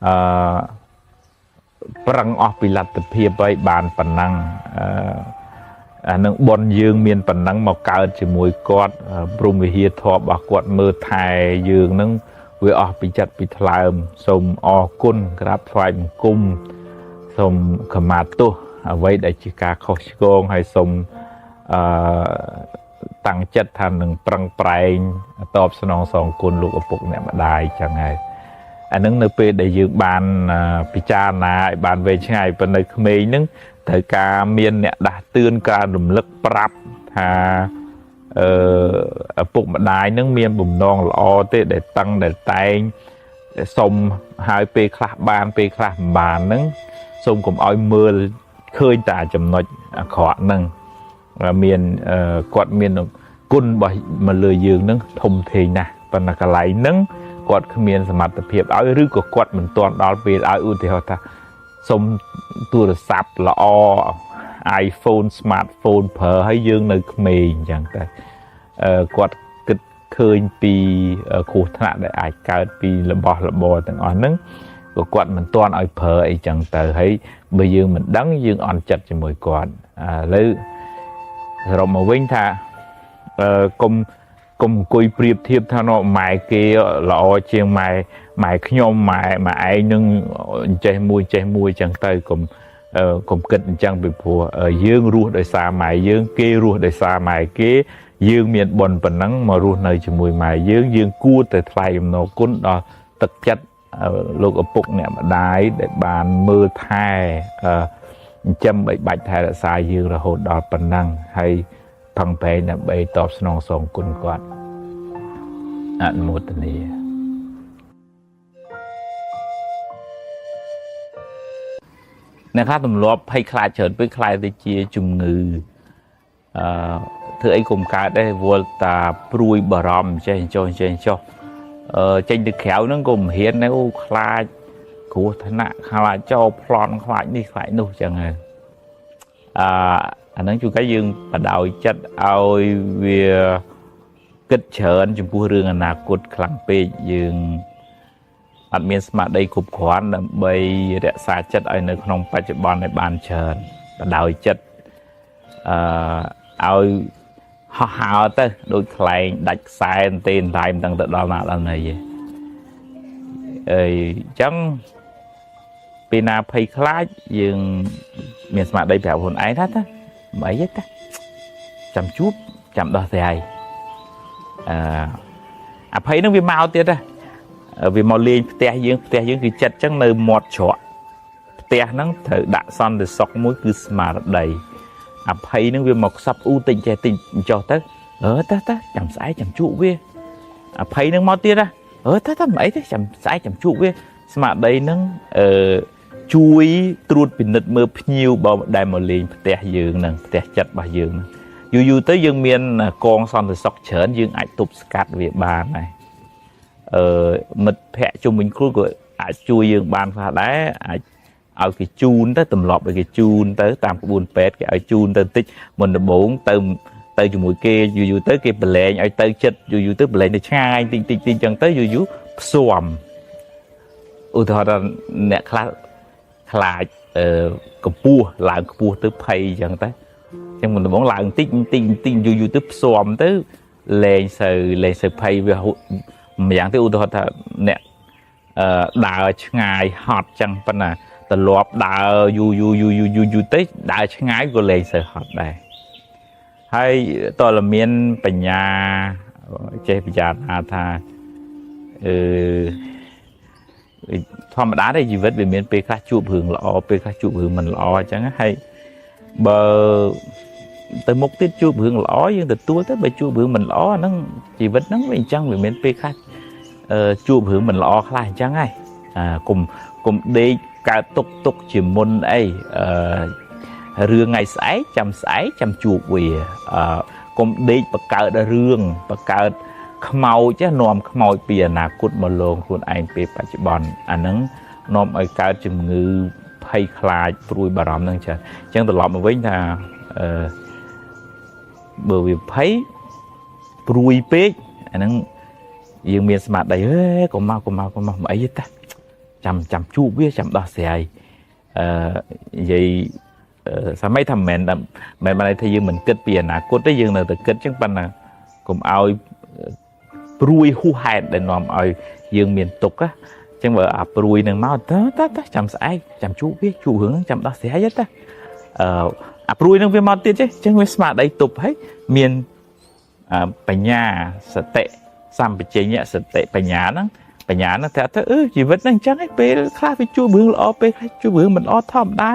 អឺប្រឹងអស់ពីលទ្ធភាពហើយបានប៉ុណ្ណឹងអឺអានឹងប៉ុនយើងមានប៉ុណ្ណឹងមកកើតជាមួយគាត់ព្រមវិហារធម៌របស់គាត់មើលថែយើងនឹងវាអស់ពីចិត្តពីថ្លើមសូមអរគុណក្រាបថ្វាយបង្គំសូមខមាទោសអ្វីដែលជាការខុសឆ្គងហើយសូមអឺតាំងចិត្តថានឹងប្រឹងប្រែងតបស្នងសងគុណលោកឪពុកអ្នកម្ដាយចឹងហើយអានឹងនៅពេលដែលយើងបានពិចារណាឲ្យបានវែងឆ្ងាយប៉ុន្តែក្មេងហ្នឹងត្រូវការមានអ្នកដាស់តឿនការរំលឹកប្រាប់ថាអឺឪពុកម្ដាយនឹងមានបំណងល្អទេដែលតឹងដែលតែងសុំហើយពេលខ្លះបានពេលខ្លះមិនបានហ្នឹងសូមកុំឲ្យមើលឃើញតែចំណុចអាក្រក់ហ្នឹងមានគាត់មានគុណរបស់មកលើយើងហ្នឹងធំធេងណាស់ប៉ុន្តែកន្លែងហ្នឹងគាត់គ្មានសមត្ថភាពឲ្យឬក៏គាត់មិនទាន់ដល់ពេលឲ្យឧទាហរណ៍ថាសុំទូរស័ព្ទល្អ iPhone smartphone ប្រើឲ្យយើងនៅក្មេងអញ្ចឹងតែគាត់គិតឃើញពីគ្រោះថ្នាក់ដែលអាចកើតពីរបស់របរទាំងអស់ហ្នឹងក៏គាត់មិនទាន់ឲ្យប្រើអីចឹងទៅហើយបើយើងមិនដឹងយើងអន់ចិត្តជាមួយគាត់ឥឡូវសរុបមកវិញថាអឺកុំកុំអង្គុយប្រៀបធៀបថាណម៉ែគេល្អជាងម៉ែម៉ែខ្ញុំម៉ែម៉ែឯងនឹងចេះមួយចេះមួយចឹងទៅកុំកុំគិតអញ្ចឹងពីព្រោះយើងរស់ដោយសារម៉ែយើងគេរស់ដោយសារម៉ែគេយើងមានបុណ្យប៉ុណ្ណឹងមករស់នៅជាមួយម៉ែយើងយើងគួរតែថ្លែងអំណរគុណដល់ទឹកចិត្តលោកឪពុកអ្នកម្ដាយដែលបានមើលថែចិញ្ចឹមបីបាច់ថែរក្សាយើងរហូតដល់ប៉ុណ្ណឹងហើយផឹងប្រែងដើម្បីតបស្នងសងគុណគាត់អនុមោទនាអ្នកខ្លះទម្លាប់ភ័យខ្លាចច្រើនពេកខ្លាចទៅជាជំងឺអឺធ្វើអីកុំកើតដែរវល់តាព្រួយបារម្ភចេះចុះចេះចុះអឺចេញទៅក្រៅហ្នឹងក៏មិនហ៊ានដែរអូខ្លាចគ្រោះថ្នាក់ខ្លាចចោលប្លន់ខ្លាចនេះខ្លាចនោះចឹងហើយអឺអាហ្នឹងជួនកាលយើងបដោយចិត្តឲ្យវាគិតច្រើនចំពោះរឿងអនាគតខ្លាំងពេកយើងអត់មានស្មារតីគ្រប់គ្រាន់ដើម្បីរក្សាចិត្តឲ្យនៅក្នុងបច្ចុប្បន្នឲ្យបានច្រើនបដោយចិត្តអឺឲ្យហោះហើរទៅដូចខ្លែងដាច់ខ្សែទេតែមិនដឹងទៅដល់ណាដល់ណីទេអីអញ្ចឹងពេលណាភ័យខ្លាចយើងមានស្មារតីប្រាប់ខ្លួនឯងថាតាមិនអីទេតាចាំជួបចាំដោះស្រាយអឺអភ័យនឹងវាមកទៀតណាវាមកលេងផ្ទះយើងផ្ទះយើងគឺចិត្តចឹងនៅមាត់ច្រកផ្ទះហ្នឹងត្រូវដាក់សន្តិសុខមួយគឺស្មារតីអភ័យហ្នឹងវាមកខ្សឹបអ៊ូតិចចេះតិចចុះទៅអឺតាតាចាំស្អែកចាំជក់វាអភ័យហ្នឹងមកទៀតណាអឺតាតាមិនអីទេចាំស្អែកចាំជក់វាស្មារតីហ្នឹងអឺជួយត្រួតពិនិត្យមើលភ្ញៀវបើដែលមកលេងផ្ទះយើងហ្នឹងផ្ទះចិត្តរបស់យើងហ្នឹងយូរយូរទៅយើងមានកងសន្តិសុខច្រើនយើងអាចទប់ស្កាត់វាបានដែរអឺមិត្តភ័ក្តិជុំវិញខ្លួនក៏អាចជួយយើងបានខ្លះដែរអាចឲ្យគេជូនទៅទម្លាប់ឲ្យគេជូនទៅតាមក្បួនពេទ្យគេឲ្យជូនទៅតិចមុនដំបូងទៅទៅជាមួយគេយូរយូរទៅគេប្រឡែងឲ្យទៅចិត្តយូរយូរទៅប្រឡែងទៅឆ្ងាយតិចតិចតិចចឹងទៅយូរយូរផ្សំឧទាហរណ៍ថាអ្នកខ្លះខ្លាចអឺកម្ពស់ឡើងខ្ពស់ទៅភ័យចឹងទៅចឹងមុនដំបូងឡើងតិចតិចតិចយូរយូរទៅផ្សំទៅលែងសូវលែងសូវភ័យវាម្យ៉ាងទៅឧទាហរណ៍ថាអ្នកអឺដើរឆ្ងាយហត់ចឹងប៉ុន្តែទលាប់ដើរយូរយូរយូរយូរយូរយូរទៅដើរឆ្ងាយក៏លែងសូវហត់ដែរហើយតើមានបញ្ញាចេះពិចារណាថាអឺធម្មតាទេជីវិតវាមានពេលខ្លះជួបរឿងល្អពេលខ្លះជួបរឿងមិនល្អអញ្ចឹងហើយបើទៅមុខទៀតជួបរឿងល្អយើងទទួលទៅបើជួបរឿងមិនល្អហ្នឹងជីវិតហ្នឹងវាអញ្ចឹងវាមានពេលខ្លះជួបរឿងមិនល្អខ្លះអញ្ចឹងហើយអាកុំកុំដេកកើតទុកទុកជាមុនអីអឺរឿងថ្ងៃស្អែកចាំស្អែកចាំជួបវាអឺកុំដេកបង្កើតរឿងបង្កើតខ្មោចនាំខ្មោចពីអនាគតមកលងខ្លួនឯងពេលបច្ចុប្បន្នអាហ្នឹងនាំឲ្យកើតជំងឺភ័យខ្លាចព្រួយបារម្ភហ្នឹងច្រើនអញ្ចឹងត្រឡប់មកវិញថាអឺបើវាភ័យព្រួយពេកអាហ្នឹងយើងមានស្មារតីហេកុំមកកុំមកកុំមកមិនអីទេតា ចាំចាំជួបវាចាំដោះស្រាយអឺនិយាយសម័យថាមិនមែនមិនបានថាយើងមិនគិតពីអនាគតទេយើងនៅតែគិតចឹងប៉ុន្តែកុំឲ្យព្រួយហួសហេតុដែលនាំឲ្យយើងមានទុក្ខចឹងបើអាព្រួយនឹងមកតើតើចាំស្អែកចាំជួបវាជួបរឿងហ្នឹងចាំដោះស្រាយទេអឺអាព្រួយនឹងវាមកទៀតទេចឹងវាស្មារតីទប់ហើយមានបញ្ញាសតិសម្បជញ្ញៈសតិបញ្ញាហ្នឹងបញ្ញាហ្នឹងតែទៅអឺជីវិតហ្នឹងអញ្ចឹងឯងពេលខ្លះវាជួបរឿងល្អពេលខ្លះជួបរឿងមិនល្អធម្មតា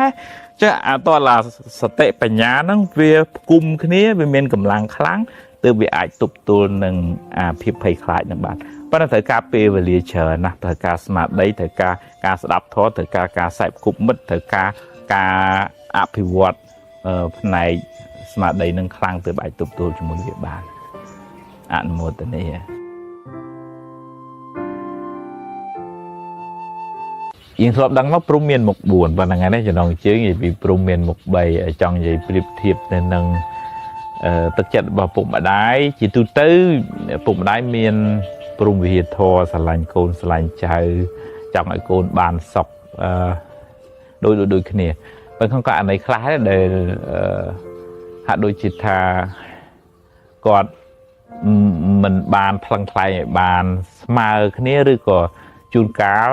ចឹងអាតឡាសតិបញ្ញាហ្នឹងវាផ្គុំគ្នាវាមានកម្លាំងខ្លាំងទើបវាអាចទប់ទល់នឹងអាភាពភ័យខ្លាចនឹងបានប៉ុន្តែត្រូវការពេលវេលាច្រើនណាស់ត្រូវការស្មារតីត្រូវការការស្ដាប់ធម៌ត្រូវការការសែបគប់មិត្តត្រូវការការអភិវឌ្ឍផ្នែកស្មារតីនឹងខ្លាំងទើបអាចទប់ទល់ជាមួយវាបានអនុមោទនាយើងធ្លាប់ដឹងមកព្រំមានមុខ4ប៉ុន្តែថ្ងៃនេះចំណងជើងនិយាយពីព្រំមានមុខ3ចង់និយាយប្រៀបធៀបទៅនឹងទឹកចិត្តរបស់ពុកម្ដាយជាទូទៅពុកម្ដាយមានព្រំវិហារធម៌ស្រឡាញ់កូនស្រឡាញ់ចៅចង់ឲ្យកូនបានសុខដូចដូចគ្នាប៉ុន្តែក្នុងករណីខ្លះដែលហាក់ដូចជាថាគាត់មិនបានថ្លឹងថ្លែងឲ្យបានស្មើគ្នាឬក៏ជួនកាល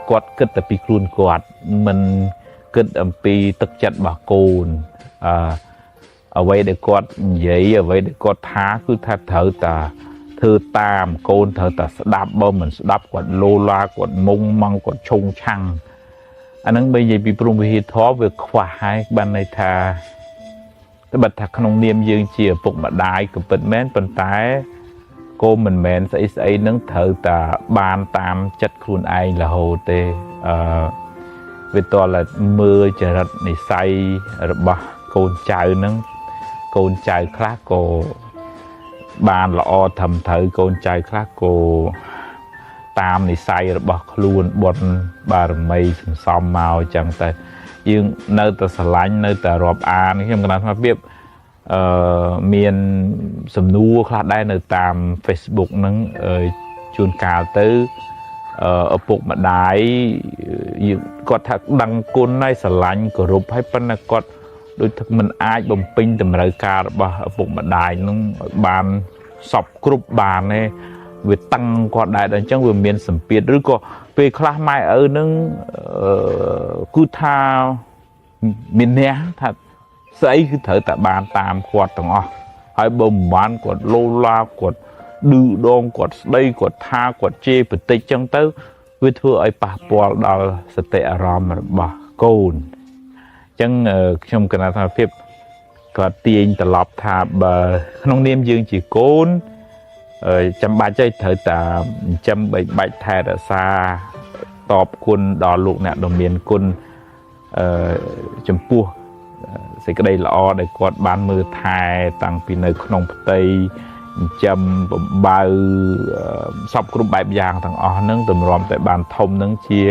គាត់គិតតែពីខ្លួនគាត់មិនគិតអំពីទឹកចិត្តរបស់កូនអ្វីដែលគាត់និយាយអ្វីដែលគាត់ថាគឺថាត្រូវតែធ្វើតាមកូនត្រូវតែស្ដាប់បើមិនស្ដាប់គាត់លោឡាគាត់មុងម៉ងគាត់ឆុងឆាំងអាហ្នឹងបើនិយាយពីព្រំវិហារធម៌វាខ្វះហើយបានន័យថាត្បិតថាក្នុងនាមយើងជាឪពុកម្ដាយក៏ពិតមែនប៉ុន្តែកូនមិនមែនស្អីស្អីនឹងត្រូវតែបានតាមចិត្តខ្លួនឯងរហូតទេវាតតែមើលចរិតនិស័យរបស់កូនចៅហ្នឹងកូនចៅខ្លះក៏បានល្អត្រឹមត្រូវកូនចៅខ្លះក៏តាមនិស័យរបស់ខ្លួនបុណ្យបារមីសន្សំមកអញ្ចឹងតែយើងនៅតែស្រឡាញ់នៅតែរាប់អានខ្ញុំកណ្ដាលស្មារតីមានសំណួរខ្លះដែរនៅតាម Facebook ហ្នឹងជួនកាលទៅឪពុកម្ដាយយើងគាត់ថាដឹងគុណហើយស្រឡាញ់គោរពហើយប៉ុន្តែគាត់ដូចថាមិនអាចបំពេញតម្រូវការរបស់ឪពុកម្ដាយនឹងឲ្យបានសពគ្រប់បានទេវាតឹងគាត់ដែរដល់អញ្ចឹងវាមានសម្ពាធឬក៏ពេលខ្លះម៉ែឪនឹងគឺថាមានអ្នកថាស្អីគឺត្រូវតែបានតាមគាត់ទាំងអស់ហើយបើមិនបានគាត់លោឡាគាត់ឌឺដងគាត់ស្ដីគាត់ថាគាត់ជេរបតិចចឹងទៅវាធ្វើឲ្យប៉ះពាល់ដល់សតិអារម្មណ៍របស់កូនអញ្ចឹងខ្ញុំគណៈថាភាពគាត់ទាញត្រឡប់ថាបើក្នុងនាមយើងជាកូនចាំបាច់ទេត្រូវតែចិញ្ចឹមបីបាច់ថែរក្សាតបគុណដល់លោកអ្នកដ៏មានគុណចំពោះសេចក្តីល្អដែលគាត់បានមើលថែតាំងពីនៅក្នុងផ្ទៃចិញ្ចឹមបំបៅសពគ្រប់បែបយ៉ាងទាំងអស់ហ្នឹងទម្រាំតែបានធំហ្នឹងជា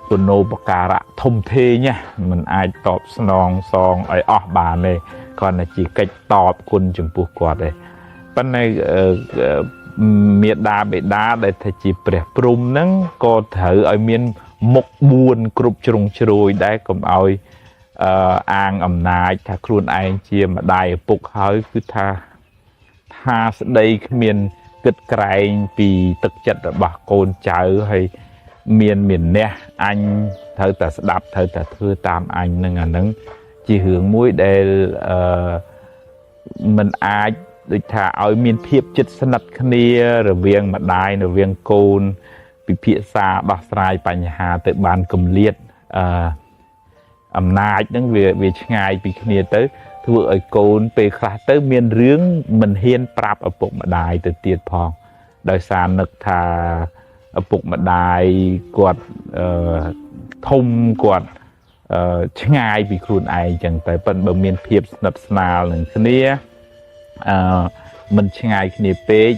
គុណូបការៈធំធេងណាมันអាចតបស្នងសងឲ្យអស់បានទេគ្រាន់តែជាកិច្ចតបគុណចំពោះគាត់ទេប៉ុន្តែមេដាបេដាដែលថាជាព្រះព្រំហ្នឹងក៏ត្រូវឲ្យមានមុខ4គ្រប់ជ្រុងជ្រោយដែរកុំឲ្យអាងអំណាចថាខ្លួនឯងជាម្ដាយឪពុកហើយគឺថាស្ដីគ្មានគិតក្រែងពីទឹកចិត្តរបស់កូនចៅហើយមានអ្នកអញត្រូវតែស្ដាប់ត្រូវតែធ្វើតាមអញនឹងអានឹងជារឿងមួយដែលមិនអាចដូចថាឲ្យមានភាពជិតស្និទ្ធគ្នារវាងម្ដាយរវាងកូនពិភាក្សាដោះស្រាយបញ្ហាទៅបានកម្លៀតអំណាចហ្នឹងវាឆ្ងាយពីគ្នាទៅធ្វើឲ្យកូនពេលខ្លះទៅមានរឿងមិនហ៊ានប្រាប់ឪពុកម្ដាយទៅទៀតផងដោយសារនឹកថាឪពុកម្ដាយគាត់ធំគាត់ឆ្ងាយពីខ្លួនឯងចឹងតែប៉ុន្តែបើមានភាពស្និទ្ធស្នាលនឹងគ្នាមិនឆ្ងាយគ្នាពេក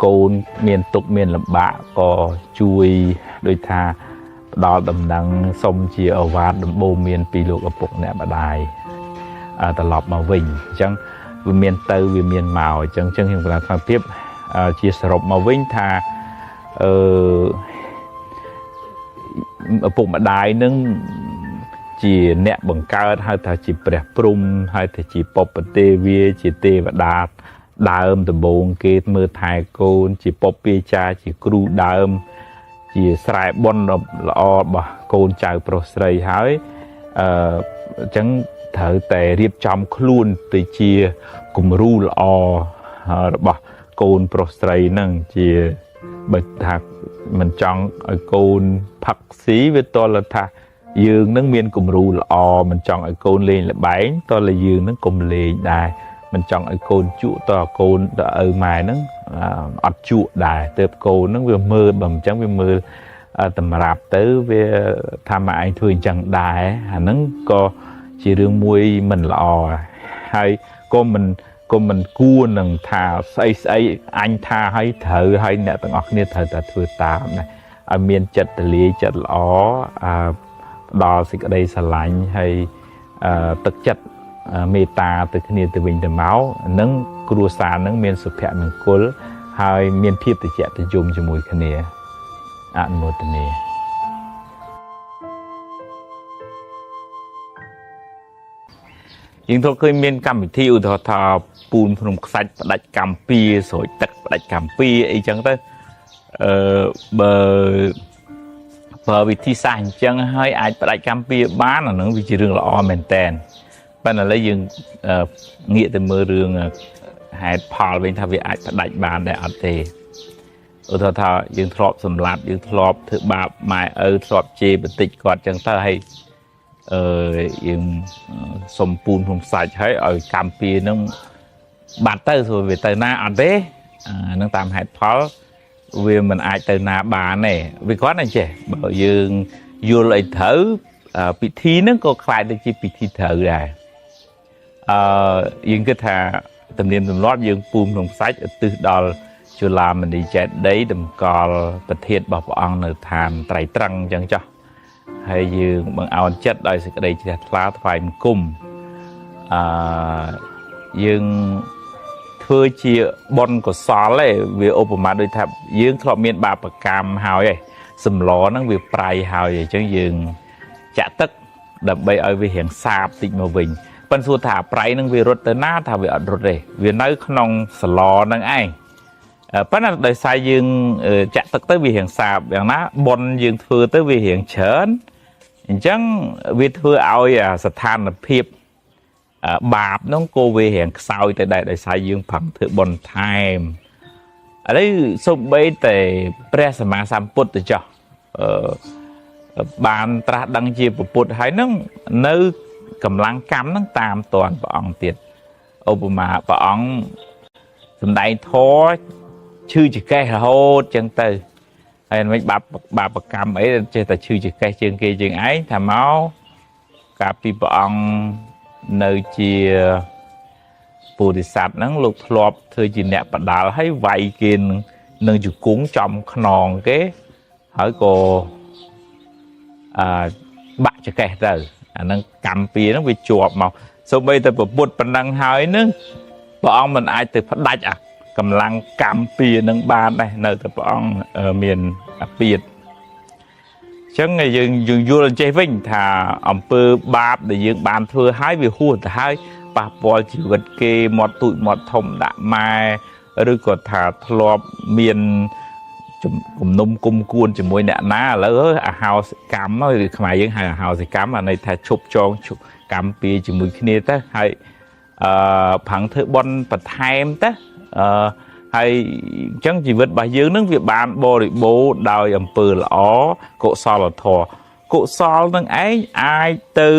កូនមានទុក្ខមានលំបាកក៏ជួយដូចថាផ្ដល់ដំណឹងសុំជាឱវាទដំបូន្មានពីលោកឪពុកអ្នកម្ដាយត្រឡប់មកវិញអញ្ចឹងវាមានទៅវាមានមកអញ្ចឹងខ្ញុំកណ្ដាលស្មារតីជាសរុបមកវិញថា ឪពុកម្ដាយនឹងជាអ្នកបង្កើតហៅថាជាព្រះព្រំហៅថាជាពពទេវាជាទេវតាដើមដំបូងគេមើលថែកូនជាពពាចាជាគ្រូដើមជាស្រែបុណ្យល្អរបស់កូនចៅប្រុសស្រីហើយអញ្ចឹងត្រូវតែរៀបចំខ្លួនទៅជាគំរូល្អរបស់កូនប្រុសស្រីហ្នឹងជាបើថាមិនចង់ឲ្យកូនផឹកស៊ីវាតលថាយើងនឹងមានគំរូល្អមិនចង់ឲ្យកូនលេងល្បែងតលយើងនឹងកុំលេងដែរមិនចង់ឲ្យកូនជក់តកូនតឪម៉ែហ្នឹងអត់ជក់ដែរទើបកូនហ្នឹងវាមើលបើមិនចឹងវាមើលតម្រាប់ទៅវាថាម៉ែឯងធ្វើអញ្ចឹងដែរអាហ្នឹងក៏ជារឿងមួយមិនល្អហើយក៏មិនគួរនឹងថាស្អីស្អីអញថាឲ្យត្រូវហើយអ្នកទាំងអស់គ្នាត្រូវតែធ្វើតាមដែរឲ្យមានចិត្តទលាយចិត្តល្អផ្ដល់សេចក្តីស្រឡាញ់ហើយទឹកចិត្តមេត្តាទៅគ្នាទៅវិញទៅមកនឹងគ្រួសារនឹងមានសុភមង្គលហើយមានភាពត្រជាក់ត្រជុំជាមួយគ្នាអនុមោទនាយើងធ្លាប់ឃើញមានកម្មវិធីឧទាហរណ៍ថាពូនភ្នំខ្សាច់ផ្ដាច់កម្ពីស្រោចទឹកផ្ដាច់កម្ពីអីចឹងទៅបើប្រើវិធីសាស្ត្រអញ្ចឹងហើយអាចផ្ដាច់កម្ពីបានអានឹងវាជារឿងល្អមែនតែនប៉ុន្តែឥឡូវយើងងាកទៅមើលរឿងហេតុផលវិញថាវាអាចផ្ដាច់បានដែរអត់ទេឧទាហរណ៍ថាយើងធ្លាប់សម្លាប់យើងធ្លាប់ធ្វើបាបម៉ែឪធ្លាប់ជេរបន្តិចគាត់ចឹងទៅហើយយើងសុំពូនភ្នំសាច់ហើយឲ្យកម្ពីនឹងបាត់ទៅព្រោះវាទៅណាអត់ទេអានឹងតាមហេតុផលវាមិនអាចទៅណាបានទេវាគ្រាន់តែចេះបើយើងយល់អីត្រូវពិធីហ្នឹងក៏คล้ายទៅជាពិធីត្រូវដែរយើងគិតថាទំនៀមទម្លាប់យើងពូនក្នុងសាច់ឧទ្ទិសដល់ជលាមនីចេតិយតម្កល់ប្រធានរបស់ព្រះអង្គនៅឋានត្រៃត្រឹងអញ្ចឹងចុះហើយយើងបង្អោនចិត្តដោយសេចក្តីជ្រះថ្លាថ្វាយបង្គំយើងធ្វើជាបុណ្យកុសលឯងវាឧបមាដូចថាយើងធ្លាប់មានបាបកម្មហើយឯងសម្លហ្នឹងវាប្រៃហើយអញ្ចឹងយើងចាក់ទឹកដើម្បីឲ្យវារៀងសាបតិចមកវិញប៉ុន្តែសួរថាប្រៃហ្នឹងវារត់ទៅណាថាវាអត់រត់ទេវានៅក្នុងសឡហ្នឹងឯងប៉ុន្តែដោយសារយើងចាក់ទឹកទៅវារៀងសាបយ៉ាងណាបុណ្យយើងធ្វើទៅវារៀងច្រើនអញ្ចឹងវាធ្វើឲ្យស្ថានភាពបាបហ្នឹងក៏វារៀងខ្សោយទៅដែរដោយសារយើងប្រឹងធ្វើបុណ្យថែមឥឡូវសូម្បីតែព្រះសម្មាសម្ពុទ្ធទៅចុះបានត្រាស់ដឹងជាពុទ្ធហើយហ្នឹងនៅកម្លាំងកម្មហ្នឹងតាមតនព្រះអង្គទៀតឧបមាព្រះអង្គសម្ដែងធម៌ឈឺចកេះរហូតចឹងទៅហើយមិនបាបកម្មអីចេះតែឈឺចកេះជាងគេជាងឯងថាមកកាលពីព្រះអង្គនៅជាពោធិសត្វហ្នឹងលោកធ្លាប់ធ្វើជាអ្នកបដាល់ហើយវាយគេនឹងជង្គង់ចំខ្នងគេហើយក៏បាក់ចកេះទៅអាហ្នឹងកម្មពីហ្នឹងវាជាប់មកសូម្បីតែពុទ្ធប៉ុណ្ណឹងហើយហ្នឹងព្រះអង្គមិនអាចទៅផ្ដាច់អាកម្លាំងកម្មពីនឹងបានដែរនៅតែព្រះអង្គមានអាពាធអញ្ចឹងយើងយល់ចេះវិញថាអំពើបាបដែលយើងបានធ្វើហើយវាហួសទៅហើយប៉ះពាល់ជីវិតគេមាត់ទូចមាត់ធំដាក់ម៉ែឬក៏ថាធ្លាប់មានគំនុំគុំគួនជាមួយអ្នកណាឥឡូវអាហោសកម្មឬខ្មែរយើងហៅអាហោសកម្មអាន័យថាឈប់ចងកម្មពីជាមួយគ្នាទៅហើយផាំងធ្វើបុណ្យបន្ថែមទៅហើយអញ្ចឹងជីវិតរបស់យើងនឹងវាបានបរិបូរណ៍ដោយអំពើល្អកុសលធម៌កុសលនឹងឯងអាចទៅ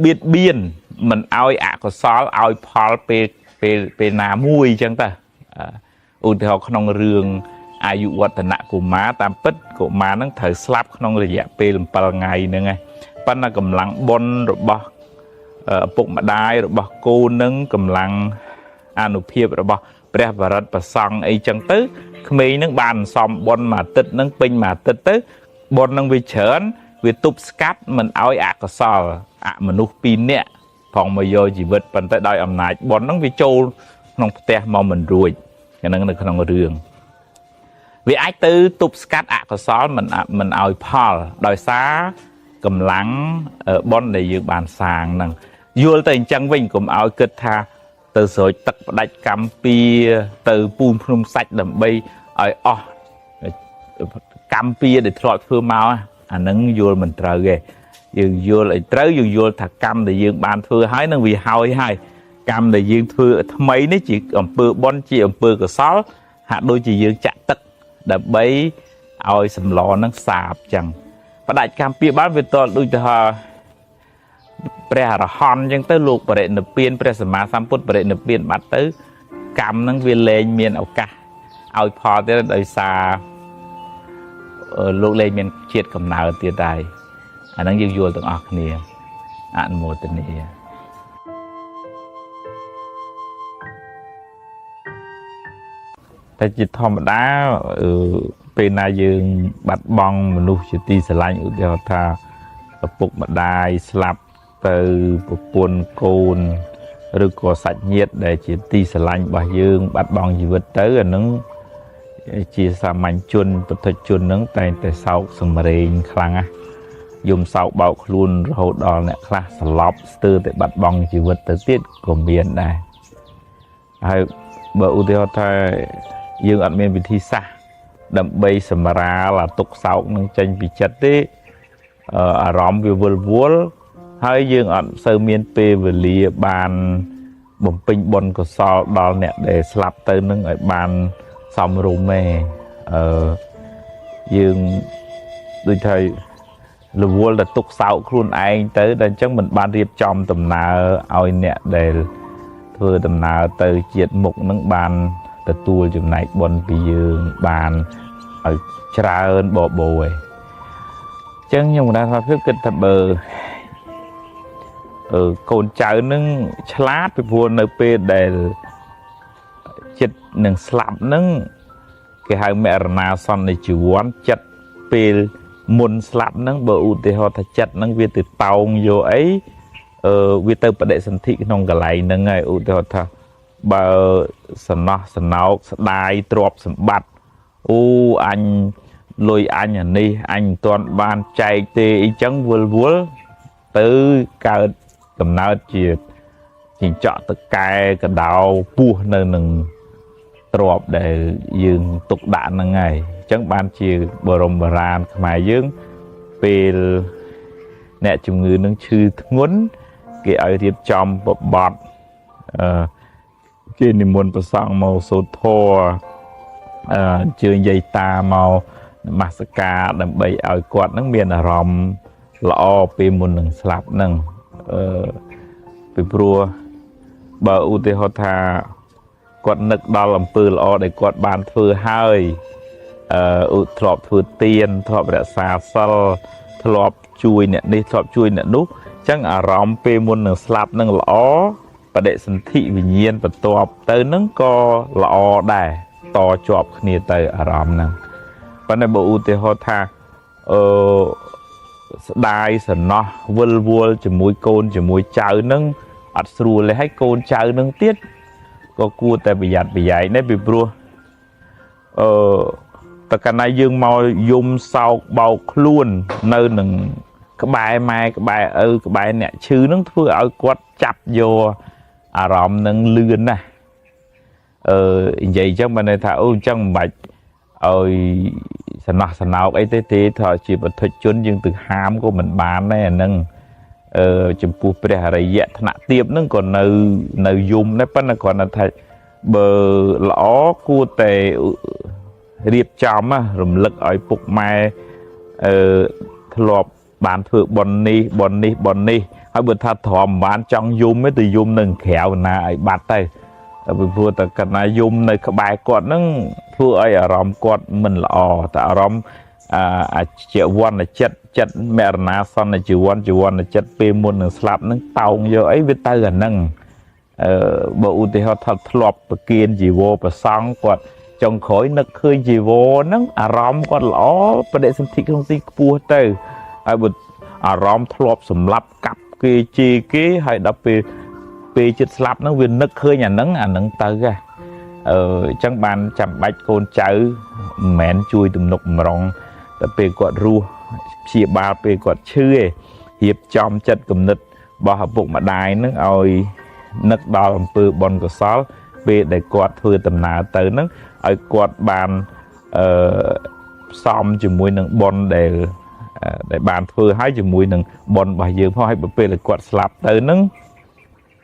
បៀតបៀនមិនឲ្យអកុសលឲ្យផលពេលណាមួយអញ្ចឹងទៅឧទាហរណ៍ក្នុងរឿងអាយុវឌ្ឍនកុមារតាមពិតកុមារនឹងត្រូវស្លាប់ក្នុងរយៈពេល7ថ្ងៃហ្នឹងឯងប៉ុន្តែកម្លាំងបុណ្យរបស់ឪពុកម្ដាយរបស់កូននឹងកម្លាំងអានុភាពរបស់ព្រះបរិត្តប្រសង់អីចឹងទៅក្មេងនឹងបានសំបុណ្យមួយអាទិត្យនឹងពេញមួយអាទិត្យទៅបុណ្យនឹងវាច្រើនវាទប់ស្កាត់មិនឲ្យអកុសលអមនុស្សពីរនាក់ផងមកយកជីវិតប៉ុន្តែដោយអំណាចបុណ្យនឹងវាចូលក្នុងផ្ទះមកមិនរួចអានឹងនៅក្នុងរឿង វាអាចទៅទប់ស្កាត់អកុសលមិនឲ្យផលដោយសារកម្លាំងបុណ្យដែលយើងបានសាងហ្នឹងយល់ទៅអញ្ចឹងវិញកុំឲ្យគិតថាទៅស្រោចទឹកផ្ដាច់កម្មពៀទៅពូនភ្នំសាច់ដើម្បីឲ្យអស់កម្មពៀដែលធ្លាប់ធ្វើមកអាហ្នឹងយល់មិនត្រូវទេយើងយល់ឲ្យត្រូវយើងយល់ថាកម្មដែលយើងបានធ្វើហើយនឹងវាហើយហើយកម្មដែលយើងធ្វើថ្មីនេះជាអំពើបុណ្យជាអំពើកុសលហាក់ដូចជាយើងចាក់ទឹកដើម្បីឲ្យសម្លនឹងសាបចឹងផ្ដាច់កម្មពៀបានវាតលដូចទៅថាព្រះអរហន្តអញ្ចឹងទៅលោកបរិនិព្វានព្រះសម្មាសម្ពុទ្ធបរិនិព្វានបាត់ទៅកម្មនឹងវាលែងមានឱកាសឲ្យផលទៀតដោយសារលោកលែងមានជាតិកំណើតទៀតដែរអាហ្នឹងយើងយល់ទាំងអស់គ្នាអនុមោទនាតែជាធម្មតាពេលណាយើងបាត់បង់មនុស្សជាទីស្រឡាញ់ឧទាហរណ៍ថាឪពុកម្ដាយស្លាប់ទៅប្រពន្ធកូនឬក៏សាច់ញាតិដែលជាទីស្រឡាញ់របស់យើងបាត់បង់ជីវិតទៅអានឹងជាសាមញ្ញជនពុទ្ធជននឹងតែងតែសោកសម្រេងខ្លាំងណាស់យំសោកបោកខ្លួនរហូតដល់អ្នកខ្លះស្លាប់ស្ទើរតែបាត់បង់ជីវិតទៅទៀតក៏មានដែរហើយបើឧទាហរណ៍ថាយើងអត់មានវិធីសាស្ត្រដើម្បីសម្រាលអាទុក្ខសោកនឹងចេញពីចិត្តទេអារម្មណ៍វាវិលវល់ហើយយើងអត់សូវមានពេលវេលាបានបំពេញបុណ្យកុសលដល់អ្នកដែលស្លាប់ទៅនឹងឲ្យបានសមរម្យទេយើងដូចថារវល់តែទុកសោកខ្លួនឯងទៅដល់អញ្ចឹងមិនបានរៀបចំដំណើរឲ្យអ្នកដែលធ្វើដំណើរទៅជាតិមុខនឹងបានទទួលចំណែកបុណ្យពីយើងបានឲ្យច្រើនបបោឯងអញ្ចឹងខ្ញុំគិតថាភាពគិតថាបើកូនចៅនឹងឆ្លាតពីព្រោះនៅពេលដែលចិត្តនឹងស្លាប់នឹងគេហៅមរណាសន្និជីវ័នចិត្តពេលមុនស្លាប់នឹងបើឧទាហរណ៍ថាចិត្តនឹងវាទៅតោងយកអីវាទៅបដិសន្ធិក្នុងកន្លែងហ្នឹងហើយឧទាហរណ៍ថាបើសំណោះសំណោកស្ដាយទ្រព្យសម្បត្តិអូអញលុយអញអានេះអញមិនទាន់បានចែកទេអីចឹងវល់វល់ទៅកើតកំណើតជាចិញ្ចក់តកែកដោពោះនៅនឹងទ្រព្យដែលយើងទុកដាក់ហ្នឹងហើយអញ្ចឹងបានជាបរមបុរាណខ្មែរយើងពេលអ្នកជំងឺនឹងឈឺធ្ងន់គេឲ្យរៀបចំបបត់គេនិមន្តព្រះសង្ឃមកសូត្រធម៌អញ្ជើញយាយតាមកនមស្ការដើម្បីឲ្យគាត់នឹងមានអារម្មណ៍ល្អពេលមុននឹងស្លាប់នឹងពីព្រោះបើឧទាហរណ៍ថាគាត់នឹកដល់អំពើល្អដែលគាត់បានធ្វើហើយធ្លាប់ធ្វើទានធ្លាប់រក្សាសិលធ្លាប់ជួយអ្នកនេះធ្លាប់ជួយអ្នកនោះអញ្ចឹងអារម្មណ៍ពេលមុននឹងស្លាប់នឹងល្អបដិសន្ធិវិញ្ញាណបន្ទាប់ទៅនឹងក៏ល្អដែរតជាប់គ្នាទៅអារម្មណ៍ហ្នឹងប៉ុន្តែបើឧទាហរណ៍ថាស្ដាយសំណោះវិលវល់ជាមួយកូនជាមួយចៅនឹងអត់ស្រួលទេហើយកូនចៅនឹងទៀតក៏គួរតែប្រយ័ត្នប្រយែងដែរពីព្រោះតើកាលណាយើងមកយំសោកបោកខ្លួននៅនឹងក្បែរម៉ែក្បែរឪក្បែរអ្នកឈឺនឹងធ្វើឲ្យគាត់ចាប់យកអារម្មណ៍នឹងលឿនណាស់និយាយអញ្ចឹងបានន័យថាអូអញ្ចឹងមិនបាច់ឲ្យសំណោះសំណោកអីទេទេថាជាបឋិជនយើងទៅហាមក៏មិនបានដែរអានឹងចំពោះព្រះអរិយៈថ្នាក់ទាបហ្នឹងក៏នៅយំដែរប៉ុន្តែគ្រាន់តែថាបើល្អគួរតែរៀបចំរំលឹកឲ្យពុកម៉ែធ្លាប់បានធ្វើបុណ្យនេះបុណ្យនេះបុណ្យនេះហើយបើថាទ្រាំមិនបានចង់យំទេទៅយំនៅក្រៅណាឲ្យបាត់ទៅពីព្រោះតែកណ្ណាយំនៅក្បែរគាត់ហ្នឹងធ្វើឲ្យអារម្មណ៍គាត់មិនល្អតែអារម្មណ៍អាជីវ័នចិត្តចិត្តមរណាសន្នជីវ័នជីវ័នចិត្តពេលមុននឹងស្លាប់ហ្នឹងតោងយកអីវាទៅអាហ្នឹងបើឧទាហរណ៍ថាធ្លាប់ប្រគៀនជីវរប្រសង់គាត់ចុងក្រោយនឹកឃើញជីវរហ្នឹងអារម្មណ៍គាត់ល្អបដិសន្ធិក្នុងទីខ្ពស់ទៅហើយបើអារម្មណ៍ធ្លាប់សម្លាប់កាប់គេជេរគេហើយដល់ពេលចិត្តស្លាប់ហ្នឹងវានឹកឃើញអាហ្នឹងអាហ្នឹងទៅហ៎ អញ្ចឹងបានចាំបាច់កូនចៅមិនមែនជួយទំនុកបំរុងតែពេលគាត់រស់ព្យាបាលពេលគាត់ឈឺទេរៀបចំចិត្តគំនិតរបស់ឪពុកម្ដាយនឹងឲ្យនឹកដល់អំពើបុណ្យកុសលពេលដែលគាត់ធ្វើដំណើរទៅនឹងឲ្យគាត់បានអឺផ្សំជាមួយនឹងបុណ្យដែលបានធ្វើឲ្យជាមួយនឹងបុណ្យរបស់យើងផងហើយបើពេលដែលគាត់ស្លាប់ទៅនឹង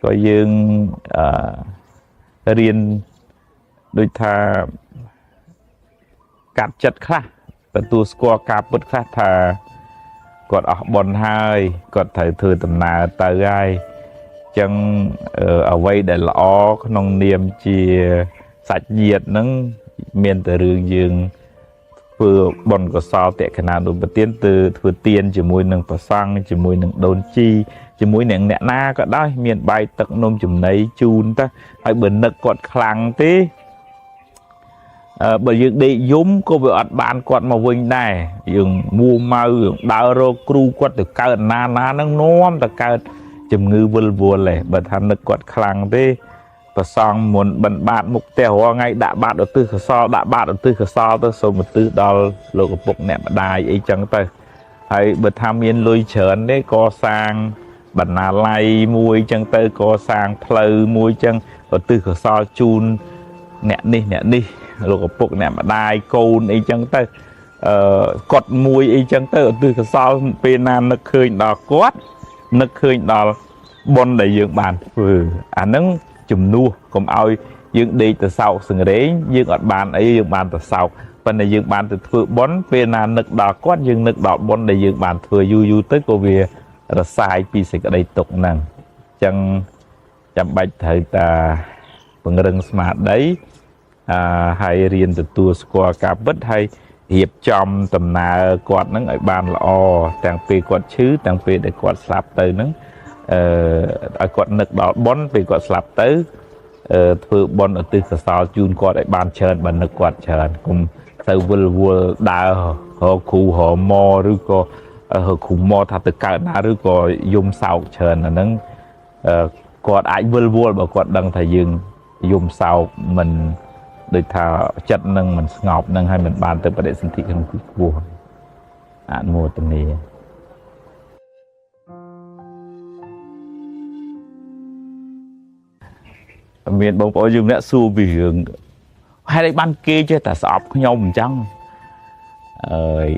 ក៏យើងរៀនដូចថាកាត់ចិត្តខ្លះទទួលស្គាល់ការពិតខ្លះថាគាត់អស់បុណ្យហើយគាត់ត្រូវធ្វើដំណើរទៅហើយអញ្ចឹងអ្វីដែលល្អក្នុងនាមជាសាច់ញាតិហ្នឹងមានតែរឿងយើងធ្វើបុណ្យកុសលតក្កណានុប្រទានទៅធ្វើទានជាមួយនឹងព្រះសង្ឃជាមួយនឹងដូនជីជាមួយនឹងអ្នកណាក៏ដោយមានបាយទឹកនំចំណីជូនទៅហើយបើនឹកគាត់ខ្លាំងទេបើយើងដេកយំក៏វាអត់បានគាត់មកវិញដែរយើងមួម៉ៅយើងដើររកគ្រូគាត់ទៅកើតណាណានឹងនាំទៅកើតជំងឺវិលវល់ឯងបើថានឹកគាត់ខ្លាំងទេប្រសងមុនបិណ្ឌបាតមុខផ្ទះរាល់ថ្ងៃដាក់បាតឧទ្ទិសកុសលដាក់បាតឧទ្ទិសកុសលទៅសូមឧទ្ទិសដល់លោកឪពុកអ្នកម្ដាយអីចឹងទៅហើយបើថាមានលុយច្រើនទេកសាងបណ្ណាល័យមួយចឹងទៅកសាងផ្លូវមួយចឹងឧទ្ទិសកុសលជូនអ្នកនេះអ្នកនេះលោកឪពុកអ្នកម្ដាយកូនអីចឹងទៅគាត់មួយអីចឹងទៅឧទ្ទិសកុសលពេលណានឹកឃើញដល់គាត់នឹកឃើញដល់បុណ្យដែលយើងបានធ្វើអាហ្នឹងជំនួសកុំឲ្យយើងដេកទៅសោកសង្រេងយើងអត់បានអីយើងបានទៅសោកប៉ុន្តែយើងបានទៅធ្វើបុណ្យពេលណានឹកដល់គាត់យើងនឹកដល់បុណ្យដែលយើងបានធ្វើយូរយូរទៅក៏វារសាយពីសេចក្តីទុក្ខហ្នឹងអញ្ចឹងចាំបាច់ត្រូវតាពង្រឹងស្មារតីហើយរៀនទទួលស្គាល់ការពិតហើយរៀបចំដំណើរគាត់ហ្នឹងឲ្យបានល្អទាំងពេលគាត់ឈឺទាំងពេលដែលគាត់ស្លាប់ទៅហ្នឹងឲ្យគាត់នឹកដល់បុណ្យពេលគាត់ស្លាប់ទៅធ្វើបុណ្យឧទ្ទិសកុសលជូនគាត់ឲ្យបានច្រើនបើនឹកគាត់ច្រើនកុំទៅវិលវល់ដើររកគ្រូរកម៉ឬក៏រកគ្រូម៉ថាទៅកើតណាឬក៏យំសោកច្រើនអាហ្នឹងគាត់អាចវិលវល់បើគាត់ដឹងថាយើងយំសោកមិនដូចថាចិត្តនឹងមិនស្ងប់នឹងហើយមិនបានទៅបដិសន្ធិក្នុងទីខ្ពស់អនុមោទនាមានបងប្អូនយើងម្នាក់សួរពីរឿងហេតុអីបានគេចេះតែស្អប់ខ្ញុំអញ្ចឹងអើយ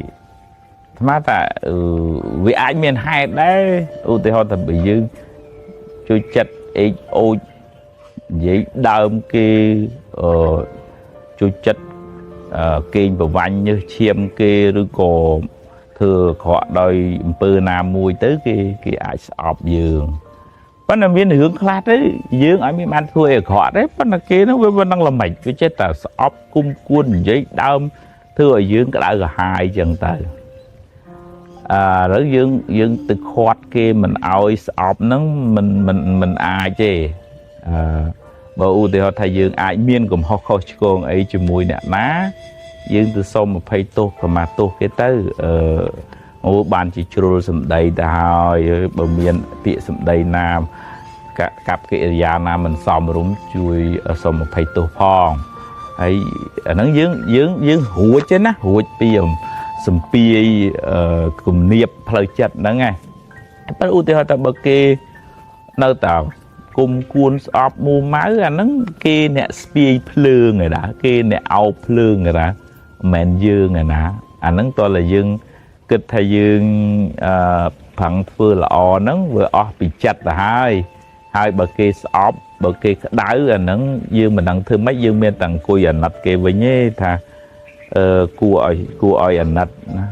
អាត្មាថាវាអាចមានហេតុដែរឧទាហរណ៍ថាបើយើងជួយចិត្តអេកអូចនិយាយដើមគេជួយចិត្តគេងប្រវាញ់ញើសឈាមគេឬក៏ធ្វើអាក្រក់ដោយអំពើណាមួយទៅគេអាចស្អប់យើងប៉ុន្តែមានរឿងខ្លះទៅយើងឲ្យមានបានធ្វើអីអាក្រក់ទេប៉ុន្តែគេនោះវាមិនដឹងល្មិចវាចេះតែស្អប់គុំគួននិយាយដើមធ្វើឲ្យយើងក្តៅក្រហាយចឹងទៅឥឡូវយើងទៅខាត់គេមិនឲ្យស្អប់ហ្នឹងមិនមិនមិនអាចទេបើឧទាហរណ៍ថាយើងអាចមានកំហុសខុសឆ្គងអីជាមួយអ្នកណាយើងទៅសុំអភ័យទោសខមាទោសគេទៅអូបានជាជ្រុលសម្ដីទៅហើយបើមានពាក្យសម្ដីណាកັບកិរិយាណាមិនសមរម្យជួយសុំអភ័យទោសផងហើយអាហ្នឹងយើងយើងយើងរួចទេណារួចពីសំពាយគំនាបផ្លូវចិត្តហ្នឹងឯងប៉ុន្តែឧទាហរណ៍ថាបើគេនៅតែគុំគួនស្អប់មួម៉ៅអាហ្នឹងគេអ្នកស្ពាយភ្លើងឯណាគេអ្នកអោបភ្លើងឯណាមិនមែនយើងឯណាអាហ្នឹងតើតែយើងគិតថាយើងប្រឹងធ្វើល្អហ្នឹងវាអស់ពីចិត្តទៅហើយហើយបើគេស្អប់បើគេក្តៅអាហ្នឹងយើងមិនដឹងធ្វើម៉េចយើងមានតែអង្គុយអាណិតគេវិញទេថាគួរឲ្យអាណិតណា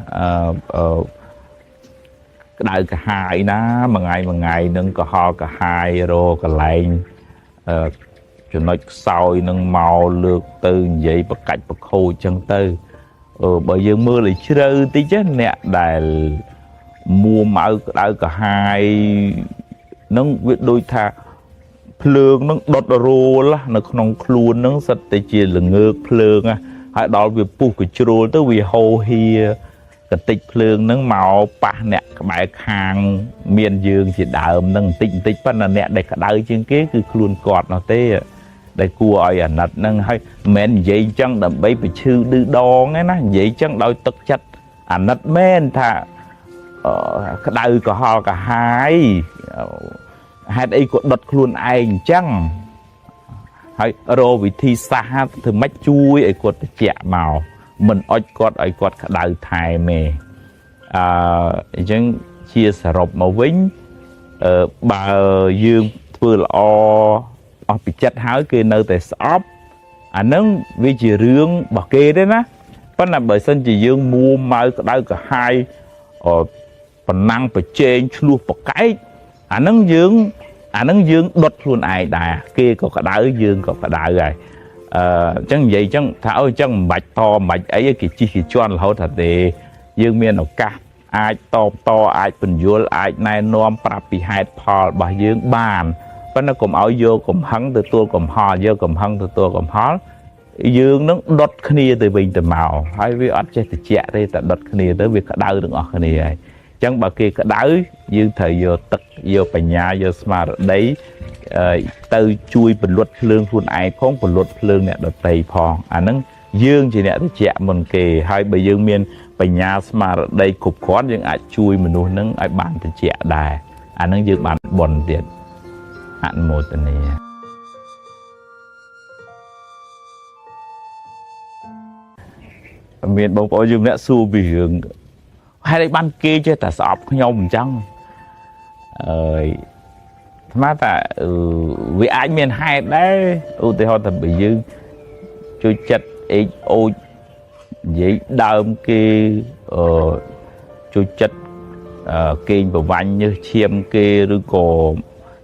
ក្តៅក្រហាយណាមួយថ្ងៃមួយថ្ងៃនឹងកុហកក្រហាយរកន្លែងចំណុចខ្សោយនឹងមកលើកទៅនិយាយបកាច់បខូចចឹងទៅបើយើងមើលឲ្យជ្រៅតិចអ្នកដែលមួម៉ៅក្តៅក្រហាយនឹងវាដូចថាភ្លើងនឹងដុតរោលនៅក្នុងខ្លួននឹងសិតតែជាល្ងើកភ្លើងហើយដល់វាពុះកជ្រុលទៅវាហូរហៀកតិចភ្លើងនឹងមកប៉ះអ្នកក្បែរខាងមានយើងជាដើមនឹងបន្តិចបន្តិចប៉ុន្តែអ្នកដែលក្តៅជាងគេគឺខ្លួនគាត់នោះទេអ ដែលគួរឲ្យអាណិតហ្នឹងហើយមិនមែននិយាយអញ្ចឹងដើម្បីបញ្ឈឺឌឺដងទេណានិយាយអញ្ចឹងដោយទឹកចិត្តអាណិតមែនថាក្តៅក្រហល់កាហាយហេតុអីក៏ដុតខ្លួនឯងអញ្ចឹងហើយរកវិធីសាស្ត្រធ្វើម៉េចជួយឲ្យគាត់ត្រជាក់មកមិនអុចគាត់ឲ្យគាត់ក្តៅថែមទេអញ្ចឹងជាសរុបមកវិញបើយើងធ្វើល្អអស់ពីចិត្តហើយគេនៅតែស្អប់អាហ្នឹងវាជារឿងរបស់គេទេណាប៉ុន្តែបើសិនជាយើងមួម៉ៅក្តៅក្រហាយប៉ុណ្ណឹងប្រជែងឆ្លោះប្រកែកអាហ្នឹងយើងដុតខ្លួនឯងដែរគេក៏ក្តៅយើងក៏ក្តៅហើយអញ្ចឹងនិយាយអញ្ចឹងថាអូអញ្ចឹងមិនបាច់តមិនបាច់អីគេជិះគេជន់រហូតថាទេយើងមានឱកាសអាចតបតអាចពន្យល់អាចណែនាំប្រាប់ពីហេតុផលរបស់យើងបានប៉ុន្តែកុំឲ្យយកកំហឹងទទួលកំហល់យកកំហឹងទទួលកំហល់យើងនឹងដុតគ្នាទៅវិញទៅមកហើយវាអត់ចេះត្រជាក់ទេតែដុតគ្នាទៅវាក្តៅទាំងអស់គ្នាហើយអញ្ចឹងបើគេក្តៅយើងត្រូវយកទឹកយកបញ្ញាយកស្មារតីទៅជួយពន្លត់ភ្លើងខ្លួនឯងផងពន្លត់ភ្លើងអ្នកដទៃផងអាហ្នឹងយើងជាអ្នកត្រជាក់មុនគេហើយបើយើងមានបញ្ញាស្មារតីគ្រប់គ្រាន់យើងអាចជួយមនុស្សនឹងឲ្យបានត្រជាក់ដែរអាហ្នឹងយើងបានបុណ្យទៀតអនុមោទនាមានបងប្អូនយើងម្នាក់សួរពីរឿងហេតុអីបានគេចេះតែស្អប់ខ្ញុំអញ្ចឹងអើយអាត្មាថាវាអាចមានហេតុដែរឧទាហរណ៍ថាបើយើងជួយចិត្តអេកអូចនិយាយដើមគេជួយចិត្តគេងប្រវាញ់ញើសឈាមគេឬក៏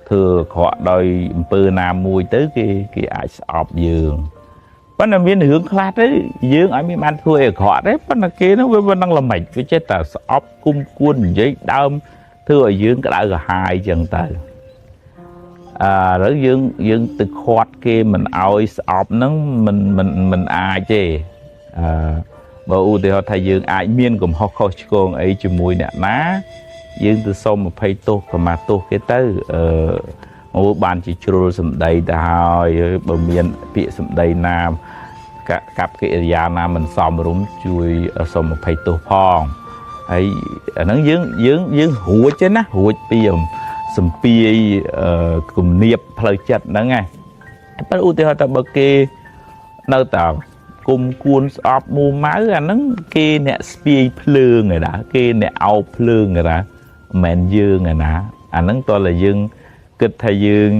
ធ្វើអាក្រក់ដោយអំពើណាមួយទៅគេអាចស្អប់យើងប៉ុន្តែមានរឿងខ្លះទៅយើងឲ្យមានបានធ្វើអីអាក្រក់ទេប៉ុន្តែគេនោះវាមិនដឹងល្មិចវាចេះតែស្អប់គុំគួននិយាយដើមធ្វើឲ្យយើងក្តៅក្រហាយចឹងទៅឥឡូវយើងទៅខាត់គេមិនឲ្យស្អប់ហ្នឹងមិនអាចទេបើឧទាហរណ៍ថាយើងអាចមានកំហុសខុសឆ្គងអីជាមួយអ្នកណាយើងទៅសុំអភ័យទោសកម្មាទោសគេទៅអូបានជាជ្រុលសម្ដីទៅហើយបើមានពាក្យសម្ដីណាកັບកិរិយាណាមិនសមរម្យជួយសុំអភ័យទោសផងហើយអាហ្នឹងយើងរួចទេណារួចពីសំពាយគំនាបផ្លូវចិត្តហ្នឹងឯងប៉ុន្តែឧទាហរណ៍ថាបើគេនៅតែគុំគួនស្អប់មួម៉ៅអាហ្នឹងគេអ្នកស្ពាយភ្លើងឯណាគេអ្នកអោបភ្លើងឯណាមិនមែនយើងឯណាអាហ្នឹងតើតែយើងគិតថាយើង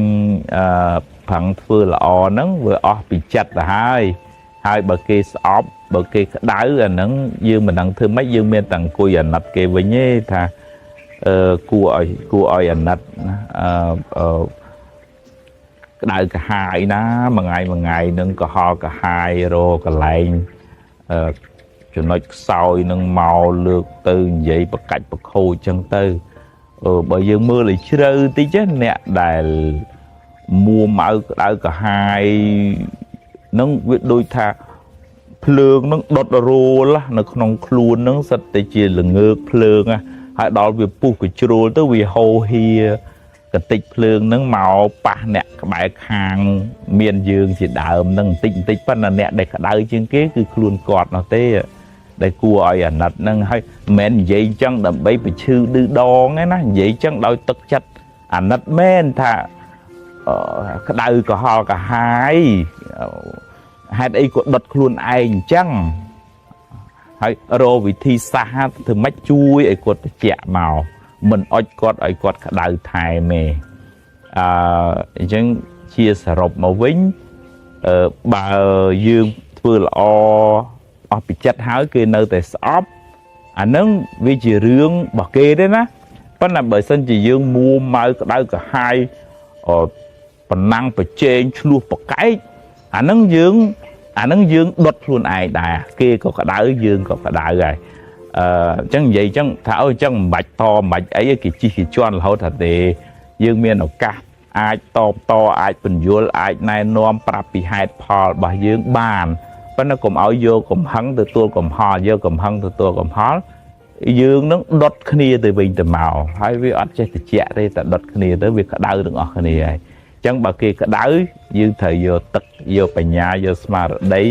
ប្រឹងធ្វើល្អហ្នឹងវាអស់ពីចិត្តទៅហើយហើយបើគេស្អប់បើគេក្តៅអាហ្នឹងយើងមិនដឹងធ្វើម៉េចយើងមានតែអង្គុយអាណិតគេវិញទេថាគួរឲ្យអាណិតណាក្តៅក្រហាយណាមួយថ្ងៃនឹងក្រហល់ក្រហាយរកកន្លែងចំណុចខ្សោយនឹងមកលើកទៅនិយាយប្រកាច់ប្រខូចចឹងទៅបើយើងមើលឲ្យជ្រៅតិចអ្នកដែលមួម៉ៅក្តៅក្រហាយនឹងវាដូចថាភ្លើងនឹងដុតរោលនៅក្នុងខ្លួននឹងសិតតែជាល្ងើកភ្លើងហើយដល់វាពុះកជ្រុលទៅវាហូរហៀកតិចភ្លើងនឹងមកប៉ះអ្នកក្បែរខាងមានយើងជាដើមនឹងបន្តិចបន្តិចប៉ុន្តែអ្នកដែលក្តៅជាងគេគឺខ្លួនគាត់នោះទេដែលគួរឲ្យអាណិតហ្នឹងហើយមិនមែននិយាយអញ្ចឹងដើម្បីបញ្ឈឺឌឺដងទេណានិយាយអញ្ចឹងដោយទឹកចិត្តអាណិតមែនថាក្តៅក្រហល់ក្រហាយហេតុអីក៏ដុតខ្លួនឯងអញ្ចឹងហើយរកវិធីសាស្ត្រធ្វើម៉េចជួយឲ្យគាត់ត្រជាក់មកមិនអុចគាត់ឲ្យគាត់ក្តៅថែមទេអញ្ចឹងជាសរុបមកវិញបើយើងធ្វើល្អអស់ពីចិត្តហើយគេនៅតែស្អប់អាហ្នឹងវាជារឿងរបស់គេទេណាប៉ុន្តែបើសិនជាយើងមួម៉ៅក្តៅក្រហាយប៉ុណ្ណឹងប្រជែងឆ្លោះប្រកែកអាហ្នឹងយើងដុតខ្លួនឯងដែរគេក៏ក្តៅយើងក៏ក្តៅហើយអញ្ចឹងនិយាយអញ្ចឹងថាអូអញ្ចឹងមិនបាច់តមិនបាច់អីគេជិះគេជន់រហូតថាទេយើងមានឱកាសអាចតបតអាចពន្យល់អាចណែនាំប្រាប់ពីហេតុផលរបស់យើងបានប៉ុន្តែកុំឲ្យយកកំហឹងទទួលកំហល់យកកំហឹងទទួលកំហល់យើងនឹងដុតគ្នាទៅវិញទៅមកហើយវាអត់ចេះត្រជាក់ទេតែដុតគ្នាទៅវាក្តៅទាំងអស់គ្នាហើយ ចឹងបើគេក្តៅយើងត្រូវយកទឹកយកបញ្ញាយកស្មារតី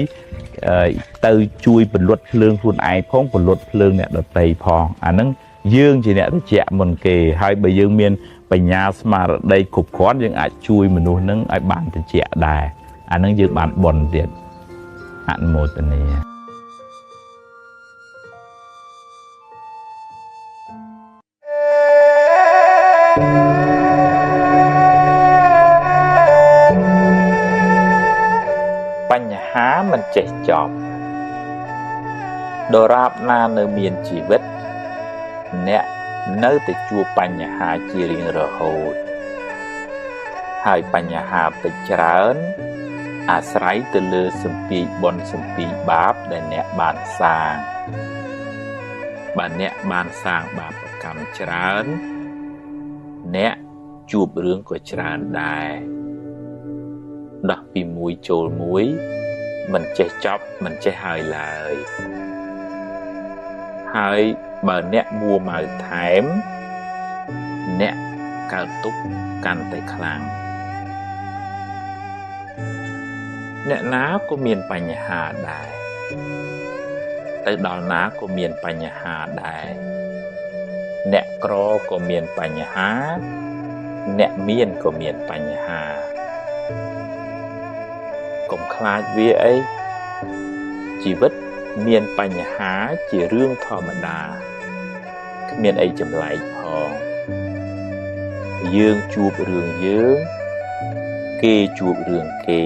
ទៅជួយពលុតភ្លើងខ្លួនឯងផងពលុតភ្លើងអ្នកដទៃផងអាហ្នឹងយើងជាអ្នកត្រជាក់មុនគេហើយបើយើងមានបញ្ញាស្មារតីគ្រប់គ្រាន់យើងអាចជួយមនុស្សហ្នឹងឲ្យបានត្រជាក់ដែរអាហ្នឹងយើងបានបុណ្យទៀតអនុមោទនាបញ្ហាមិនចេះចប់ដរាបណានៅមានជីវិតអ្នកនៅតែជួបបញ្ហាជារៀងរហូតហើយបញ្ហាពេចច្រើនអាស្រ័យទៅលើសម្ពាយបុណ្យសម្ពាយបាបដែលអ្នកបានសាងបើអ្នកបានសាងបាបកម្មច្រើនអ្នកជួបរឿងក៏ច្រើនដែរដោះពីមួយចូលមួយមិនចេះចប់មិនចេះហើយឡើយហើយបើអ្នកមួម៉ៅថែមអ្នកកើតទុក្ខកាន់តែខ្លាំងអ្នកណាក៏មានបញ្ហាដែរទៅដល់ណាក៏មានបញ្ហាដែរអ្នកក្រក៏មានបញ្ហាអ្នកមានក៏មានបញ្ហាកុំខ្លាចវាអីជីវិតមានបញ្ហាជារឿងធម្មតាគ្មានអីចម្លែកផងយើងជួបរឿងយើងគេជួបរឿងគេ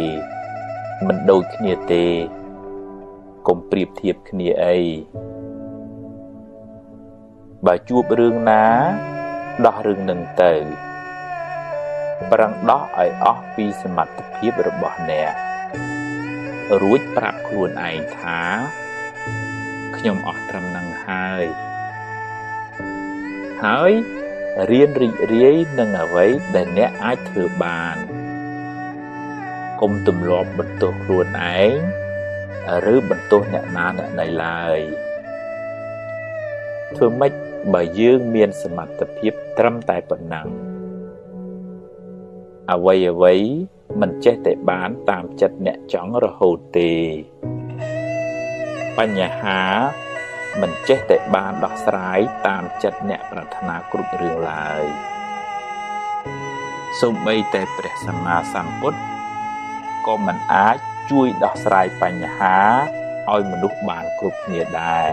មិនដូចគ្នាទេកុំប្រៀបធៀបគ្នាអីបើជួបរឿងណាដោះរឿងនឹងទៅប្រឹងដោះឲ្យអស់ពីសមត្ថភាពរបស់អ្នករួចប្រាប់ខ្លួនឯងថាខ្ញុំអស់ត្រឹមនឹងហើយហើយរៀនរីករាយនឹងអ្វីដែលអ្នកអាចធ្វើបានកុំទម្លាប់បន្ទោសខ្លួនឯងឬបន្ទោសអ្នកណាអ្នកណីឡើយធ្វើម៉េចបើយើងមានសមត្ថភាពត្រឹមតែប៉ុណ្ណឹងអ្វីអ្វីមិនចេះតែបានតាមចិត្តអ្នកចង់រហូតទេបញ្ហាមិនចេះតែបានដោះស្រាយតាមចិត្តអ្នកប្រាថ្នាគ្រប់រឿងឡើយសូម្បីតែព្រះសម្មាសម្ពុទ្ធក៏មិនអាចជួយដោះស្រាយបញ្ហាឲ្យមនុស្សបានគ្រប់គ្នាដែរ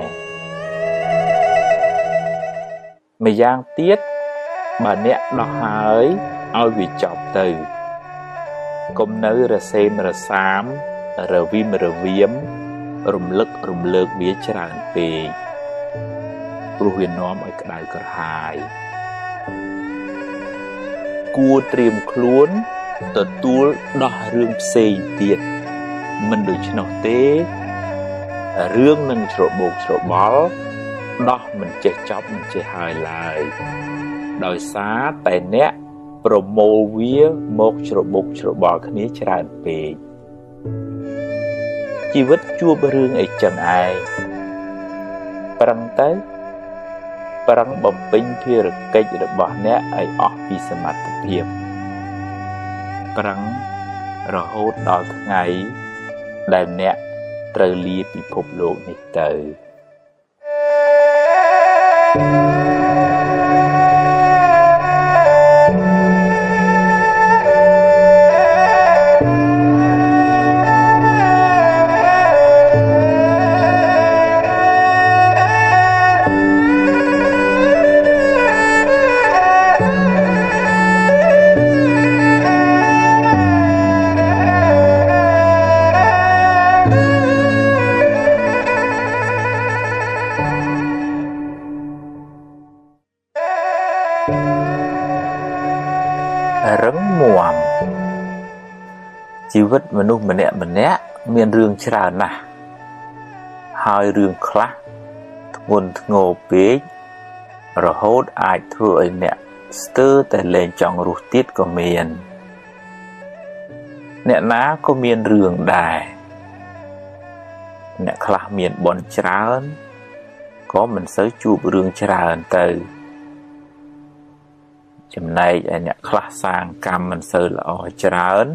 ម្យ៉ាងទៀតបើអ្នកដោះហើយឲ្យវាចប់ទៅកុំនៅរសេមរសាមរវិមរវៀមរំលឹករំលើកវាច្រើនពេកព្រោះវានាំឲ្យក្តៅក្រហាយគួរត្រៀមខ្លួនទទួលដោះរឿងផ្សេងទៀតមិនដូច្នោះទេរឿងនឹងច្របូកច្របល់ដោះមិនចេះចប់មិនចេះហើយឡើយដោយសារតែអ្នកប្រមូលវាមកច្របូកច្របល់គ្នាច្រើនពេកជីវិតជួបរឿងអីចឹងឯងប្រឹងទៅប្រឹងបំពេញភារកិច្ចរបស់អ្នកឲ្យអស់ពីសមត្ថភាពប្រឹងរហូតដល់ថ្ងៃដែលអ្នកត្រូវលាពិភពលោកនេះទៅរឹងមាំជីវិតមនុស្សម្នាក់ម្នាក់មានរឿងច្រើនណាស់ហើយរឿងខ្លះធ្ងន់ធ្ងរពេករហូតអាចធ្វើឲ្យអ្នកស្ទើរតែលែងចង់រស់ទៀតក៏មានអ្នកណាក៏មានរឿងដែរអ្នកខ្លះមានបុណ្យច្រើនក៏មិនសូវជួបរឿងច្រើនទៅ ចំណែកឯអ្នកខ្លះសាងកម្មមិនសូវល្អច្រើន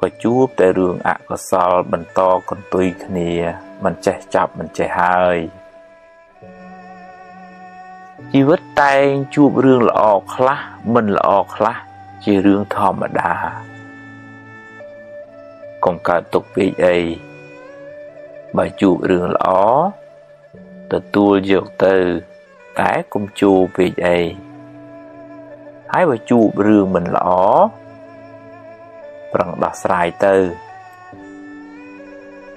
ក៏ជួបតែរឿងអកុសលបន្តកន្ទុយគ្នាមិនចេះចាប់មិនចេះហើយជីវិតតែងជួបរឿងល្អខ្លះមិនល្អខ្លះជារឿងធម្មតាកុំកើតទុកពេកអីបើជួបរឿងល្អទទួលយកទៅតែកុំជួបពេកអីហើយបើជួបរឿងមិនល្អប្រឹងដោះស្រាយទៅ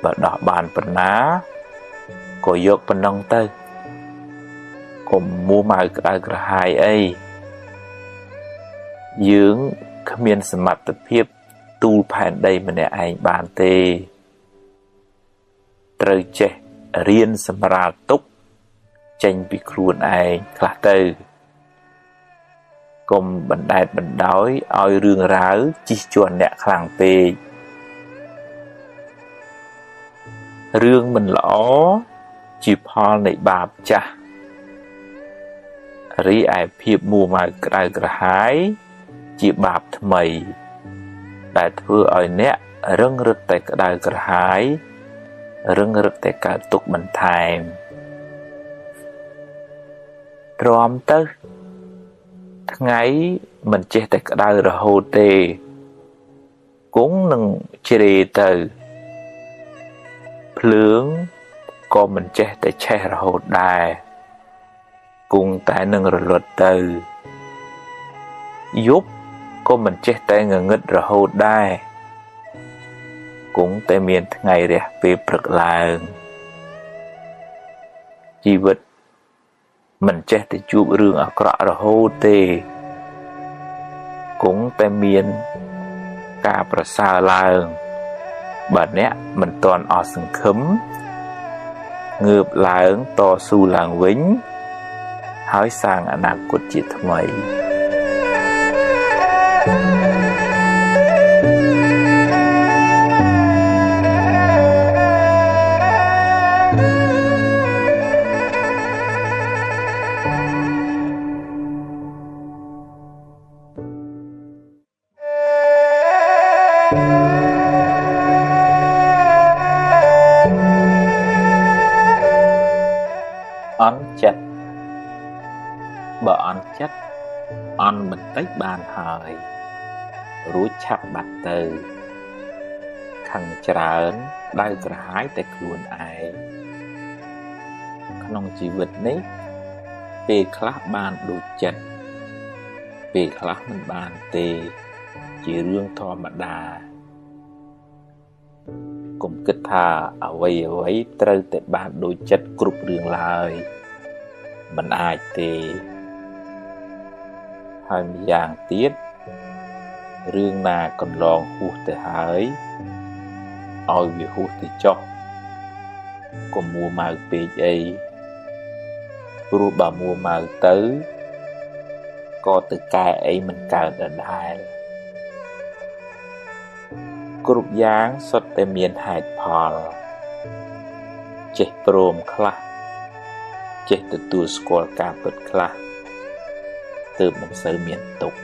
បើដោះបានប៉ុណ្ណាក៏យកប៉ុណ្ណឹងទៅកុំមួម៉ៅក្តៅក្រហាយអីយើងគ្មានសមត្ថភាពទូលផែនដីម្នាក់ឯងបានទេត្រូវចេះរៀនសម្រាលទុក្ខចេញពីខ្លួនឯងខ្លះទៅកុំបណ្ដែតបណ្ដោយឲ្យរឿងរ៉ាវជិះជាន់អ្នកខ្លាំងពេករឿងមិនល្អជាផលនៃបាបចាស់រីឯភាពមួម៉ៅក្តៅក្រហាយជាបាបថ្មីដែលធ្វើឲ្យអ្នករឹងរឹតតែក្តៅក្រហាយរឹងរឹតតែកើតទុក្ខបន្ថែមទ្រាំទៅថ្ងៃមិនចេះតែក្តៅរហូតទេគង់នឹងជ្រេទៅភ្លើងក៏មិនចេះតែឆេះរហូតដែរគង់តែនឹងរលត់ទៅយប់ក៏មិនចេះតែងងឹតរហូតដែរគង់តែមានថ្ងៃរះពេលព្រឹកឡើងជីវិតមិនចេះតែជួបរឿងអាក្រក់រហូតទេគង់តែមានការប្រសើរឡើងបើអ្នកមិនទាន់អស់សង្ឃឹមងើបឡើងតស៊ូឡើងវិញហើយសាងអនាគតជាថ្មីអន់ចិត្តបើអន់ចិត្តអន់បន្តិចបានហើយរួចឆាប់បាត់ទៅខឹងច្រើនដៅក្រហាយតែខ្លួនឯងក្នុងជីវិតនេះពេលខ្លះបានដូចចិត្តពេលខ្លះមិនបានទេជារឿងធម្មតាកុំគិតថាអ្វីអ្វីត្រូវតែបានដូចចិត្តគ្រប់រឿងឡើយមិនអាចទេហើយម្យ៉ាងទៀតរឿងណាកន្លងហួសទៅហើយឲ្យវាហួសទៅចុះកុំមួម៉ៅពេកអីព្រោះបើមួម៉ៅទៅក៏ទៅកែអីមិនកើតដដែលគ្រប់យ៉ាងសុទ្ធតែមានហេតុផលចេះព្រមខ្លះចេះទទួលស្គាល់ការពិតខ្លះទើបមិនសូវមានទុក្ខ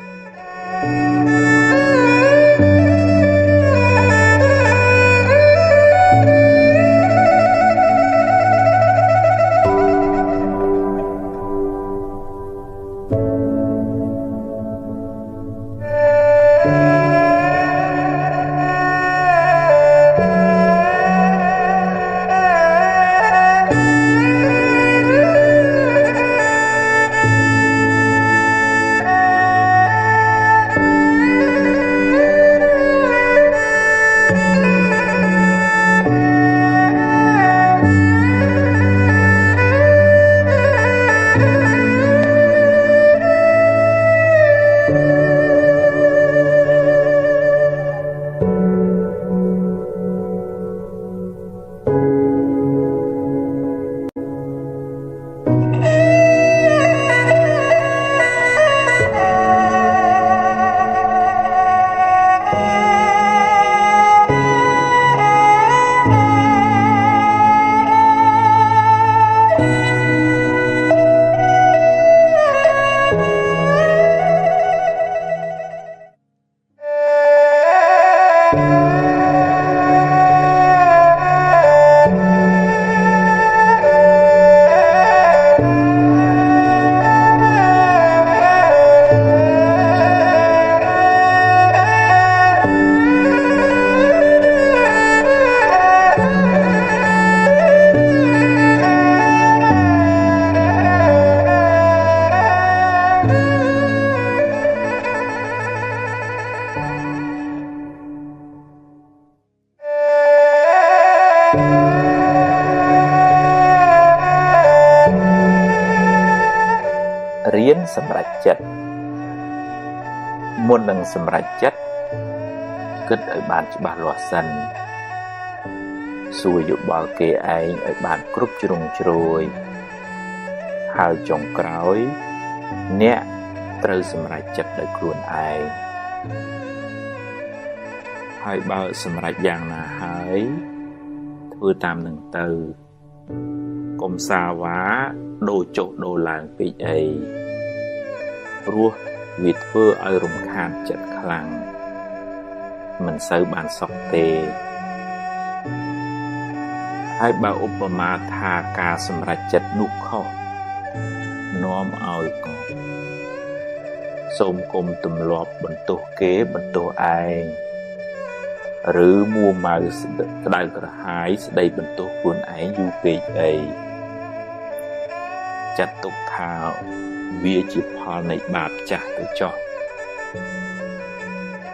រៀនសម្រេចចិត្តមុននឹងសម្រេចចិត្តគិតឲ្យបានច្បាស់លាស់សិនសួរយោបល់គេឯងឲ្យបានគ្រប់ជ្រុងជ្រោយហើយចុងក្រោយអ្នកត្រូវសម្រេចចិត្តដោយខ្លួនឯងហើយបើសម្រេចយ៉ាងណាហើយធ្វើតាមនឹងទៅកុំសាវ៉ាដូរចុះដូរឡើងពេកអីព្រោះវាធ្វើឲ្យរំខានចិត្តខ្លាំងមិនសូវបានសុខទេហើយបើឧបមាថាការសម្រេចចិត្តនោះខុសនាំឲ្យកសូមគុំទម្លាប់បន្ទោសគេបន្ទោសឯងឬមួម៉ៅក្តៅក្រហាយស្ដីបន្ទោសខ្លួនឯងយូរពេកអីចាត់ទុកថាវាជាផលនៃបាបចាស់ទៅចោះ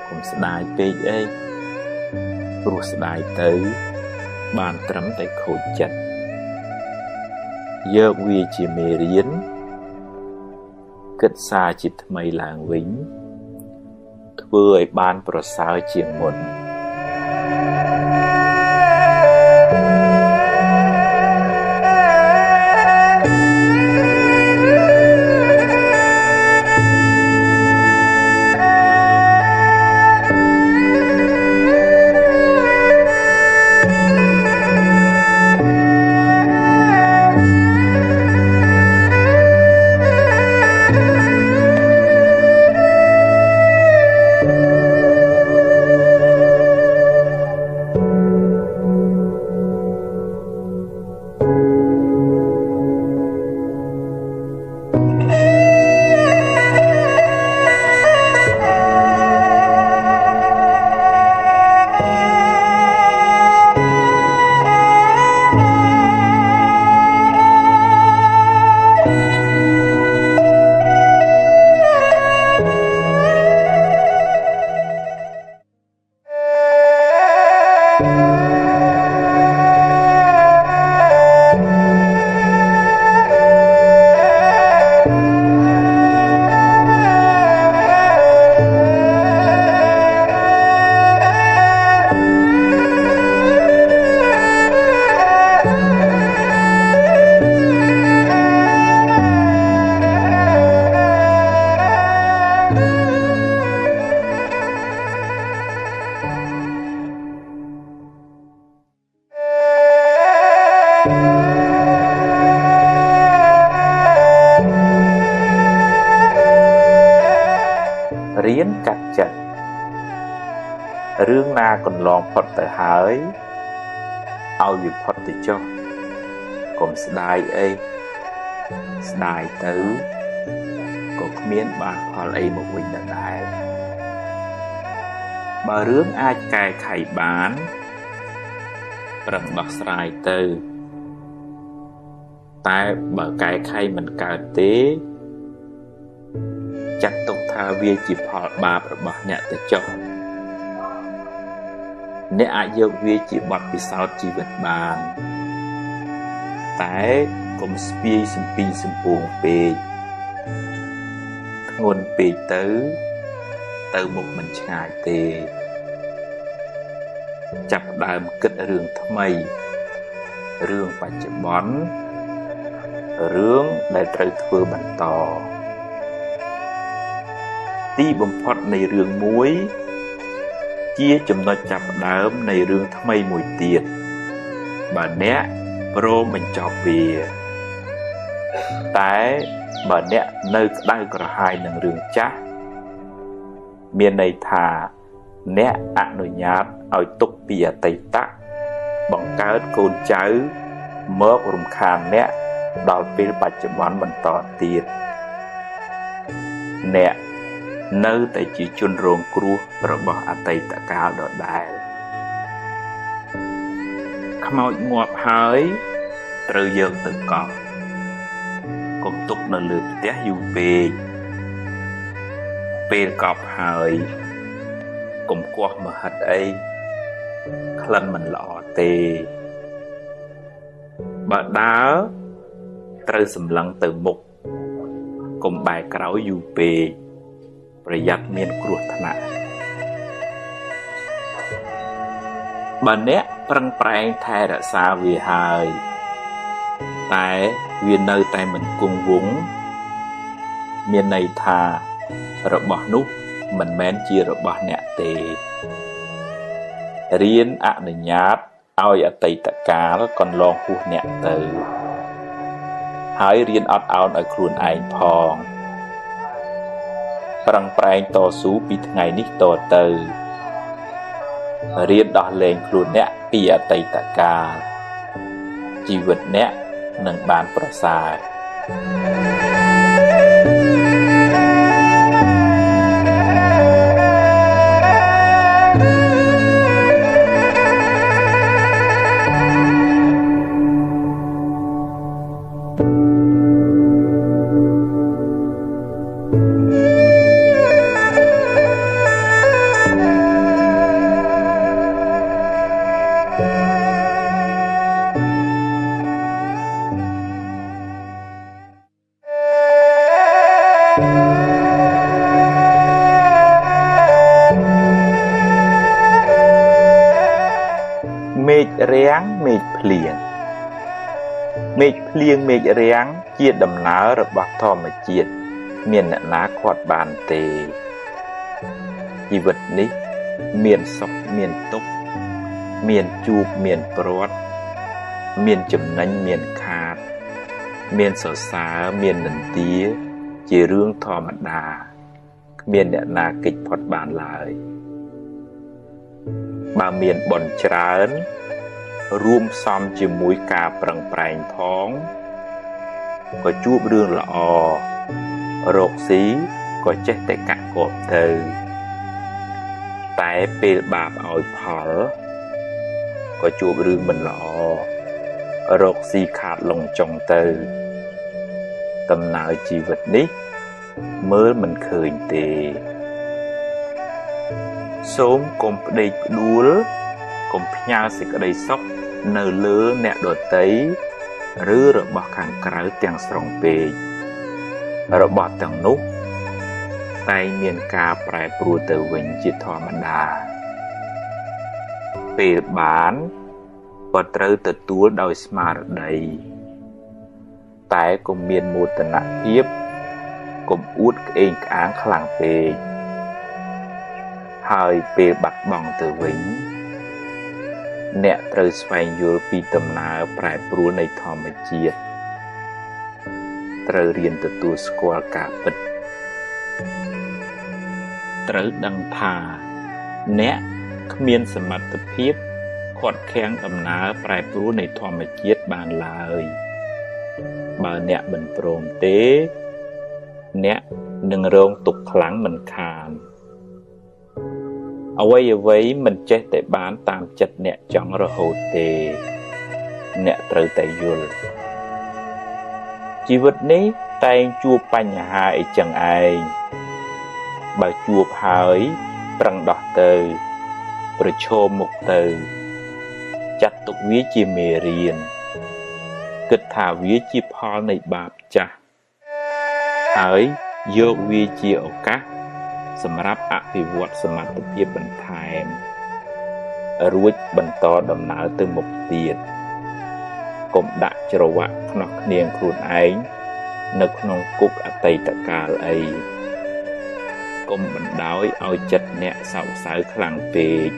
កុំស្ដាយពេកអីព្រោះស្ដាយទៅបានត្រឹមតែខូចចិត្តយកវាជាមេរៀនគិតសារជាថ្មីឡើងវិញធ្វើឲ្យបានប្រសើរជាងមុនរៀនកាត់ចិត្តរឿងណាកន្លងផុតទៅហើយឲ្យវាផុតទៅចុះកុំស្ដាយអីស្ដាយទៅក៏គ្មានបានផលអីមកវិញដដែលបើរឿងអាចកែខៃបានប្រឹងដោះស្រាយទៅតែបើកែខៃមិនកើតទេចាត់ទុកថាវាជាផលបាបរបស់អ្នកទៅចុះអ្នកអាចយកវាជាបទពិសោធន៍ជីវិតបានតែកុំស្ពាយសំពីងសំពួងពេកធ្ងន់ពេកទៅទៅមុខមិនឆ្ងាយទេចាប់ដើមគិតរឿងថ្មីរឿងបច្ចុប្បន្នរឿងដែលត្រូវធ្វើបន្តទីបំផុតនៃរឿងមួយជាចំណុចចាប់ផ្ដើមនៃរឿងថ្មីមួយទៀតបើអ្នកព្រមបញ្ចប់វាតែបើអ្នកនៅក្តៅក្រហាយនឹងរឿងចាស់មានន័យថាអ្នកអនុញ្ញាតឲ្យទុកពីអតីតបង្កើតកូនចៅមករំខានអ្នកដល់ពេលបច្ចុប្បន្នបន្តទៀតអ្នកនៅតែជាជនរងគ្រោះរបស់អតីតកាលដដែលខ្មោចងាប់ហើយត្រូវយកទៅកប់កុំទុកនៅលើផ្ទះយូរពេកពេលកប់ហើយកុំគាស់មហិតអីក្លិនមិនល្អទេបើដើរត្រូវសម្លឹងទៅមុខ កុំបែរក្រោយយូរពេកប្រយ័ត្នមានគ្រោះថ្នាក់បើអ្នកប្រឹងប្រែងថែរក្សាវាហើយតែវានៅតែមិនគង់វង្សមានន័យថារបស់នោះមិនមែនជារបស់អ្នកទេរៀនអនុញ្ញាតឲ្យអតីតកាលកន្លងហួសអ្នកទៅហើយរៀនអត់ឱនឲ្យខ្លួនឯងផងប្រឹងប្រែងតស៊ូពីថ្ងៃនេះតទៅរៀនដោះលែងខ្លួនអ្នកពីអតីតកាលជីវិតអ្នកនឹងបានប្រសើរមេឃរាំងមេឃភ្លៀងមេឃភ្លៀងមេឃរាំងជាដំណើររបស់ធម្មជាតិគ្មានអ្នកណាខាត់បានទេជីវិតនេះមានសុខមានទុក្ខមានជួបមានព្រាត់មានចំណេញមានខាតមានសរសើរមាននិន្ទាជារឿងធម្មតាគ្មានអ្នកណាគេចផុតបានឡើយបើមានបុណ្យច្រើនរួមផ្សំជាមួយការប្រឹងប្រែងផងក៏ជួបរឿងល្អរកស៊ីក៏ចេះតែកាក់កបទៅតែពេលបាបឲ្យផលក៏ជួបរឿងមិនល្អរកស៊ីខាតលងចុងទៅដំណើរជីវិតនេះមើលមិនឃើញទេសូមកុំផ្ដេកផ្ដួលកុំផ្ញើសេចក្តីសុខនៅលើអ្នកដទៃឬរបស់ខាងក្រៅទាំងស្រុងពេករបស់ទាំងនោះតែងមានការប្រែប្រួលទៅវិញជាធម្មតាពេលបានក៏ត្រូវទទួលដោយស្មារតីតែកុំមានមោទនភាពកុំអួតក្អេងក្អាងខ្លាំងពេកហើយពេលបាត់បង់ទៅវិញអ្នកត្រូវស្វែងយល់ពីដំណើរប្រែប្រួលនៃធម្មជាតិត្រូវរៀនទទួលស្គាល់ការពិតត្រូវដឹងថាអ្នកគ្មានសមត្ថភាពខាត់ខាំងដំណើរប្រែប្រួលនៃធម្មជាតិបានឡើយបើអ្នកមិនព្រមទេអ្នកនឹងរងទុក្ខខ្លាំងមិនខានអ្វីៗមិនចេះតែបានតាមចិត្តអ្នកចង់រហូតទេអ្នកត្រូវតែយល់ជីវិតនេះតែងជួបបញ្ហាអីចឹងឯងបើជួបហើយប្រឹងដោះទៅប្រឈមមុខទៅចាត់ទុកវាជាមេរៀនគិតថាវាជាផលនៃបាបចាស់ហើយយកវាជាឱកាសសម្រាប់អភិវឌ្ឍសមត្ថភាពបន្ថែមរួចបន្តដំណើរទៅមុខទៀតកុំដាក់ច្រវាក់ខ្នោះខ្នៀងខ្លួនឯងនៅក្នុងគុកអតីតកាលអីកុំបណ្ដោយឲ្យចិត្តអ្នកសោកសៅខ្លាំងពេក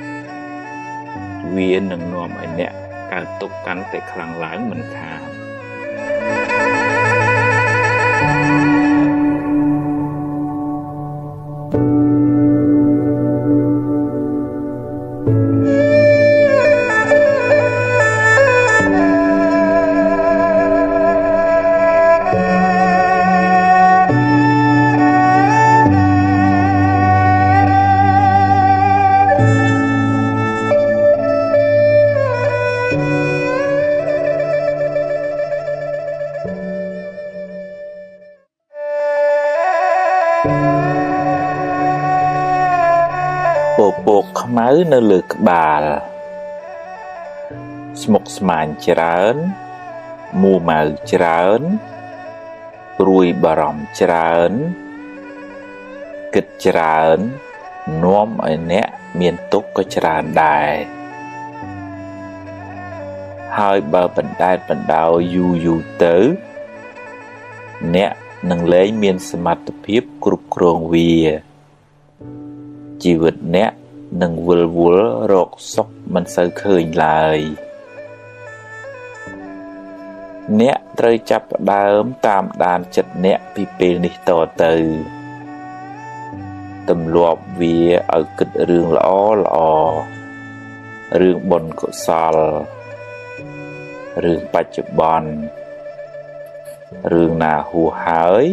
វានឹងនាំឲ្យអ្នកកើតទុក្ខកាន់តែខ្លាំងឡើងមិនខាន ពពកខ្មៅនៅលើក្បាលស្មុគស្មាញច្រើនមួម៉ៅច្រើន ព្រួយបារម្ភច្រើនគិតច្រើននាំឲ្យអ្នកមានទុក្ខក៏ច្រើនដែរហើយបើបណ្ដែតបណ្ដោយយូរយូរទៅអ្នកនឹងលែងមានសមត្ថភាពគ្រប់គ្រងវាជីវិតអ្នកនឹងវិលវល់រកសុខមិនសូវឃើញឡើយអ្នកត្រូវចាប់ផ្ដើមតាមដានចិត្តអ្នកពីពេលនេះតទៅទម្លាប់វាឲ្យគិតរឿងល្អល្អរឿងបុណ្យកុសលរឿងបច្ចុប្បន្នរឿងណាហួសហើយ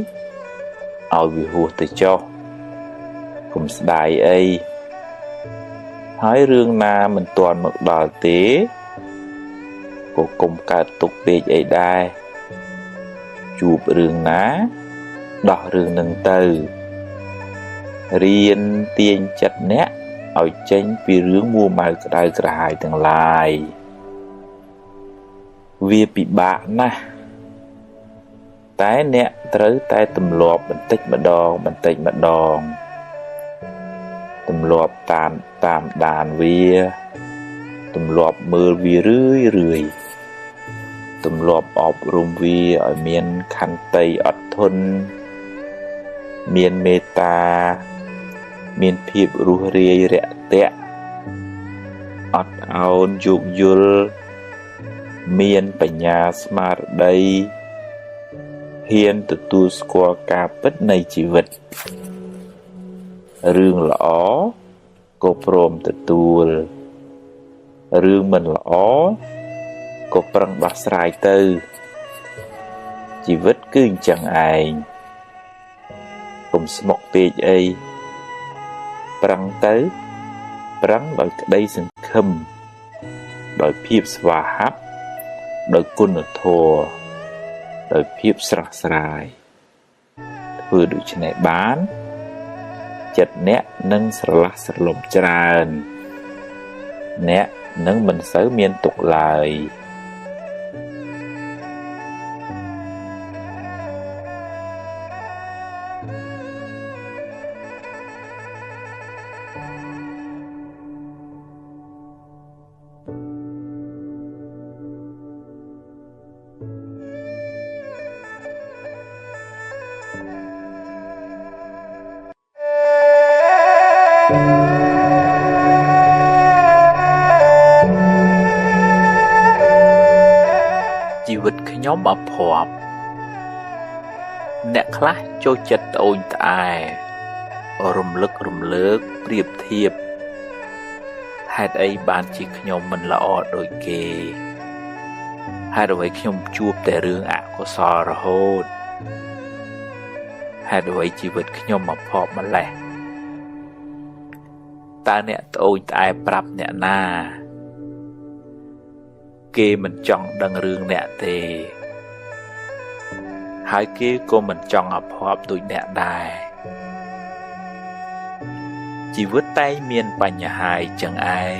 ឲ្យវាហួសទៅចុះកុំស្ដាយអីហើយរឿងណាមិនទាន់មកដល់ទេក៏កុំកើតទុកពេកអីដែរជួបរឿងណាដោះរឿងនឹងទៅរៀនទាញចិត្តអ្នកឲ្យចេញពីរឿងមួម៉ៅក្តៅក្រហាយទាំងឡាយវាពិបាកណាស់តែអ្នកត្រូវតែទម្លាប់បន្តិចម្ដងបន្តិចម្ដងទម្លាប់តាមដានវាទម្លាប់មើលវារឿយរឿយទម្លាប់អប់រំវាឲ្យមានខន្តីអត់ធន់មានមេត្តាមានភាពរួសរាយរាក់ទាក់អត់ឱនយោគយល់មានបញ្ញាស្មារតីហ៊ានទទួលស្គាល់ការពិតនៃជីវិតរឿងល្អក៏ព្រមទទួលរឿងមិនល្អក៏ប្រឹងដោះស្រាយទៅជីវិតគឺអញ្ចឹងឯងកុំស្មុគពេកអីប្រឹងទៅប្រឹងដោយក្តីសង្ឃឹមដោយភាពស្វាហាប់ដោយគុណធម៌ដោយភាពស្រស់ស្រាយធ្វើដូច្នេះបានចិត្តអ្នកនឹងស្រឡះស្រលំច្រើនអ្នកនឹងមិនសូវមានទុក្ខឡើយជីវិតខ្ញុំអភ័ព្វអ្នកខ្លះចូលចិត្តត្អូញត្អែរំលឹករំលើកប្រៀបធៀបហេតុអីបានជាខ្ញុំមិនល្អដូចគេហេតុអ្វីខ្ញុំជួបតែរឿងអកុសលរហូតហេតុអ្វីជីវិតខ្ញុំអភ័ព្វម្ល៉េះតើអ្នកត្អូញត្អែប្រាប់អ្នកណាគេមិនចង់ដឹងរឿងអ្នកទេហើយគេក៏មិនចង់អភ័ព្វដូចអ្នកដែរជីវិតតែងមានបញ្ហាអញ្ចឹងឯង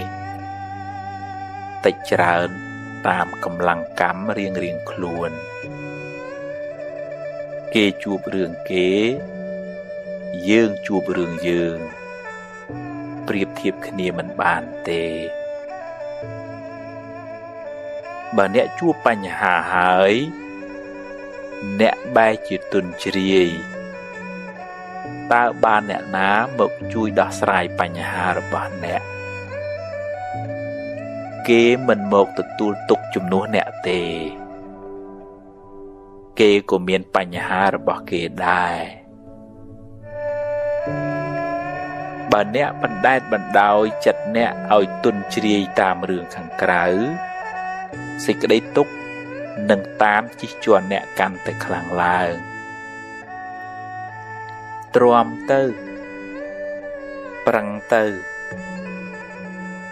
តិចច្រើនតាមកម្លាំងកម្មរៀងៗខ្លួនគេជួបរឿងគេយើងជួបរឿងយើងប្រៀបធៀបគ្នាមិនបានទេបើអ្នកជួបបញ្ហាហើយអ្នកបែរជាទន់ជ្រាយតើបានអ្នកណាមកជួយដោះស្រាយបញ្ហារបស់អ្នកគេមិនមកទទួលទុក្ខជំនួសអ្នកទេគេក៏មានបញ្ហារបស់គេដែរបើអ្នកបណ្ដែតបណ្ដោយចិត្តអ្នកឲ្យទន់ជ្រាយតាមរឿងខាងក្រៅសេចក្តីទុក្ខនឹងតាមជិះជាន់អ្នកកាន់តែខ្លាំងឡើងទ្រាំទៅប្រឹងទៅ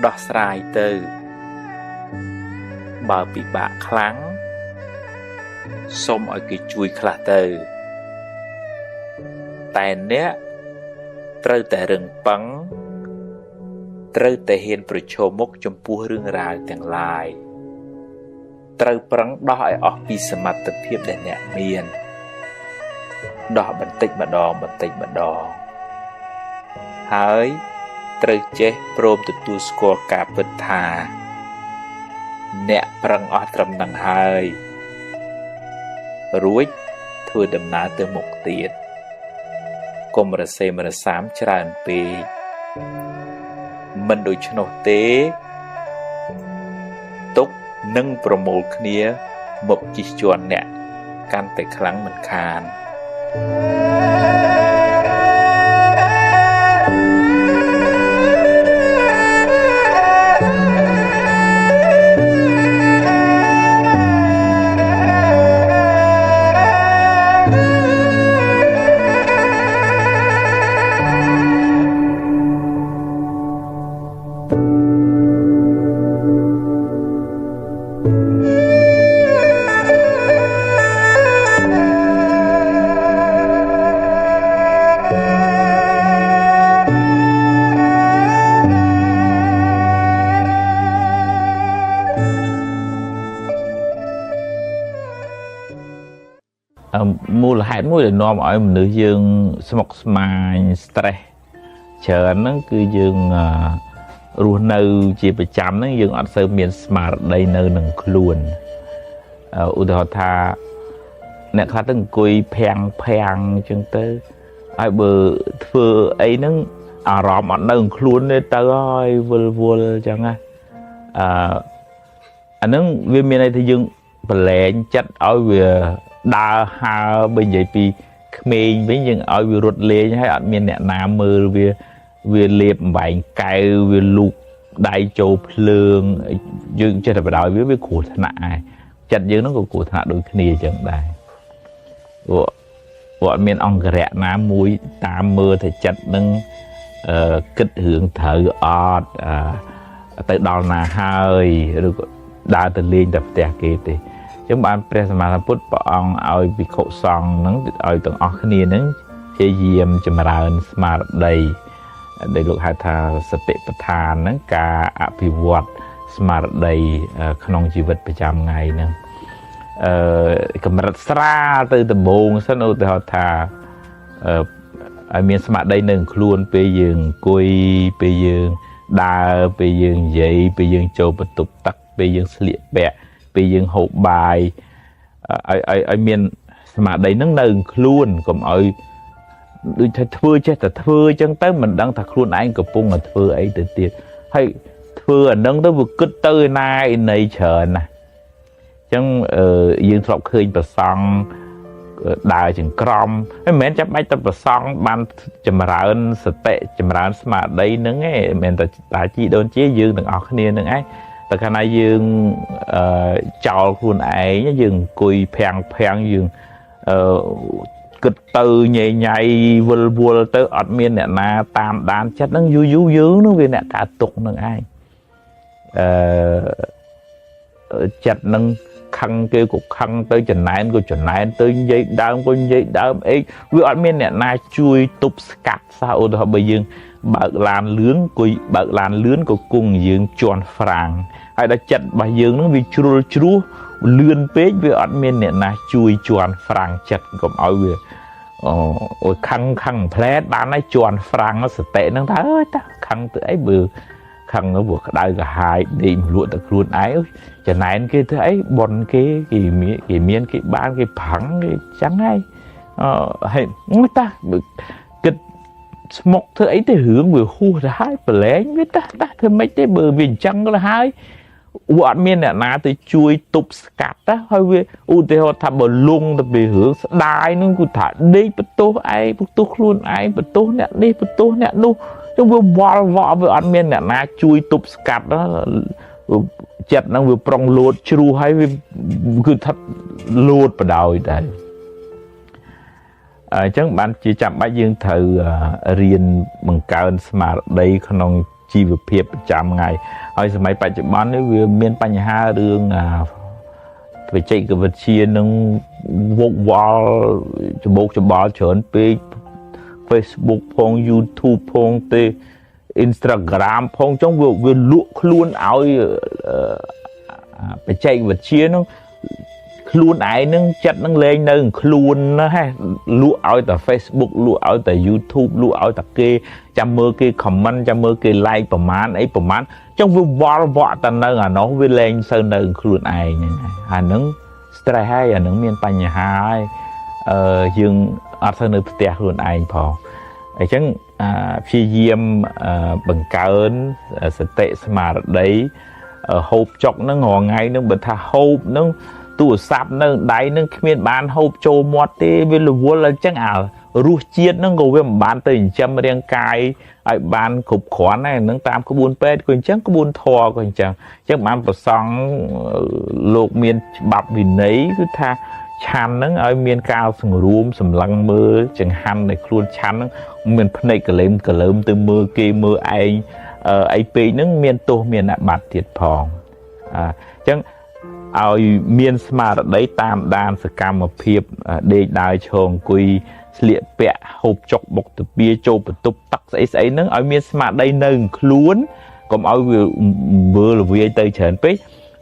ដោះស្រាយទៅបើពិបាកខ្លាំងសូមឲ្យគេជួយខ្លះទៅតែអ្នកត្រូវតែរឹងប៉ឹងត្រូវតែហ៊ានប្រឈមមុខចំពោះរឿងរ៉ាវទាំងឡាយត្រូវប្រឹងដោះឲ្យអស់ពីសមត្ថភាពដែលអ្នកមាន។ ដោះបន្តិចម្ដងបន្តិចម្ដងហើយត្រូវចេះព្រមទទួលស្គាល់ការពិតថាអ្នកប្រឹងអស់ត្រឹមនឹងហើយរួចធ្វើដំណើរទៅមុខទៀតកុំរសេមរសាមច្រើនពេកមិនដូច្នោះទេទុកនឹងប្រមូលគ្នាមកជិះជាន់អ្នកកាន់តែខ្លាំងមិនខានមូលហេតុមួយដែលនាំឲ្យមនុស្សយើងស្មុគស្មាញ stress ច្រើនហ្នឹងគឺយើងរស់នៅជាប្រចាំហ្នឹងយើងអត់សូវមានស្មារតីនៅនឹងខ្លួនឧទាហរណ៍ថាអ្នកខ្លះទៅអង្គុយភាំងភាំងអញ្ចឹងទៅហើយបើធ្វើអីហ្នឹងអារម្មណ៍អត់នៅនឹងខ្លួនទេទៅហើយវិលវល់អញ្ចឹងណាអាហ្នឹងវាមានន័យថាយើងប្រឡែងចិត្តឲ្យវាដើរហើបើនិយាយពីក្មេងវិញយើងឲ្យវារត់លេងហើយអត់មានអ្នកណាមើលវាវាលេបអំបែងកែវវាលូកដៃចូលភ្លើងយើងចេះតែបដ ாய் វាគ្រោះថ្នាក់ឯងចិត្តយើងហ្នឹងក៏គ្រោះថ្នាក់ដូចគ្នាអញ្ចឹងដែរព្រោះអត់មានអង្គរៈណាមួយតាមមើលថាចិត្តហ្នឹងគិតរឿងត្រូវអត់ទៅដល់ណាហើយឬក៏ដើរទៅលេងតែផ្ទះគេទេចឹងបានព្រះសម្មាសម្ពុទ្ធព្រះអង្គឲ្យភិក្ខុសង្ឃហ្នឹងឲ្យទាំងអស់គ្នាហ្នឹងព្យាយាមចម្រើនស្មារតីដែលលោកហៅថាសតិប្បដ្ឋានហ្នឹងការអភិវឌ្ឍស្មារតីក្នុងជីវិតប្រចាំថ្ងៃហ្នឹងកម្រិតស្រាលទៅដំបូងសិនឧទាហរណ៍ថាឲ្យមានស្មារតីនៅខ្លួនពេលយើងអង្គុយពេលយើងដើរពេលយើងនិយាយពេលយើងចូលបន្ទប់ទឹកពេលយើងស្លៀកពាក់ពេលយើងហូបបាយឲ្យមានស្មារតីនឹងនៅខ្លួនកុំឲ្យដូចថាធ្វើចេះតែធ្វើអញ្ចឹងទៅមិនដឹងថាខ្លួនឯងកំពុងតែធ្វើអីទៅទៀតហើយធ្វើអានឹងទៅវាគិតទៅឯណាឯណីច្រើនណាស់អញ្ចឹងយើងធ្លាប់ឃើញព្រះសង្ឃដើរចង្ក្រមហើយមិនមែនចាំបាច់តែព្រះសង្ឃបានចម្រើនសតិចម្រើនស្មារតីហ្នឹងឯងមិនមែនតែតាជីដូនជាយើងទាំងអស់គ្នាហ្នឹងឯងតែកាលណាយើងចោលខ្លួនឯងយើងអង្គុយភាំងភាំងយើងគិតទៅញ៉ៃញ៉ៃវិលវល់ទៅអត់មានអ្នកណាតាមដានចិត្តហ្នឹងយូរយូរយើងហ្នឹងវាអ្នកកើតទុកហ្នឹងឯងចិត្តហ្នឹងខឹងគេក៏ខឹងទៅចំណែនក៏ចំណែនទៅនិយាយដើមក៏និយាយដើមអីវាអត់មានអ្នកណាជួយទប់ស្កាត់សោះឧទាហរណ៍បើយើងបើកឡានលឿនគួយបើកឡានលឿនក៏គង់យើងជន់ហ្វ្រាំងហើយដល់ចិត្តរបស់យើងនឹងវាជ្រុលជ្រោះលឿនពេកវាអត់មានអ្នកណាជួយជន់ហ្វ្រាំងចិត្តកុំឲ្យវាអូយខឹងខឹងផ្លែតបានហើយជន់ហ្វ្រាំងសតិហ្នឹងថាអើយតាខឹងទៅអីបើខឹងទៅព្រោះក្តៅក្រហាយដេកមលក់តែខ្លួនឯងចំណែនគេធ្វើអីប៉ុនគេគេមានគេបានគេប្រឹងគេចឹងហើយហើយតាគិតស្មុកធ្វើអីទៅរឿងវាហួសទៅហើយប្រឡែងវាតាតាធ្វើម៉េចទេបើវាអញ្ចឹងទៅហើយវាអត់មានអ្នកណាទៅជួយទប់ស្កាត់ណាហើយវាឧទាហរណ៍ថាបើលងទៅពីរឿងស្ដាយនឹងគឺថាដេកបន្ទោសឯងបន្ទោសខ្លួនឯងបន្ទោសអ្នកនេះបន្ទោសអ្នកនោះចឹងវាវល់វក់វាអត់មានអ្នកណាជួយទប់ស្កាត់ណាចិត្តហ្នឹងវាប្រុងលួតជ្រុះហើយវាគឺថាលួតបដ ாய் ដែរអញ្ចឹងបានជាចាំបាច់យើងត្រូវរៀនបង្កើនស្មារតីក្នុងជីវភាពប្រចាំថ្ងៃហើយសម័យបច្ចុប្បន្ននេះវាមានបញ្ហារឿងបច្ចេកវិទ្យានឹងវកវល់ច្បោកច្បល់ច្រើនពេក Facebook ផង YouTube ផងទេ Instagram ផងចុងវាលក់ខ្លួនឲ្យបច្ចេកវិទ្យានឹង ខ្លួនឯងនឹងចិត្តនឹងលែងនៅខ្លួនណាហេលក់ឲ្យតែ Facebook លក់ឲ្យតែ YouTube លក់ឲ្យតែគេចាំមើលគេ comment ចាំមើលគេ like ប្រមាណអីប្រមាណចឹងវាវល់វក់តែនៅអានោះវាលែងសូវនៅខ្លួនឯងហ្នឹងអាហ្នឹង stress ហើយអាហ្នឹងមានបញ្ហាហើយអឺយើងអត់សូវនៅផ្ទះខ្លួនឯងផងអញ្ចឹងព្យាយាមបង្កើនសតិស្មារតីហូបចុកហ្នឹងរាល់ថ្ងៃហ្នឹងបើថាហូបហ្នឹងទូរស័ព្ទនៅដៃនឹងគ្មានបានហូបចូលមាត់ទេវារវល់អញ្ចឹងអារសជាតិហ្នឹងក៏វាមិនបានទៅចិញ្ចឹមរាងកាយឲ្យបានគ្រប់គ្រាន់ដែរនឹងតាមក្បួនពេទ្យក៏អញ្ចឹងក្បួនធម៌ក៏អញ្ចឹងអញ្ចឹងបានប្រសង់លោកមានច្បាប់វិន័យគឺថាឆាន់ហ្នឹងឲ្យមានការសង្រួមសម្លឹងមើលចង្ហាន់នៃខ្លួនឆាន់ហ្នឹងមានភ្នែកកលែមកលើមទៅមើលគេមើលឯងអីពេកហ្នឹងមានទោសមានអាបត្តិទៀតផងអញ្ចឹងឲ្យមានស្មារតីតាមដានសកម្មភាពដេកដើរឈរអង្គុយស្លៀកពាក់ហូបចុកបុកតាពីចូលបន្ទប់ទឹកស្អីស្អីហ្នឹងឲ្យមានស្មារតីនៅខ្លួនកុំឲ្យវាមើលវាយទៅច្រើនពេក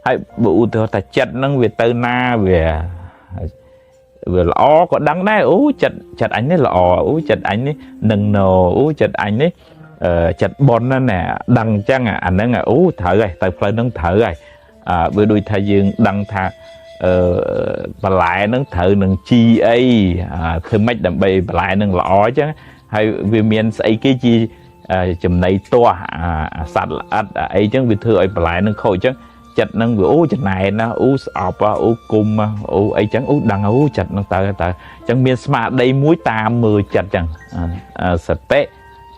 ហើយបើឧទាហរណ៍ថាចិត្តហ្នឹងវាទៅណាវាល្អក៏ដឹងដែរអូចិត្តចិត្តអញនេះល្អអូចិត្តអញនេះនឹងណអូចិត្តអញនេះចិត្តប៉ុនណាណាដឹងអញ្ចឹងអាហ្នឹងអូត្រូវហើយទៅផ្លូវហ្នឹងត្រូវហើយវាដូចថាយើងដឹងថាបន្លែហ្នឹងត្រូវនឹងជីអីធ្វើម៉េចដើម្បីបន្លែហ្នឹងល្អអញ្ចឹងហើយវាមានស្អីគេជាចំណីទាស់អាសត្វល្អិតអីចឹងវាធ្វើឲ្យបន្លែហ្នឹងខូចអញ្ចឹងចិត្តហ្នឹងវាអូចំណែនណាអូស្អប់អូគុំអូអីចឹងអូដឹងអូចិត្តហ្នឹងទៅទៅអញ្ចឹងមានស្មារតីមួយតាមមើលចិត្តចឹងសតិ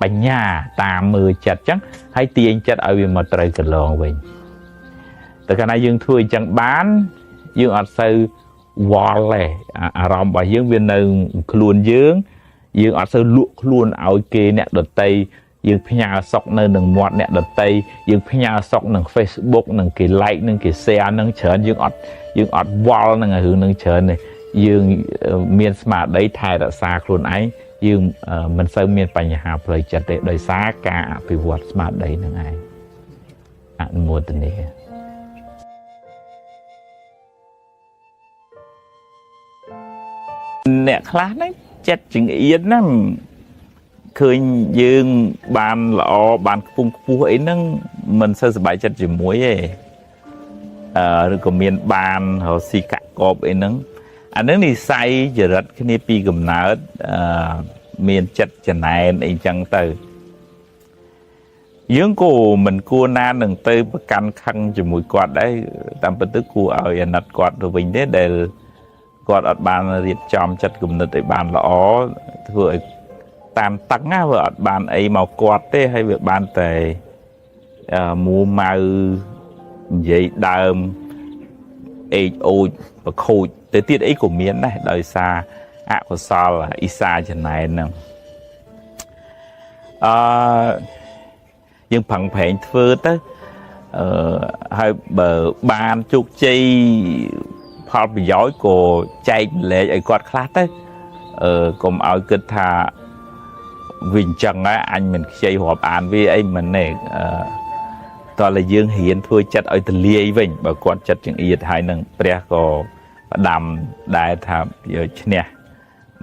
បញ្ញាតាមមើលចិត្តចឹងហើយទាញចិត្តឲ្យវាមកត្រូវកន្លងវិញតែកាលណាយើងធ្វើអញ្ចឹងបានយើងអត់សូវវល់ទេអារម្មណ៍របស់យើងវានៅខ្លួនយើងយើងអត់សូវលក់ខ្លួនឲ្យគេអ្នកដតីយើងផ្ញើសុកនៅនឹងមាត់អ្នកដតីយើងផ្ញើសុកនឹង Facebook នឹងគេ like នឹងគេ share នឹងច្រើនយើងអត់វល់នឹងរឿងនឹងច្រើនទេយើងមានស្មារតីថែរក្សាខ្លួនឯងយើងមិនសូវមានបញ្ហាផ្លូវចិត្តទេដោយសារការអភិវឌ្ឍស្មារតីនឹងឯងអនុមោទនាអ្នកខ្លះហ្នឹងចិត្តចង្អៀតហ្នឹងឃើញយើងបានល្អបានខ្ពង់ខ្ពស់អីហ្នឹងមិនសូវសប្បាយចិត្តជាមួយទេឬក៏មានបានរកស៊ីកាក់កបអីហ្នឹងអាហ្នឹងនិស័យចរិតគ្នាពីកំណើតមានចិត្តចំណែនអីចឹងទៅយើងក៏មិនគួរណានឹងទៅប្រកាន់ខឹងជាមួយគាត់ដែរតាមពិតទៅគួរឲ្យអាណិតគាត់ទៅវិញទេដែលគាត់អត់បានរៀបចំចិត្តគំនិតឲ្យបានល្អធ្វើឲ្យតាមតឹងណាវាអត់បានអីមកគាត់ទេហើយវាបានតែមួម៉ៅនិយាយដើមអេកអូចប្រខូចទៅទៀតអីក៏មានដែរដោយសារអកុសលអ៊ីសាចំណែនហ្នឹងអឺយើងប្រឹងប្រែងធ្វើទៅហើយបើបានជោគជ័យផលប្រយោជន៍ក៏ចែកម្លែកឲ្យគាត់ខ្លះទៅកុំឲ្យគិតថាវាអញ្ចឹងហើយអញមិនខ្ចីរាប់អានវាអីមិនទេតោះតែយើងរៀនធ្វើចិត្តឲ្យទលាយវិញបើគាត់ចិត្តចង្អៀតហើយនឹងព្រះក៏ផ្ដាំដែរថាយកឈ្នះ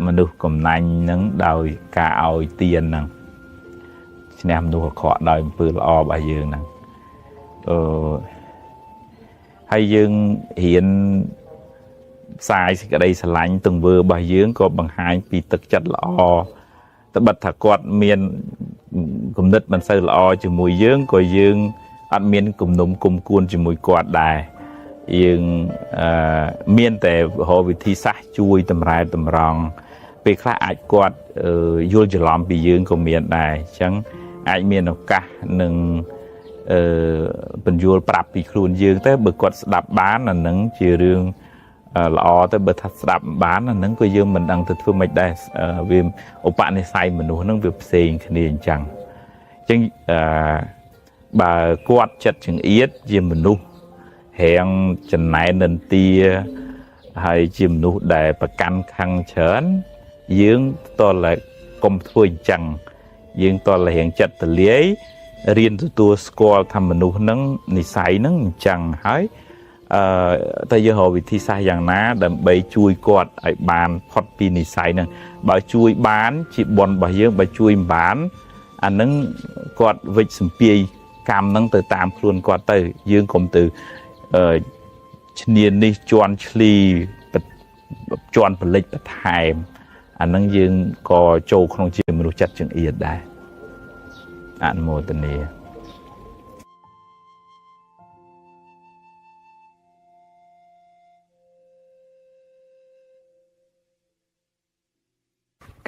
មនុស្សកំណាញ់នឹងដោយការឲ្យទានហ្នឹងឈ្នះមនុស្សអាក្រក់ដោយអំពើល្អរបស់យើងហ្នឹងហើយយើងរៀនផ្សាយសេចក្តីស្រឡាញ់ទង្វើរបស់យើងក៏បង្ហាញពីទឹកចិត្តល្អត្បិតថាគាត់មានគំនិតមិនសូវល្អជាមួយយើងក៏យើងអត់មានគំនុំគុំគួនជាមួយគាត់ដែរយើងមានតែរកវិធីសាស្ត្រជួយតម្រែតម្រង់ពេលខ្លះអាចគាត់យល់ច្រឡំពីយើងក៏មានដែរអញ្ចឹងអាចមានឱកាសនឹងបញ្យល់ប្រាប់ពីខ្លួនយើងទៅបើគាត់ស្ដាប់បានអានឹងជារឿងល្អទៅបើថាស្ដាប់បានអានឹងក៏យើងមិនដឹងទៅធ្វើម៉េចដែរវាឧបនិស្ស័យមនុស្សហ្នឹងវាផ្សេងគ្នាអញ្ចឹងអញ្ចឹងបើគាត់ចិត្តចង្អៀតជាមនុស្សរាងចំណែននិន្ទាហើយជាមនុស្សដែលប្រកាន់ខឹងច្រើនយើងតើកុំធ្វើអញ្ចឹងយើងតើរាងចិត្តទលាយរៀនទទួលស្គាល់ថាមនុស្សហ្នឹងនិស័យហ្នឹងអញ្ចឹងហើយ អឺតែយើងរកវិធីសាស្ត្រយ៉ាងណាដើម្បីជួយគាត់ឲ្យបានផុតពីនិស័យហ្នឹងបើជួយបានជាបុណ្យរបស់យើងបើជួយមិនបានអាហ្នឹងគាត់វិច្ចសំពាយកម្មហ្នឹងទៅតាមខ្លួនគាត់ទៅយើងកុំទៅអឺឈ្នានេះជន់ឈ្លីជន់ផលិចបន្ថែមអាហ្នឹងយើងក៏ចូលក្នុងជាមនុស្សចិត្តចង្អៀតដែរអនុមោទនា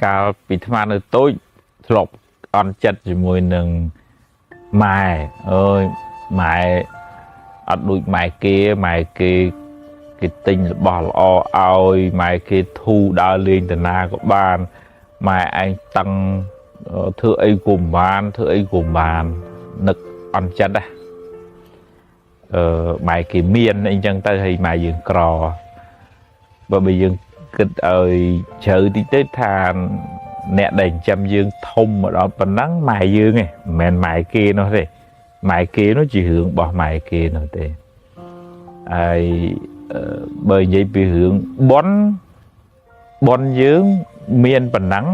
កាលពីអាត្មានៅតូចធ្លាប់អន់ចិត្តជាមួយនឹងម៉ែអើយម៉ែអត់ដូចម៉ែគេម៉ែគេគេទិញរបស់ល្អឲ្យម៉ែគេធូរដើរលេងតាណាក៏បានម៉ែឯងតឹងធ្វើអីក៏មិនបានធ្វើអីក៏មិនបាននឹកអន់ចិត្តណាម៉ែគេមានអីចឹងទៅហើយម៉ែយើងក្របើយើងគិតឲ្យជ្រៅតិចទៅថាអ្នកដែលចិញ្ចឹមយើងធំមកដល់ប៉ុណ្ណឹងម៉ែយើងឯងមិនមែនម៉ែគេនោះទេម៉ែគេនោះជារឿងរបស់ម៉ែគេនោះទេហើយបើនិយាយពីរឿងបុណ្យបុណ្យយើងមានប៉ុណ្ណឹង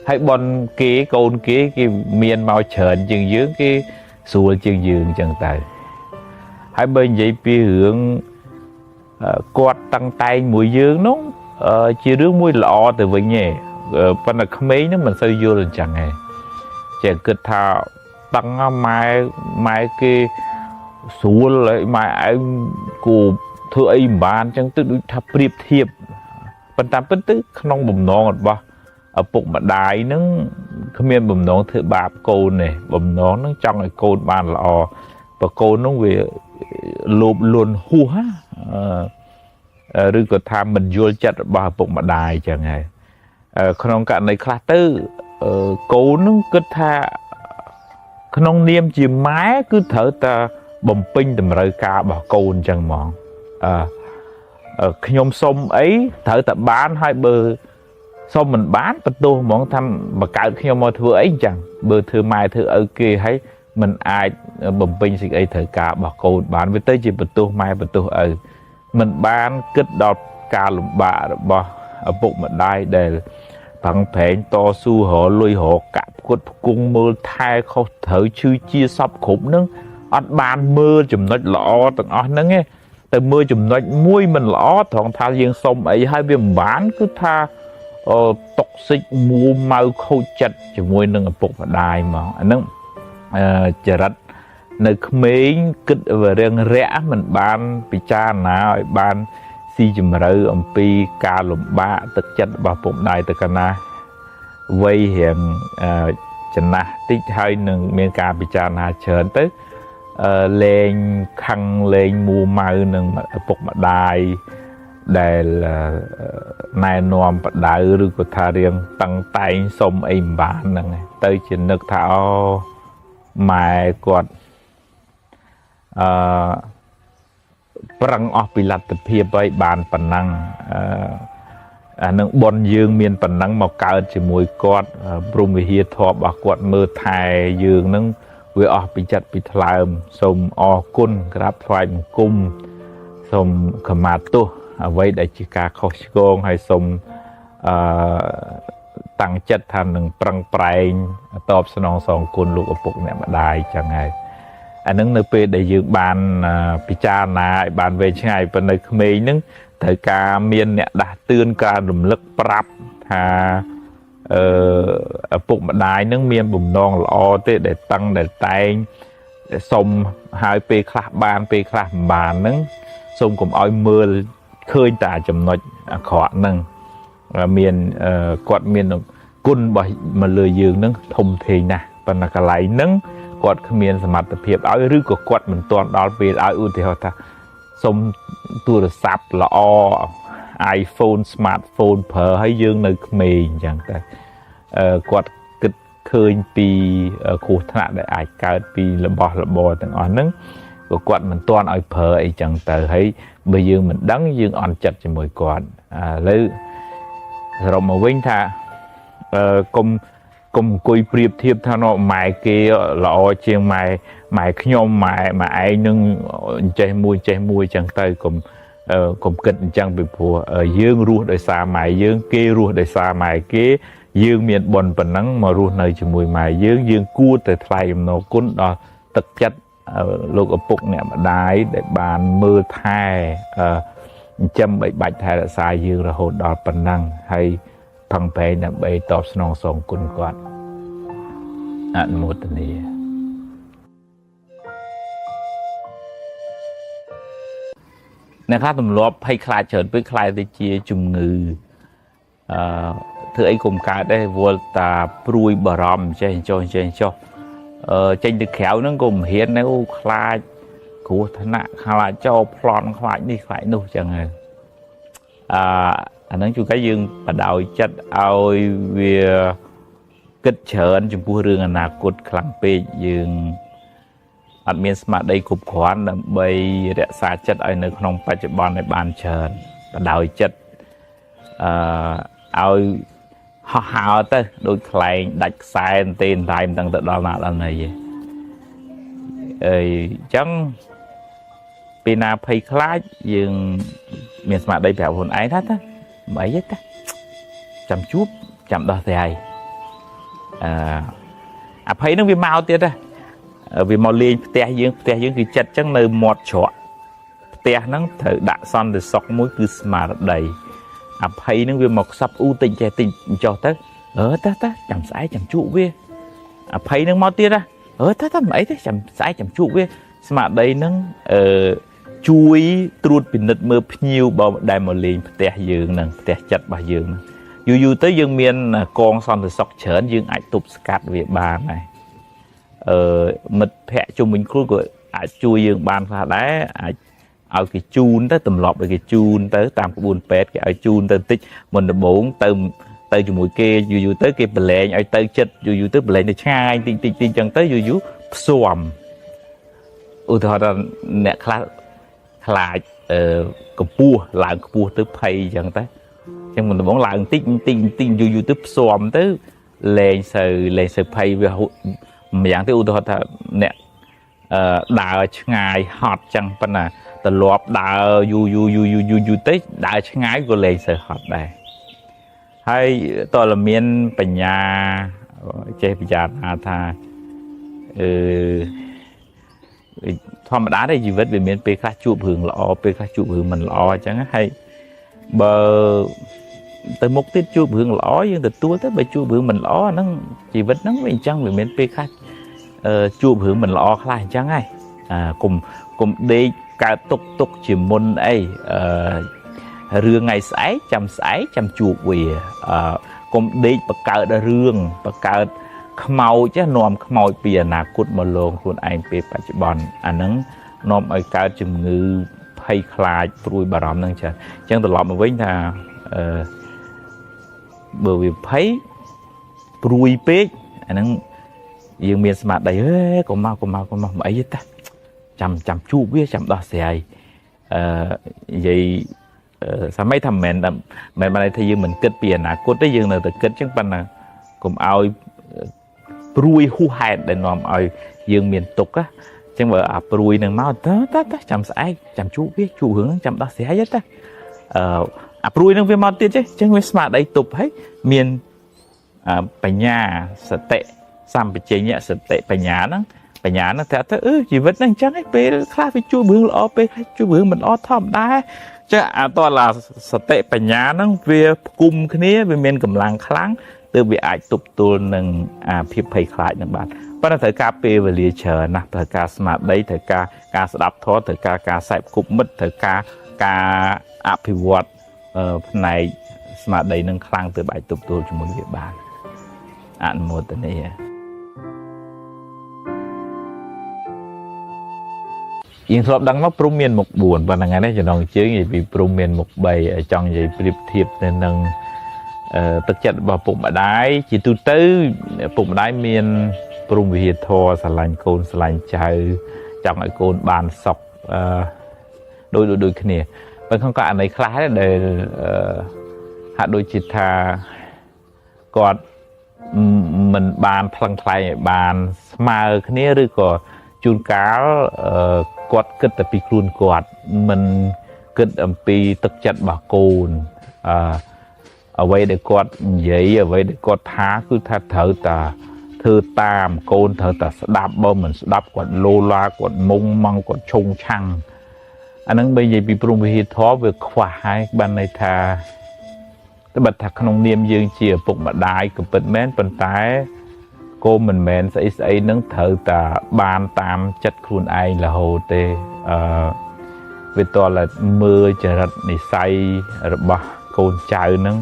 ហើយបុណ្យគេកូនគេគេមានមកច្រើនជាងយើងគេស្រួលជាងយើងអញ្ចឹងទៅហើយបើនិយាយពីរឿងគាត់តឹងតែងមួយយើងនោះជារឿងមួយល្អទៅវិញឯងប៉ុន្តែក្មេងហ្នឹងមិនសូវយល់អញ្ចឹងឯងចេះគិតថាតឹងម៉ែគេស្រួលហើយម៉ែឯងគូធ្វើអីមិនបានអញ្ចឹងទៅដូចថាប្រៀបធៀបប៉ុន្តែពិតទៅក្នុងបំណងរបស់ឪពុកម្ដាយហ្នឹងគ្មានបំណងធ្វើបាបកូនទេបំណងហ្នឹងចង់ឲ្យកូនបានល្អបើកូនហ្នឹងវាលោភលន់ហួសឬក៏ថាមិនយល់ចិត្តរបស់ឪពុកម្ដាយអញ្ចឹងហើយក្នុងករណីខ្លះទៅកូននឹងគិតថាក្នុងនាមជាម៉ែគឺត្រូវតែបំពេញតម្រូវការរបស់កូនអញ្ចឹងហ្មងខ្ញុំសុំអីត្រូវតែបានហើយបើសុំមិនបានបន្ទោសហ្មងថាបើកើតខ្ញុំមកធ្វើអីអញ្ចឹងបើធ្វើម៉ែធ្វើឪគេហើយមិនអាចបំពេញសេចក្តីត្រូវការរបស់កូនបានវាទៅជាបន្ទោសម៉ែបន្ទោសឪមិនបានគិតដល់ការលំបាករបស់ឪពុកម្ដាយដែលប្រឹងប្រែងតស៊ូរកលុយរកកាក់ផ្គត់ផ្គង់មើលថែខុសត្រូវឈឺជាសពគ្រប់នឹងអត់បានមើលចំណុចល្អទាំងអស់ហ្នឹងឯងទៅមើលចំណុចមួយមិនល្អត្រង់ថាយើងសុំអីហើយវាមិនបានគឺថាតុកសិចមួម៉ៅខូចចិត្តជាមួយនឹងឪពុកម្ដាយហ្មងអាហ្នឹងចរិតនៅក្មេងគិតរឿងរាក់មិនបានពិចារណាឲ្យបានស៊ីជម្រៅអំពីការលំបាកទឹកចិត្តរបស់ពុកម្ដាយទៅកាលណាវ័យរៀងចំណាស់តិចហើយនឹងមានការពិចារណាច្រើនទៅលែងខឹងលែងមួម៉ៅនឹងឪពុកម្ដាយដែលណែនាំបដៅឬក៏ថារៀងតឹងតែងសុំអីមិនបានហ្នឹងទៅជានឹកថាអូម៉ែគាត់អឺប្រឹងអស់ពីលទ្ធភាពហើយបានប៉ុណ្ណឹងអានឹងបុណ្យយើងមានប៉ុណ្ណឹងមកកើតជាមួយគាត់ព្រហ្មវិហារធម៌របស់គាត់មើលថែយើងនឹងវាអស់ពីចិត្តពីថ្លើមសូមអរគុណក្រាបថ្វាយបង្គំសូមខមាទោសអ្វីដែលជាការខុសឆ្គងហើយសូមតាំងចិត្តថានឹងប្រឹងប្រែងតបស្នងសងគុណលោកឪពុកអ្នកម្ដាយចឹងហើយអានឹងនៅពេលដែលយើងបានពិចារណាឲ្យបានវែងឆ្ងាយប៉ុន្តែក្មេងហ្នឹងត្រូវការមានអ្នកដាស់តឿនការរំលឹកប្រាប់ថាឪពុកម្ដាយហ្នឹងមានបំណងល្អទេដែលតឹងដែលតែងសុំហើយពេលខ្លះបានពេលខ្លះមិនបានហ្នឹងសូមកុំឲ្យមើលឃើញតែចំណុចអាក្រក់ហ្នឹងមានគាត់មានគុណរបស់មកលើយើងហ្នឹងធំធេងណាស់ប៉ុន្តែកន្លែងហ្នឹងគាត់គ្មានសមត្ថភាពឲ្យឬក៏គាត់មិនទាន់ដល់ពេលឲ្យឧទាហរណ៍ថាសុំទូរស័ព្ទល្អ iPhone smartphone ប្រើឲ្យយើងនៅក្មេងអញ្ចឹងតែគាត់គិតឃើញពីគ្រោះថ្នាក់ដែលអាចកើតពីរបស់របរទាំងអស់ហ្នឹងក៏គាត់មិនទាន់ឲ្យប្រើអីចឹងទៅហើយបើយើងមិនដឹងយើងអន់ចិត្តជាមួយគាត់ឥឡូវសរុបមកវិញថាកុំ កុំអង្គុយប្រៀបធៀបថាណម៉ែគេល្អជាងម៉ែម៉ែខ្ញុំម៉ែម៉ែឯងនឹងចេះមួយចេះមួយចឹងទៅកុំកុំគិតអញ្ចឹងពីព្រោះយើងរស់ដោយសារម៉ែយើងគេរស់ដោយសារម៉ែគេយើងមានបុណ្យប៉ុណ្ណឹងមករស់នៅជាមួយម៉ែយើងយើងគួរតែថ្លែងអំណរគុណដល់ទឹកចិត្តលោកឪពុកអ្នកម្ដាយដែលបានមើលថែចិញ្ចឹមបីបាច់ថែរក្សាយើងរហូតដល់ប៉ុណ្ណឹងហើយផឹងប្រែងដើម្បីតបស្នងសងគុណគាត់អនុមោទនាអ្នកខ្លះទម្លាប់ភ័យខ្លាចច្រើនពេកខ្លាចទៅជាជំងឺអឺធ្វើអីកុំកើតដែរវល់តាព្រួយបារម្ភចេះចុះចេះចុះចេញទៅក្រៅហ្នឹងក៏មិនហ៊ានដែរអូខ្លាចគ្រោះថ្នាក់ខ្លាចចោលប្លន់ខ្លាចនេះខ្លាចនោះចឹងហើយអាហ្នឹងជួនកាលយើងបដោយចិត្តឲ្យវាគិតច្រើនចំពោះរឿងអនាគតខ្លាំងពេកយើងអត់មានស្មារតីគ្រប់គ្រាន់ដើម្បីរក្សាចិត្តឲ្យនៅក្នុងបច្ចុប្បន្នឲ្យបានច្រើនបដោយចិត្តឲ្យហោះហើរទៅដូចខ្លែងដាច់ខ្សែទេតែមិនដឹងទៅដល់ណាដល់ណីទេអីចឹងពេលណាភ័យខ្លាចយើងមានស្មារតីប្រាប់ខ្លួនឯងថាតាមិនអីទេតាចាំជួបចាំដោះស្រាយអភ័យនឹងវាមកទៀតណាវាមកលេងផ្ទះយើងផ្ទះយើងគឺចិត្តចឹងនៅមាត់ច្រកផ្ទះហ្នឹងត្រូវដាក់សន្តិសុខមួយគឺស្មារតីអភ័យនឹងវាមកខ្សឹបអ៊ូតិចចេះតិចចុះទៅតាតាចាំស្អែកចាំជក់វាអភ័យនឹងមកទៀតណាតាតាមិនអីទេចាំស្អែកចាំជក់វាស្មារតីនឹងជួយត្រួតពិនិត្យមើលភ្ញៀវបើដែលមកលេងផ្ទះយើងនឹងផ្ទះចិត្តរបស់យើងហ្នឹងយូរយូរទៅយើងមានកងសន្តិសុខច្រើនយើងអាចទប់ស្កាត់វាបានដែរមិត្តភ័ក្តិជុំវិញខ្លួនក៏អាចជួយយើងបានខ្លះដែរអាចឲ្យគេជូនទៅទម្លាប់ឲ្យគេជូនទៅតាមក្បួនពេទ្យគេឲ្យជូនទៅតិចមុនដំបូងទៅទៅជាមួយគេយូរយូរទៅគេប្រឡែងឲ្យទៅចិត្តយូរយូរទៅប្រឡែងទៅឆ្ងាយតិចតិចតិចចឹងទៅយូរយូរផ្សំឧទាហរណ៍ថាអ្នកខ្លះខ្លាចកម្ពស់ឡើងខ្ពស់ទៅភ័យចឹងទៅចឹងមុនដំបូងឡើងតិចតិចតិចយូរយូរទៅផ្សំទៅលែងសូវភ័យវាម្យ៉ាងទៅឧទាហរណ៍ថាអ្នកដើរឆ្ងាយហត់ចឹងប៉ុន្តែទម្លាប់ដើរយូរយូរយូរយូរយូរទៅដើរឆ្ងាយក៏លែងសូវហត់ដែរហើយតើមានបញ្ញាចេះពិចារណាថាធម្មតាទេជីវិតវាមានពេលខ្លះជួបរឿងល្អពេលខ្លះជួបរឿងមិនល្អអញ្ចឹងហើយបើទៅមុខទៀតជួបរឿងល្អយើងទទួលទៅបើជួបរឿងមិនល្អហ្នឹងជីវិតហ្នឹងវាអញ្ចឹងវាមានពេលខ្លះជួបរឿងមិនល្អខ្លះអញ្ចឹងហើយកុំដេកកើតទុកជាមុនអីរឿងថ្ងៃស្អែកចាំស្អែកចាំជួបវាកុំដេកបង្កើតរឿងបង្កើតខ្មោចនាំខ្មោចពីអនាគតមកលងខ្លួនឯងពេលបច្ចុប្បន្នអាហ្នឹងនាំឲ្យកើតជំងឺភ័យខ្លាចព្រួយបារម្ភហ្នឹងច្រើនអញ្ចឹងត្រឡប់មកវិញថាបើវាភ័យព្រួយពេកអាហ្នឹងយើងមានស្មារតីហេកុំមកកុំមកកុំមកមិនអីទេតាចាំជួបវាចាំដោះស្រាយនិយាយសម័យថាមិនមែនបានថាយើងមិនគិតពីអនាគតទេយើងនៅតែគិតចឹងប៉ុន្តែកុំឲ្យព្រួយហួសហេតុដែលនាំឲ្យយើងមានទុក្ខអញ្ចឹងបើអាព្រួយនឹងមកតាតាចាំស្អែកចាំជួបវាជួបរឿងហ្នឹងចាំដោះស្រាយតាអាព្រួយនឹងវាមកទៀតទេអញ្ចឹងវាស្មារតីទប់ហើយមានបញ្ញាសតិសម្បជញ្ញៈសតិបញ្ញាហ្នឹងបញ្ញាហ្នឹងតែទៅជីវិតហ្នឹងអញ្ចឹងឯងពេលខ្លះវាជួបរឿងល្អពេលខ្លះជួបរឿងមិនល្អធម្មតាចឹងអាតឡាសតិបញ្ញាហ្នឹងវាផ្គុំគ្នាវាមានកម្លាំងខ្លាំងទើបវាអាចទប់ទល់នឹងអាភាពភ័យខ្លាចនឹងបានប៉ុន្តែត្រូវការពេលវេលាច្រើនណាស់ត្រូវការស្មារតីត្រូវការការស្ដាប់ធម៌ត្រូវការការសេពគប់មិត្តត្រូវការការអភិវឌ្ឍផ្នែកស្មារតីនឹងខ្លាំងទើបអាចទប់ទល់ជាមួយវាបានអនុមោទនាយើងធ្លាប់ដឹងមកព្រំមានមុខ4ប៉ុន្តែថ្ងៃនេះចំណងជើងនិយាយពីព្រំមានមុខ3ចង់និយាយប្រៀបធៀបទៅនឹងទឹកចិត្តរបស់ពុកម្ដាយជាទូទៅពុកម្ដាយមានព្រំវិហារធម៌ស្រឡាញ់កូនស្រឡាញ់ចៅចង់ឲ្យកូនបានសុខដូចគ្នាប៉ុន្តែក្នុងករណីខ្លះដែលហាក់ដូចជាថាគាត់ មិនបានថ្លឹងថ្លែងឲ្យបានស្មើគ្នាឬក៏ជួនកាលគាត់គិតតែពីខ្លួនគាត់មិនគិតអំពីទឹកចិត្តរបស់កូនអ្វីដែលគាត់និយាយអ្វីដែលគាត់ថាគឺថាត្រូវតែធ្វើតាមកូនត្រូវតែស្ដាប់បើមិនស្ដាប់គាត់លោឡាគាត់មុងម៉ងគាត់ឆុងឆាំងអាហ្នឹងបើនិយាយពីព្រហ្មវិហារធម៌វាខ្វះហើយបានន័យថាត្បិតថាក្នុងនាមយើងជាឪពុកម្ដាយក៏ពិតមែនប៉ុន្តែកូនមិនមែនស្អីស្អីនឹងត្រូវតែបានតាមចិត្តខ្លួនឯងរហូតទេវាតតែមើលចរិតនិស័យរបស់កូនចៅនឹង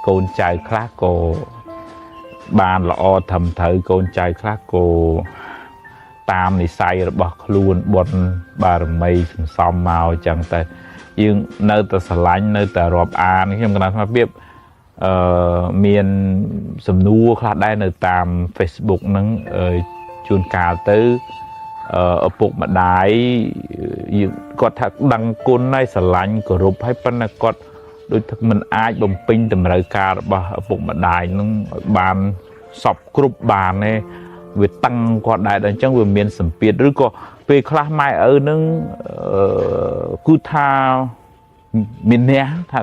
កូនចៅខ្លះក៏បានល្អត្រឹមត្រូវកូនចៅខ្លះក៏តាមនិស័យរបស់ខ្លួនបុណ្យបារមីសន្សំមកអញ្ចឹងតែយើងនៅតែស្រឡាញ់នៅតែរាប់អានខ្ញុំកណ្ដាលស្មារតីមានសំណួរខ្លះដែរនៅតាម Facebook ហ្នឹងជួនកាលទៅឪពុកម្ដាយគាត់ថាដឹងគុណហើយស្រឡាញ់គោរពហើយប៉ុន្តែគាត់ដូចថាមិនអាចបំពេញតម្រូវការរបស់ឪពុកម្ដាយនឹងឲ្យបានសពគ្រប់បានទេវាតឹងគាត់ដែរដល់អញ្ចឹងវាមានសម្ពាធឬក៏ពេលខ្លះម៉ែឪនឹងគឺថាមានអ្នកថា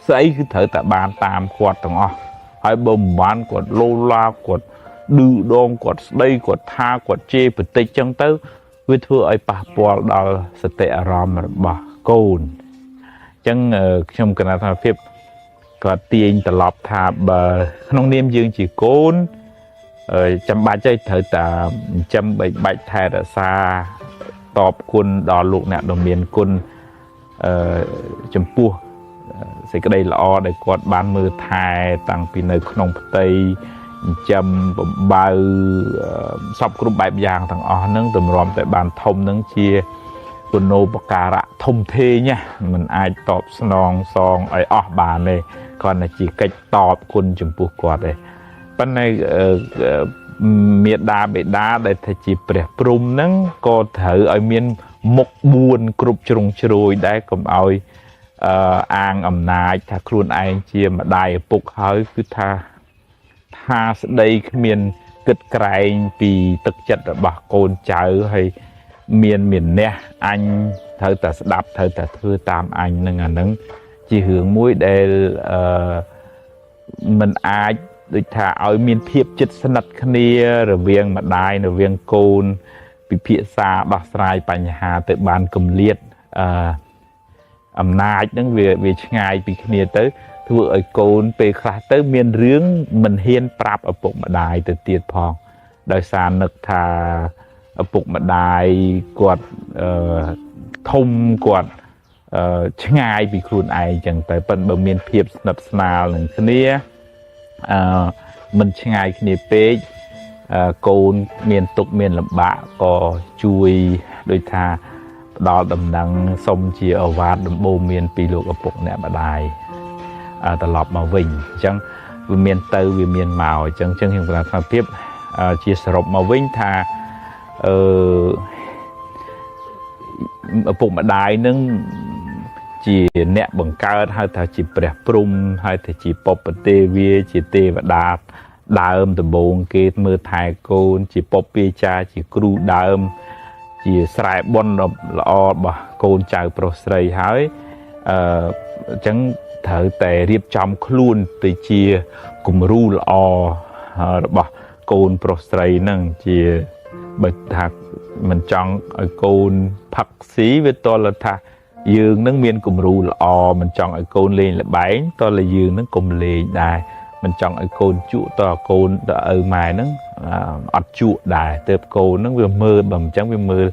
ស្អីគឺត្រូវតែបានតាមគាត់ទាំងអស់ហើយបើមិនបានគាត់លោឡាគាត់ឌឺដងគាត់ស្ដីគាត់ថាគាត់ជេរបតិចចឹងទៅវាធ្វើឲ្យប៉ះពាល់ដល់សតិអារម្មណ៍របស់កូនអញ្ចឹងខ្ញុំកណ្ដាលថាភាពគាត់ទាញត្រឡប់ថាបើក្នុងនាមយើងជាកូនចាំបាច់ទេត្រូវតែចិញ្ចឹមបីបាច់ថែរក្សាតបគុណដល់លោកអ្នកដ៏មានគុណចំពោះសេចក្តីល្អដែលគាត់បានមើលថែតាំងពីនៅក្នុងផ្ទៃចិញ្ចឹមបំបៅសពគ្រប់បែបយ៉ាងទាំងអស់ហ្នឹងទម្រាំតែបានធំហ្នឹងជាគុណូបការៈធំធេងណាมันអាចតបស្នងសងឲ្យអស់បានទេគ្រាន់តែជាកិច្ចតបគុណចំពោះគាត់ទេប៉ុន្តែមេដាបេដាដែលថាជាព្រះព្រហ្មហ្នឹងក៏ត្រូវឲ្យមានមុខ4គ្រប់ជ្រុងជ្រោយដែរកុំឲ្យអាងអំណាចថាខ្លួនឯងជាម្ដាយឪពុកហើយគឺថាស្ដីគ្មានគិតក្រែងពីទឹកចិត្តរបស់កូនចៅហើយមានអ្នកអញត្រូវតែស្ដាប់ត្រូវតែធ្វើតាមអញនឹងអានឹងជារឿងមួយដែលមិនអាចដូចថាឲ្យមានភាពជិតស្និទ្ធគ្នារវាងម្ដាយរវាងកូនពិភាក្សាដោះស្រាយបញ្ហាទៅបានគម្លាតអំណាចហ្នឹងវាឆ្ងាយពីគ្នាទៅធ្វើឲ្យកូនពេលខ្លះទៅមានរឿងមិនហ៊ានប្រាប់ឪពុកម្ដាយទៅទៀតផងដោយសារនឹកថាឪពុកម្ដាយគាត់ធំគាត់ឆ្ងាយពីខ្លួនឯងចឹងទៅប៉ុន្តែបើមានភាពស្និទ្ធស្នាលនឹងគ្នាមិនឆ្ងាយគ្នាពេកកូនមានទុក្ខមានលំបាកក៏ជួយដូចថាផ្ដល់ដំណឹងសុំជាឱវាទដំបូន្មានពីលោកឪពុកអ្នកម្ដាយត្រឡប់មកវិញអញ្ចឹងវាមានទៅវាមានមកអញ្ចឹងខ្ញុំប្រាប់ថាភាពជាសរុបមកវិញថាឪពុកម្ដាយនឹងជាអ្នកបង្កើតហៅថាជាព្រះព្រហ្មហៅថាជាពពទេវាជាទេវតាដើមដំបូងគេមើលថែកូនជាពពាចាជាគ្រូដើមជាស្រែបុណ្យល្អរបស់កូនចៅប្រុសស្រីហើយអញ្ចឹងត្រូវតែរៀបចំខ្លួនទៅជាគំរូល្អរបស់កូនប្រុសស្រីហ្នឹងជាបើថាមិនចង់ឲ្យកូនផឹកស៊ីវាតលថាយើងនឹងមានគំរូល្អមិនចង់ឲ្យកូនលេងល្បែងតលយើងនឹងកុំលេងដែរមិនចង់ឲ្យកូនជក់តកូនតឪម៉ែនឹងអត់ជក់ដែរទើបកូននឹងវាមើលបើមិនចឹងវាមើល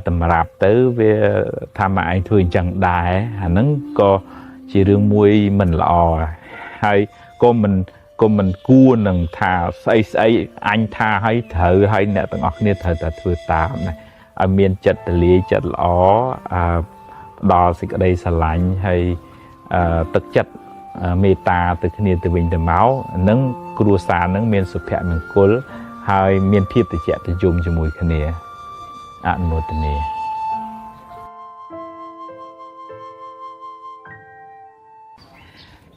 តម្រាប់ទៅវាថាម៉ែឯងធ្វើអញ្ចឹងដែរអាហ្នឹងក៏ជារឿងមួយមិនល្អហើយក៏មិនគួរនឹងថាស្អីស្អីអញថាឲ្យត្រូវហើយអ្នកទាំងអស់គ្នាត្រូវតែធ្វើតាមណាឲ្យមានចិត្តទលាយចិត្តល្អផ្ដល់សេចក្តីស្រឡាញ់ហើយទឹកចិត្តមេត្តាទៅគ្នាទៅវិញទៅមកនឹងគ្រួសារនឹងមានសុភមង្គលហើយមានភាពត្រជាក់ត្រជុំជាមួយគ្នាអនុមោទនា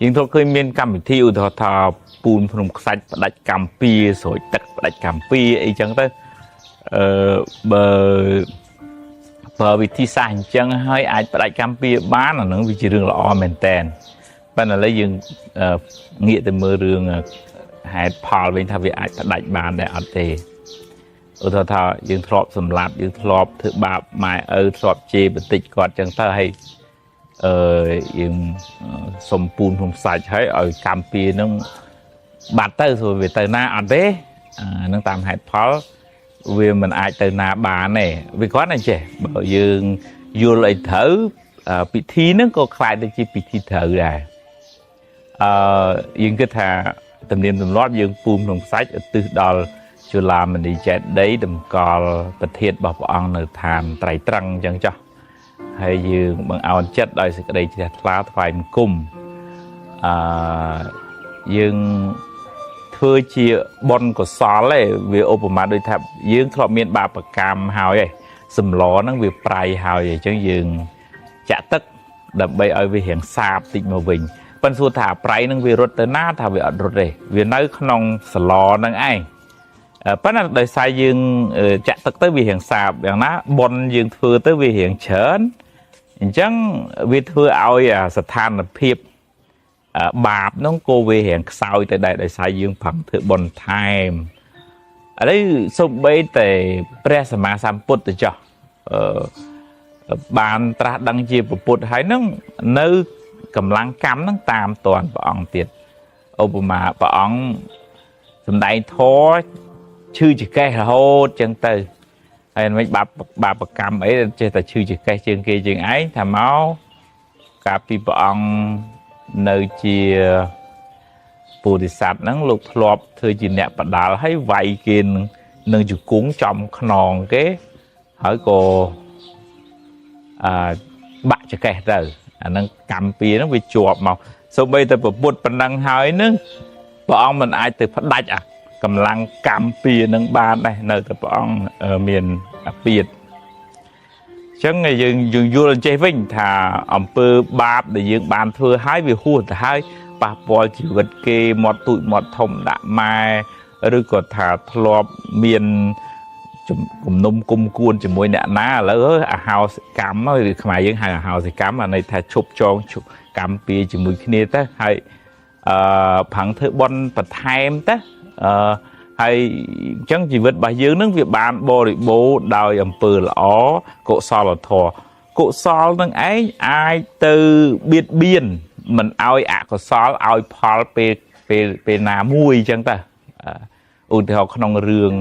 យើងធ្លាប់ឃើញមានកម្មវិធីឧទាហរណ៍ថាព ពូនភ្នំខ្សាច់ផ្ដាច់កម្ពីស្រួយទឹកផ្ដាច់កម្ពីអីចឹងទៅអឺបើប្រើវិធីសាស្ត្រអញ្ចឹងហើយអាចផ្ដាច់កម្ពីបានអានឹងវាជារឿងល្អមែនតែនប៉ុន្តែឥឡូវយើងងាកទៅមើលរឿងហេតុផលវិញថាវាអាចផ្ដាច់បានដែរអត់ទេឧទាហរណ៍ថាយើងធ្លាប់សម្លាប់យើងធ្លាប់ធ្វើបាបម៉ែឪធ្លាប់ជេរបន្តិចគាត់ចឹងទៅហើយអឺយើងសុំពូនភ្នំសាច់ហើយឲ្យកម្ពីនឹងបាត់ទៅសួរវាទៅណាអត់ទេអានឹងតាមហេតុផលវាមិនអាចទៅណាបានទេវាគ្រាន់តែចេះបើយើងយល់ឲ្យត្រូវពិធីហ្នឹងក៏คล้ายទៅជាពិធីត្រូវដែរអឺយើងគិតថាទំនៀមទម្លាប់យើងពូនក្នុងសាច់ឧទ្ទិសដល់ជលាមនីចេតិយតម្កល់ប្រធានរបស់ព្រះអង្គនៅឋានត្រៃត្រឹងអញ្ចឹងចុះហើយយើងបង្អោនចិត្តដោយសេចក្តីជ្រះថ្លាថ្វាយបង្គំអឺយើងធ្វើជាបុណ្យកុសលឯងវាឧបមាដូចថាយើងធ្លាប់មានបាបកម្មហើយឯងសម្លហ្នឹងវាប្រៃហើយអញ្ចឹងយើងចាក់ទឹកដើម្បីឲ្យវារៀងសាបតិចមកវិញប៉ុន្តែសួរថាប្រៃហ្នឹងវារត់ទៅណាថាវាអត់រត់ទេវានៅក្នុងសឡហ្នឹងឯងប៉ុន្តែដោយសារយើងចាក់ទឹកទៅវារៀងសាបយ៉ាងណាបុណ្យយើងធ្វើទៅវារៀងច្រើនអញ្ចឹងវាធ្វើឲ្យស្ថានភាពបាបហ្នឹងក៏វារៀងខ្សោយទៅដែរដោយសារយើងប្រឹងធ្វើបុណ្យថែមឥឡូវសូម្បីតែព្រះសម្មាសម្ពុទ្ធចុះអឺបានត្រាស់ដឹងជាពុទ្ធហើយហ្នឹងនៅកម្លាំងកម្មហ្នឹងតាមតាន់ព្រះអង្គទៀតឧបមាព្រះអង្គសម្ដែងធម៌ឈឺចកេះរហូតចឹងទៅហើយមិនបាបកម្មអីចេះតែឈឺចកេះជាងគេជាងឯងថាមកកាលពីព្រះអង្គនៅជាពោធិសត្វហ្នឹងលោកធ្លាប់ធ្វើជាអ្នកបដាល់ហើយវាយគេនឹងជង្គង់ចំខ្នងគេហើយក៏បាក់ចកេះទៅអាហ្នឹងកម្មពៀហ្នឹងវាជាប់មកសូម្បីតែពុទ្ធប៉ុណ្ណឹងហើយហ្នឹងព្រះអង្គមិនអាចទៅផ្ដាច់អាកម្លាំងកម្មពៀនឹងបានដែរនៅតែព្រះអង្គមានអាពាធអញ្ចឹងយើងយល់ចេះវិញថាអំពើបាបដែលយើងបានធ្វើហើយវាហួសទៅហើយប៉ះពាល់ជីវិតគេមាត់ទូចមាត់ធំដាក់ម៉ែឬក៏ថាធ្លាប់មានគំនុំគុំគួនជាមួយអ្នកណាឥឡូវអាហោសិកម្មឬខ្មែរយើងហៅអាហោសិកម្មអាន័យថាឈប់ចងកម្មពៀជាមួយគ្នាទៅហើយផាំងធ្វើបុណ្យបន្ថែមទៅហើយអញ្ចឹងជីវិតរបស់យើងនឹងវាបានបរិបូរណ៍ដោយអំពើល្អកុសលធម៌កុសលនឹងឯងអាចទៅបៀតបៀនមិនឲ្យអកុសលឲ្យផលពេលណាមួយអញ្ចឹងទៅឧទាហរណ៍ក្នុងរឿង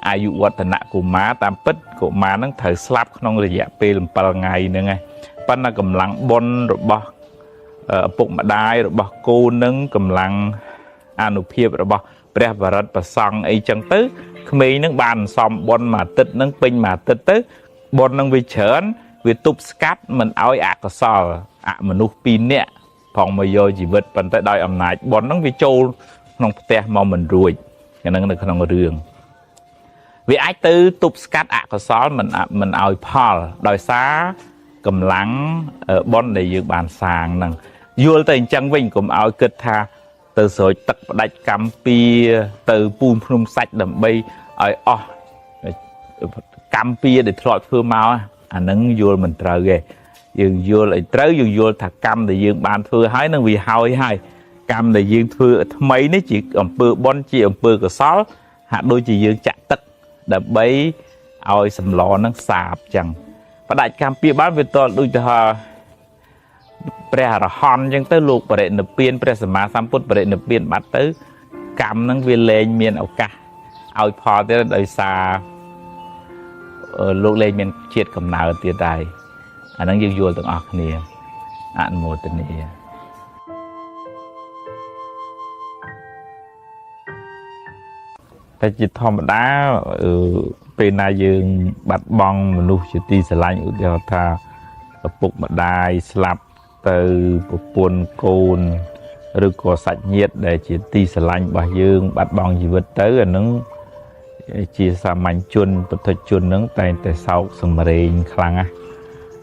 អាយុវឌ្ឍនកុមារតាមពិតកុមារនឹងត្រូវស្លាប់ក្នុងរយៈពេល7ថ្ងៃហ្នឹងឯងប៉ុន្តែកម្លាំងបុណ្យរបស់ឪពុកម្ដាយរបស់កូននឹងកម្លាំងអានុភាពរបស់ព្រះបរិត្តប្រសង់អីចឹងទៅក្មេងនឹងបានសំបុណ្យមួយអាទិត្យនឹងពេញមួយអាទិត្យទៅបុណ្យនឹងវាច្រើនវាទប់ស្កាត់មិនឲ្យអកុសលអមនុស្សពីរនាក់ផងមកយកជីវិតប៉ុន្តែដោយអំណាចបុណ្យនឹងវាចូលក្នុងផ្ទះមកមិនរួចហ្នឹងនៅក្នុងរឿងវាអាចទៅទប់ស្កាត់អកុសលមិនឲ្យផលដោយសារកម្លាំងបុណ្យដែលយើងបានសាងហ្នឹងយល់ទៅអញ្ចឹងវិញកុំឲ្យគិតថាទៅស្រោចទឹកផ្ដាច់កម្មពៀទៅពូនភ្នំសាច់ដើម្បីឲ្យអស់កម្មពៀដែលធ្លាប់ធ្វើមកអាហ្នឹងយល់មិនត្រូវទេយើងយល់ឲ្យត្រូវយើងយល់ថាកម្មដែលយើងបានធ្វើហើយនឹងវាហើយហើយកម្មដែលយើងធ្វើថ្មីនេះជាអំពើបុណ្យជាអំពើកុសលហាក់ដូចជាយើងចាក់ទឹកដើម្បីឲ្យសម្លនឹងសាបចឹងផ្ដាច់កម្មពៀបានវាតលដូចទៅថាព្រះអរហន្តអញ្ចឹងទៅលោកបរិនិព្វានព្រះសម្មាសម្ពុទ្ធបរិនិព្វានបាត់ទៅកម្មនឹងវាលែងមានឱកាសឲ្យផលទៀតដោយសារលោកលែងមានជាតិកំណើតទៀតដែរអាហ្នឹងយើងយល់ទាំងអស់គ្នាអនុមោទនាតែជាធម្មតាពេលណាយើងបាត់បង់មនុស្សជាទីស្រឡាញ់ឧទាហរណ៍ថាឪពុកម្ដាយស្លាប់ទៅប្រពន្ធកូនឬក៏សាច់ញាតិដែលជាទីស្រឡាញ់របស់យើងបាត់បង់ជីវិតទៅអានឹងជាសាមញ្ញជនពុទ្ធជននឹងតែងតែសោកសម្រេងខ្លាំងណាស់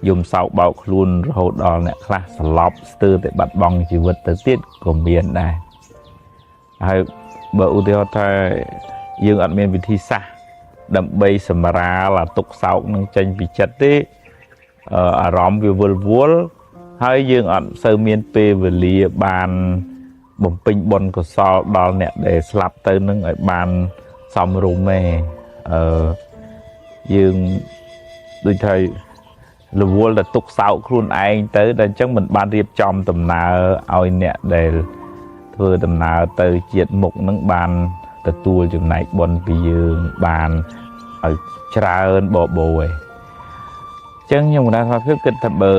យំសោកបោកខ្លួនរហូតដល់អ្នកខ្លះស្លាប់ស្ទើរតែបាត់បង់ជីវិតទៅទៀតក៏មានដែរ ហើយបើឧទាហរណ៍ថាយើងអត់មានវិធីសាស្ត្រដើម្បីសម្រាលអាទុក្ខសោកនឹងចេញពីចិត្តទេអារម្មណ៍វាវិលវល់ហើយយើងអត់សូវមានពេលវេលាបានបំពេញបុណ្យកុសលដល់អ្នកដែលស្លាប់ទៅនឹងឲ្យបានសមរម្យទេអឺយើងដូចថារវល់តែទុកសោកខ្លួនឯងទៅដល់អញ្ចឹងមិនបានរៀបចំដំណើរឲ្យអ្នកដែលធ្វើដំណើរទៅជាតិមុខនឹងបានទទួលចំណែកបុណ្យពីយើងបានឲ្យច្រើនបបោឯងអញ្ចឹងខ្ញុំថាភាពគិតថាបើ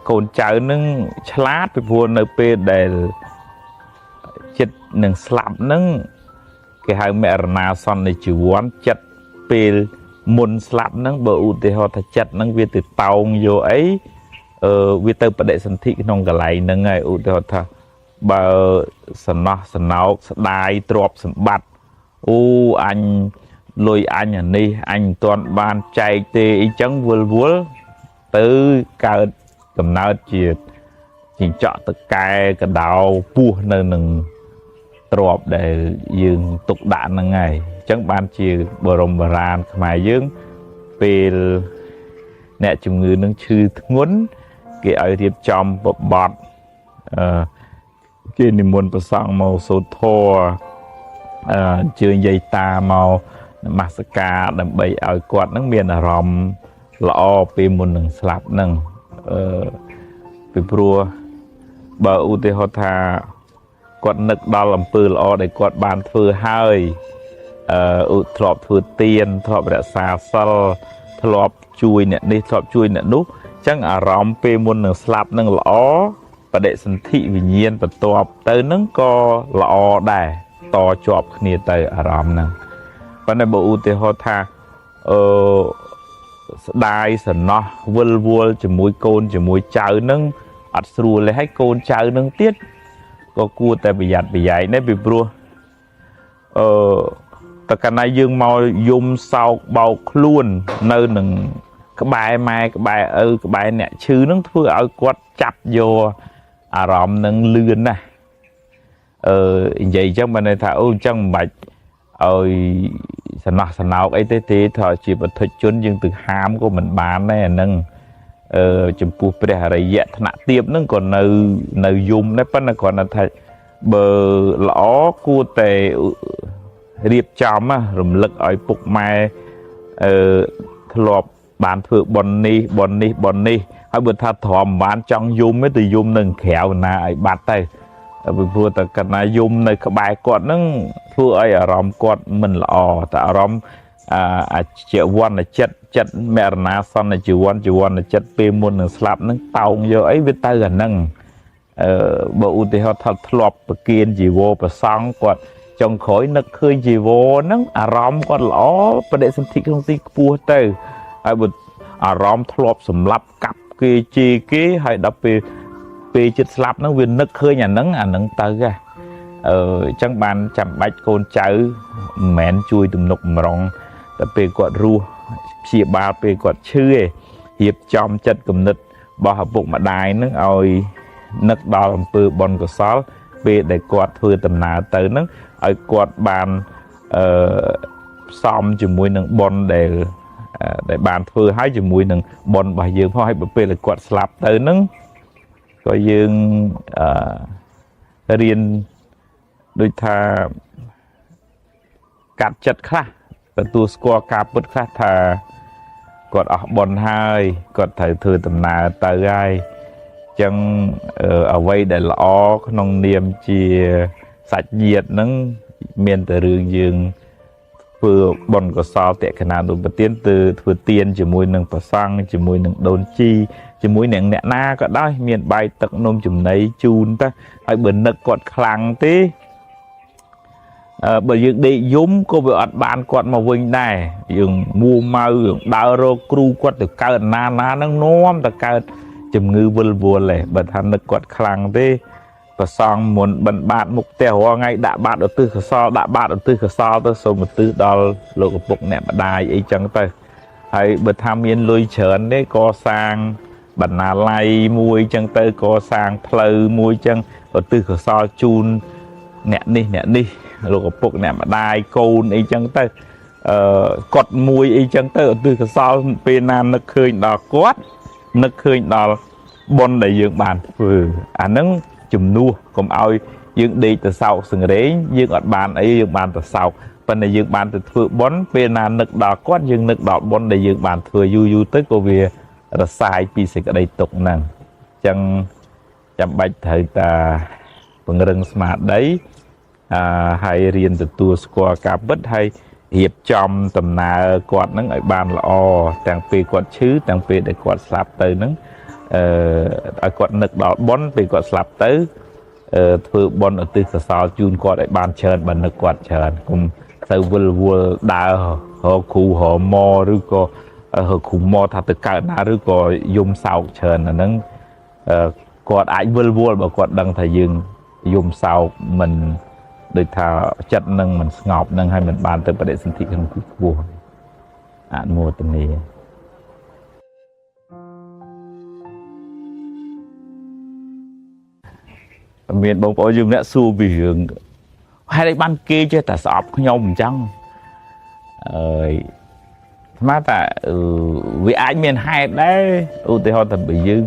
កូនចៅនឹងឆ្លាតពីព្រោះនៅពេលដែលចិត្តនឹងស្លាប់នឹងគេហៅមរណាសន្និជីវ័នចិត្តពេលមុនស្លាប់ហ្នឹងបើឧទាហរណ៍ថាចិត្តហ្នឹងវាទៅតោងយកអីវាទៅបដិសន្ធិក្នុងកន្លែងហ្នឹងហើយឧទាហរណ៍ថាបើសំណោះសំណោកស្ដាយទ្រព្យសម្បត្តិអូអញលុយអញអានេះអញមិនទាន់បានចែកទេអីចឹងវល់វល់ទៅកើតកំណើតជាជីងចក់តកែកដោពោះនៅនឹងទ្របដែលយើងទុកដាក់ហ្នឹងហើយអញ្ចឹងបានជាបរមបុរាណខ្មែរយើងពេលអ្នកជំងឺនឹងឈឺធ្ងន់គេឲ្យរៀបចំបបត់គេនិមន្តព្រះសង្ឃមកសូត្រធម៌អញ្ជើញយាយតាមកនមស្ការដើម្បីឲ្យគាត់នឹងមានអារម្មណ៍ល្អពេលមុននឹងស្លាប់នឹងពីព្រោះបើឧទាហរណ៍ថាគាត់នឹកដល់អំពើល្អដែលគាត់បានធ្វើហើយធ្លាប់ធ្វើទានធ្លាប់រក្សាសិលធ្លាប់ជួយអ្នកនេះធ្លាប់ជួយអ្នកនោះអញ្ចឹងអារម្មណ៍ពេលមុននឹងស្លាប់នឹងល្អបដិសន្ធិវិញ្ញាណបន្ទាប់ទៅនឹងក៏ល្អដែរតជាប់គ្នាទៅអារម្មណ៍ហ្នឹងប៉ុន្តែបើឧទាហរណ៍ថាស្ដាយសំណោះវិលវល់ជាមួយកូនជាមួយចៅនឹងអត់ស្រួលទេហើយកូនចៅនឹងទៀតក៏គួរតែប្រយ័ត្នប្រយែងដែរពីព្រោះតកាលណាយើងមកយំសោកបោកខ្លួននៅនឹងក្បែរម៉ែក្បែរឪក្បែរអ្នកឈឺនឹងធ្វើឲ្យគាត់ចាប់យកអារម្មណ៍នឹងលឿនណាស់និយាយអញ្ចឹងបានន័យថាអូអញ្ចឹងមិនបាច់ឲ្យសំណោះសំណោកអីទេទេថាជាបទជនយើងទៅហាមក៏មិនបានដែរអានឹងចំពោះព្រះអរិយៈថ្នាក់ទៀបហ្នឹងក៏នៅយំដែរប៉ុន្តែគ្រាន់តែថាបើល្អគួរតែរៀបចំរំលឹកឲ្យពុកម៉ែធ្លាប់បានធ្វើបុណ្យនេះបុណ្យនេះបុណ្យនេះហើយបើថាទ្រាំមិនបានចង់យំទេទៅយំនឹងក្រៅណាឲ្យបាត់ទៅពីព្រោះតែកណ្ណាយំនៅក្បែរគាត់ហ្នឹងធ្វើឲ្យអារម្មណ៍គាត់មិនល្អតែអារម្មណ៍អាជីវ័នចិត្តចិត្តមរណាសន្នជីវ័នជីវ័នចិត្តពេលមុននឹងស្លាប់ហ្នឹងតោងយកអីវាទៅអាហ្នឹងបើឧទាហរណ៍ថាធ្លាប់ប្រគៀនជីវរប្រសង់គាត់ចុងក្រោយនឹកឃើញជីវរហ្នឹងអារម្មណ៍គាត់ល្អបដិសន្ធិក្នុងទីខ្ពស់ទៅហើយបើអារម្មណ៍ធ្លាប់សម្លាប់កាប់គេជេរគេហើយដល់ពេលចិត្តស្លាប់ហ្នឹងវានឹកឃើញអាហ្នឹងទៅហ៎អញ្ចឹងបានចាំបាច់កូនចៅមិនមែនជួយទំនុកបំរុងតែពេលគាត់រស់ព្យាបាលពេលគាត់ឈឺឯងរៀបចំចិត្តគំនិតរបស់ឪពុកម្ដាយហ្នឹងឲ្យនឹកដល់អំពើបុណ្យកុសលពេលដែលគាត់ធ្វើដំណើរទៅហ្នឹងឲ្យគាត់បានផ្សំជាមួយនឹងបុណ្យដែលបានធ្វើឲ្យជាមួយនឹងបុណ្យរបស់យើងផងហើយបើពេលដែលគាត់ស្លាប់ទៅហ្នឹងក៏យើងរៀនដូចថាកាត់ចិត្តខ្លះទទួលស្គាល់ការពិតខ្លះថាគាត់អស់បុណ្យហើយគាត់ត្រូវធ្វើដំណើរទៅហើយអញ្ចឹងអ្វីដែលល្អក្នុងនាមជាសាច់ញាតិហ្នឹងមានតែរឿងយើងធ្វើបុណ្យកុសលតក្កណានុប្រទានទៅធ្វើទានជាមួយនឹងព្រះសង្ឃជាមួយនឹងដូនជីជាមួយនឹងអ្នកណាក៏ដោយមានបាយទឹកនំចំណីជូនទៅហើយបើនឹកគាត់ខ្លាំងទេបើយើងដេកយំក៏វាអត់បានគាត់មកវិញដែរយើងមួម៉ៅយើងដើររកគ្រូគាត់ទៅកើតណាណាហ្នឹងនាំទៅកើតជំងឺវិលវល់ឯងបើថានឹកគាត់ខ្លាំងទេប្រសងមុនបិណ្ឌបាតមុខផ្ទះរាល់ថ្ងៃដាក់បាតឧទ្ទិសកុសលដាក់បាតឧទ្ទិសកុសលទៅសូមឧទ្ទិសដល់លោកឪពុកអ្នកម្ដាយអីចឹងទៅហើយបើថាមានលុយច្រើនទេក៏សាង បណ្ណាល័យមួយចឹងទៅកសាងផ្លូវមួយចឹងឧទ្ទិសកុសលជូនអ្នកនេះអ្នកនេះលោកឪពុកអ្នកម្ដាយកូនអីចឹងទៅគាត់មួយអីចឹងទៅឧទ្ទិសកុសលពេលណានឹកឃើញដល់គាត់នឹកឃើញដល់បុណ្យដែលយើងបានធ្វើអាហ្នឹងជំនួសកុំឲ្យយើងដេកទៅសោកសង្រេងយើងអត់បានអីយើងបានទៅសោកប៉ុន្តែយើងបានទៅធ្វើបុណ្យពេលណានឹកដល់គាត់យើងនឹកដល់បុណ្យដែលយើងបានធ្វើយូរយូរទៅក៏វារសាយពីសេចក្តីទុក្ខហ្នឹងអញ្ចឹងចាំបាច់ត្រូវតាពង្រឹងស្មារតីហើយរៀនទទួលស្គាល់ការពិតហើយរៀបចំដំណើរគាត់ហ្នឹងឲ្យបានល្អទាំងពេលគាត់ឈឺទាំងពេលដែលគាត់ស្លាប់ទៅហ្នឹងឲ្យគាត់នឹកដល់បុណ្យពេលគាត់ស្លាប់ទៅធ្វើបុណ្យឧទ្ទិសកុសលជូនគាត់ឲ្យបានច្រើនបើនឹកគាត់ច្រើនកុំទៅវិលវល់ដើររកគ្រូរកម៉ឬក៏រកគ្រូម៉ថាទៅកើតណាឬក៏យំសោកច្រើនអាហ្នឹងគាត់អាចវិលវល់បើគាត់ដឹងថាយើងយំសោកមិនដូចថាចិត្តនឹងមិនស្ងប់នឹងហើយមិនបានទៅបដិសន្ធិក្នុងទីខ្ពស់អនុមោទនាមានបងប្អូនយើងម្នាក់សួរពីរឿងហេតុអីបានគេចេះតែស្អប់ខ្ញុំអញ្ចឹងអើយស្មានថាវាអាចមានហេតុដែរឧទាហរណ៍ថាបើយើង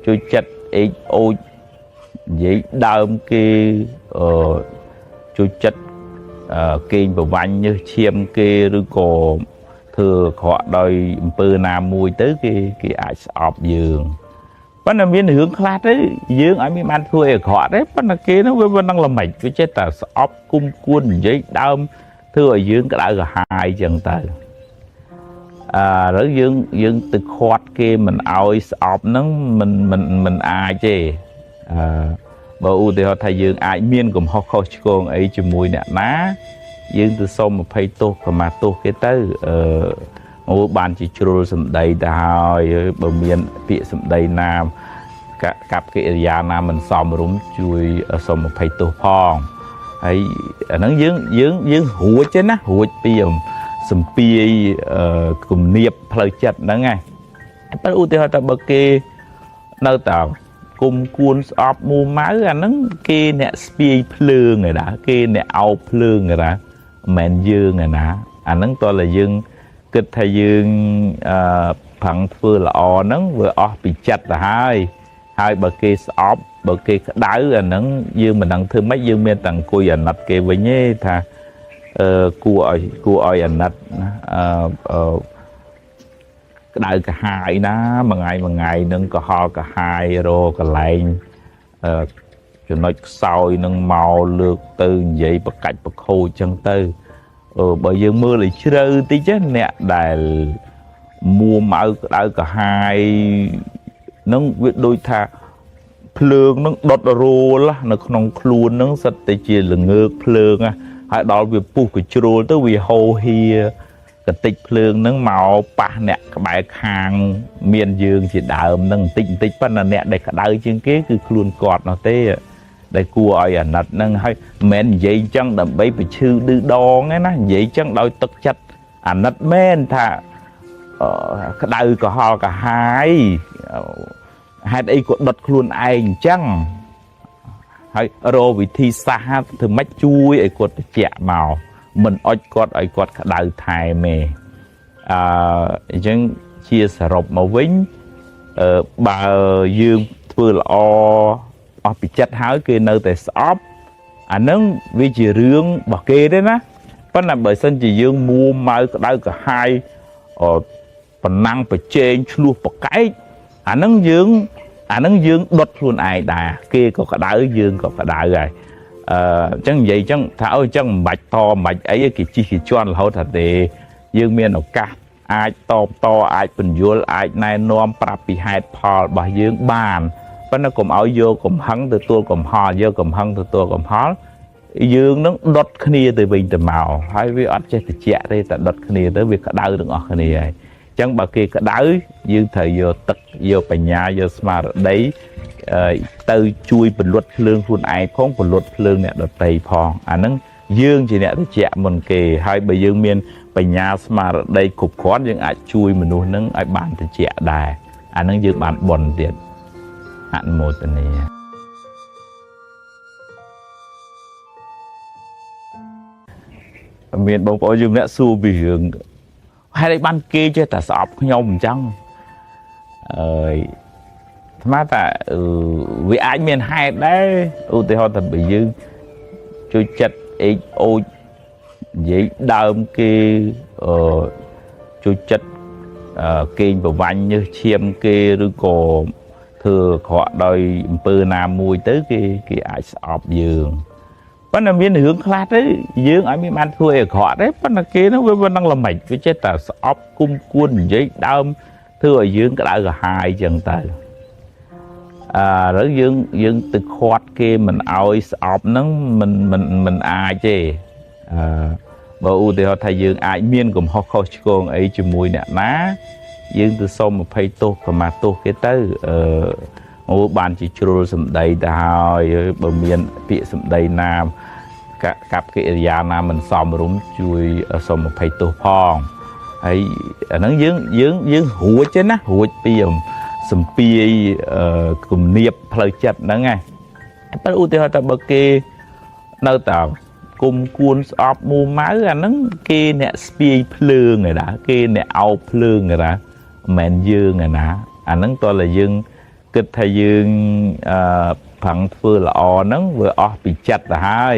ជួយចិត្តអេកអូចនិយាយដើមគេជួយចិត្តគេងប្រវាញ់ញើសឈាមគេឬក៏ធ្វើអាក្រក់ដោយអំពើណាមួយទៅគេអាចស្អប់យើងប៉ុន្តែមានរឿងខ្លះទៅយើងឲ្យមានបានធ្វើអីអាក្រក់ទេប៉ុន្តែគេនោះវាមិនដឹងល្មិចវាចេះតែស្អប់គុំគួននិយាយដើមធ្វើឲ្យយើងក្តៅក្រហាយចឹងទៅឥឡូវយើងទៅខាត់គេមិនឲ្យស្អប់ហ្នឹងមិនអាចទេបើឧទាហរណ៍ថាយើងអាចមានកំហុសខុសឆ្គងអីជាមួយអ្នកណាយើងទៅសុំអភ័យទោសខមាទោសគេទៅអូបានជាជ្រុលសម្ដីទៅហើយបើមានពាក្យសម្ដីណាកັບកិរិយាណាមិនសមរម្យជួយសុំអភ័យទោសផងហើយអាហ្នឹងយើងយើងយើងរួចទេណារួចពីសំពាយគំនាបផ្លូវចិត្តហ្នឹងឯងប៉ុន្តែឧទាហរណ៍ថាបើគេនៅតែគុំគួនស្អប់មួម៉ៅអាហ្នឹងគេអ្នកស្ពាយភ្លើងឯណាគេអ្នកអោបភ្លើងឯណាមិនមែនយើងឯណាអាហ្នឹងតើតែយើងគិតថាយើងប្រឹងធ្វើល្អហ្នឹងវាអស់ពីចិត្តទៅហើយហើយបើគេស្អប់បើគេក្តៅអាហ្នឹងយើងមិនដឹងធ្វើម៉េចយើងមានតែអង្គុយអាណិតគេវិញទេថាគួរឲ្យអាណិតណាក្តៅក្រហាយណាមួយថ្ងៃមួយថ្ងៃនឹងកុហលក្រហាយរកន្លែងចំណុចខ្សោយនឹងមកលើកទៅនិយាយបកាច់បខូចចឹងទៅបើយើងមើលឲ្យជ្រៅតិចអ្នកដែលមួម៉ៅក្តៅក្រហាយនឹងវាដូចថាភ្លើងនឹងដុតរោលនៅក្នុងខ្លួននឹងសិតតែជាល្ងើកភ្លើងហើយដល់វាពុះកជ្រុលទៅវាហូរហៀកតិចភ្លើងនឹងមកប៉ះអ្នកក្បែរខាងមានយើងជាដើមនឹងបន្តិចបន្តិចប៉ុន្តែអ្នកដែលក្តៅជាងគេគឺខ្លួនគាត់នោះទេដែលគួរឲ្យអាណិតនឹងហើយមិនមែននិយាយអញ្ចឹងដើម្បីប្រឈឺឌឺដងទេណានិយាយអញ្ចឹងដោយទឹកចិត្តអាណិតមែនថាក្តៅក្រហល់ក្រហាយហេតុអីក៏ដុតខ្លួនឯងអញ្ចឹងហើយរកវិធីសាស្ត្រធ្វើម៉េចជួយឲ្យគាត់ត្រជាក់មកមិនអុចគាត់ឲ្យគាត់ក្តៅថែមទេអញ្ចឹងជាសរុបមកវិញបើយើងធ្វើល្អអស់ពីចិត្តហើយគេនៅតែស្អប់អាហ្នឹងវាជារឿងរបស់គេទេណាប៉ុន្តែបើសិនជាយើងមួម៉ៅក្តៅក្រហាយប៉ុណ្ណឹងប្រជែងឆ្លោះប្រកែកអាហ្នឹងយើងដុតខ្លួនឯងដែរគេក៏ក្តៅយើងក៏ក្តៅដែរអញ្ចឹងនិយាយអញ្ចឹងថាអូអញ្ចឹងមិនបាច់តមិនបាច់អីគេជិះគេជន់រហូតថាទេយើងមានឱកាសអាចតបតអាចពន្យល់អាចណែនាំប្រាប់ពីហេតុផលរបស់យើងបានប៉ុន្តែកុំឲ្យយកកំហឹងទទួលកំហល់យកកំហឹងទទួលកំហល់យើងនឹងដុតគ្នាទៅវិញទៅមកហើយវាអត់ចេះតិចទេតែដុតគ្នាទៅវាក្តៅទាំងអស់គ្នាហើយអញ្ចឹងបើគេក្តៅយើងត្រូវយកទឹកយកបញ្ញាយកស្មារតីទៅជួយពន្លត់ភ្លើងខ្លួនឯងផងពន្លត់ភ្លើងអ្នកដទៃផងអាហ្នឹងយើងជាអ្នកត្រជាក់មុនគេហើយបើយើងមានបញ្ញាស្មារតីគ្រប់គ្រាន់យើងអាចជួយមនុស្សហ្នឹងឲ្យបានត្រជាក់ដែរ អានឹងយើងបានបុណ្យទៀតអនុមោទនាមានបងប្អូនយើងម្នាក់សួរពីរឿងហេតុអីបានគេចេះតែស្អប់ខ្ញុំអញ្ចឹងអើយអាត្មាថាវាអាចមានហេតុដែរឧទាហរណ៍ថាបើយើងជួយចិត្តអេកអូចនិយាយដើមគេជួយចិត្តគេងប្រវាញ់ញើសឈាមគេឬក៏ធ្វើអាក្រក់ដោយអំពើណាមួយទៅគេអាចស្អប់យើងប៉ុន្តែមានរឿងខ្លះទៅយើងឲ្យមានបានធ្វើអីអាក្រក់ទេប៉ុន្តែគេនោះវាមិនដឹងល្មិចវាចេះតែស្អប់គុំគួននិយាយដើមធ្វើឲ្យយើងក្តៅក្រហាយចឹងទៅអឺឥឡូវយើងទៅខាត់គេមិនឲ្យស្អប់ហ្នឹងមិនមិនមិនអាចទេអឺបើឧទាហរណ៍ថាយើងអាចមានកំហុសខុសឆ្គងអីជាមួយអ្នកណាយើងទៅសុំអភ័យទោសកម្មាទោសគេទៅអូបានជាជ្រុលសម្ដីទៅហើយបើមានពាក្យសម្ដីណាកັບកិរិយាណាមិនសមរម្យជួយសុំអភ័យទោសផងហើយអាហ្នឹងយើងយើងយើងរួចទេណារួចពីសំពាយគំនាបផ្លូវចិត្តហ្នឹងឯងប៉ុន្តែឧទាហរណ៍ថាបើគេនៅតែគុំគួនស្អប់មួម៉ៅអាហ្នឹងគេអ្នកស្ពាយភ្លើងឯណាគេអ្នកអោបភ្លើងឯណាមិនមែនយើងឯណាអាហ្នឹងតើតែយើងគិតថាយើងប្រឹងធ្វើល្អហ្នឹងវាអស់ពីចិត្តទៅហើយ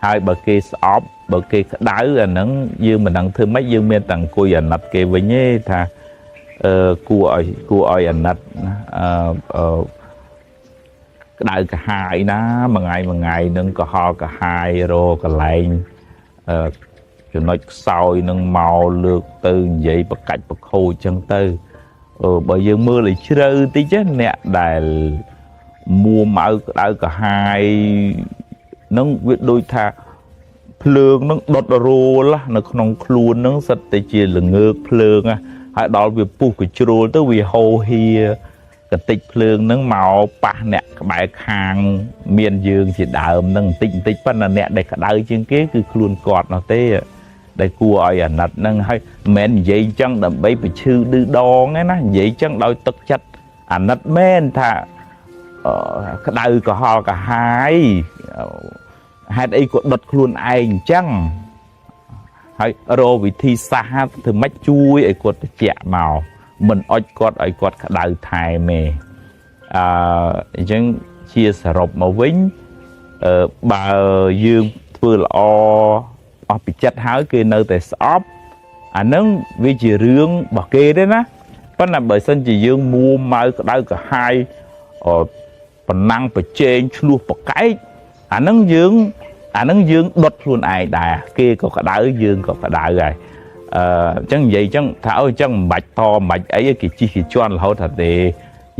ហើយបើគេស្អប់បើគេក្តៅអាហ្នឹងយើងមិនដឹងធ្វើម៉េចយើងមានតែអង្គុយអាណិតគេវិញទេថាគួរឲ្យអាណិតណាក្តៅក្រហាយណាមួយថ្ងៃមួយថ្ងៃនឹងកុហកក្រហាយរកន្លែងចំណុចខ្សោយនឹងមកលើកទៅនិយាយបកាច់បខូចចឹងទៅបើយើងមើលឲ្យជ្រៅតិចអ្នកដែលមួម៉ៅក្តៅក្រហាយនឹងវាដូចថាភ្លើងនឹងដុតរោលនៅក្នុងខ្លួននឹងសិតតែជាល្ងើកភ្លើងហើយដល់វាពុះកជ្រុលទៅវាហូរហៀកតិចភ្លើងនឹងមកប៉ះអ្នកក្បែរខាងមានយើងជាដើមនឹងបន្តិចបន្តិចប៉ុន្តែអ្នកដែលក្តៅជាងគេគឺខ្លួនគាត់នោះទេដែលគួរឲ្យអាណិតនឹងហើយមិនមែននិយាយចឹងដើម្បីបញ្ឈឺឌឺដងទេណានិយាយចឹងដោយទឹកចិត្តអាណិតមែនថាក្តៅក្រហល់ក្រហាយហេតុអីក៏ដុតខ្លួនឯងអញ្ចឹងហើយរកវិធីសាស្ត្រធ្វើម៉េចជួយឲ្យគាត់ត្រជាក់មកមិនអុចគាត់ឲ្យគាត់ក្តៅថែមទេអញ្ចឹងជាសរុបមកវិញបើយើងធ្វើល្អអស់ពីចិត្តហើយគេនៅតែស្អប់អាហ្នឹងវាជារឿងរបស់គេទេណាប៉ុន្តែបើសិនជាយើងមួម៉ៅក្តៅក្រហាយប៉ុណ្ណឹងប្រជែងឆ្លោះប្រកែកអាហ្នឹងយើងដុតខ្លួនឯងដែរគេក៏ក្តៅយើងក៏ក្តៅដែរអញ្ចឹងនិយាយអញ្ចឹងថាអូអញ្ចឹងមិនបាច់តមិនបាច់អីគេជិះគេជន់រហូតថាទេ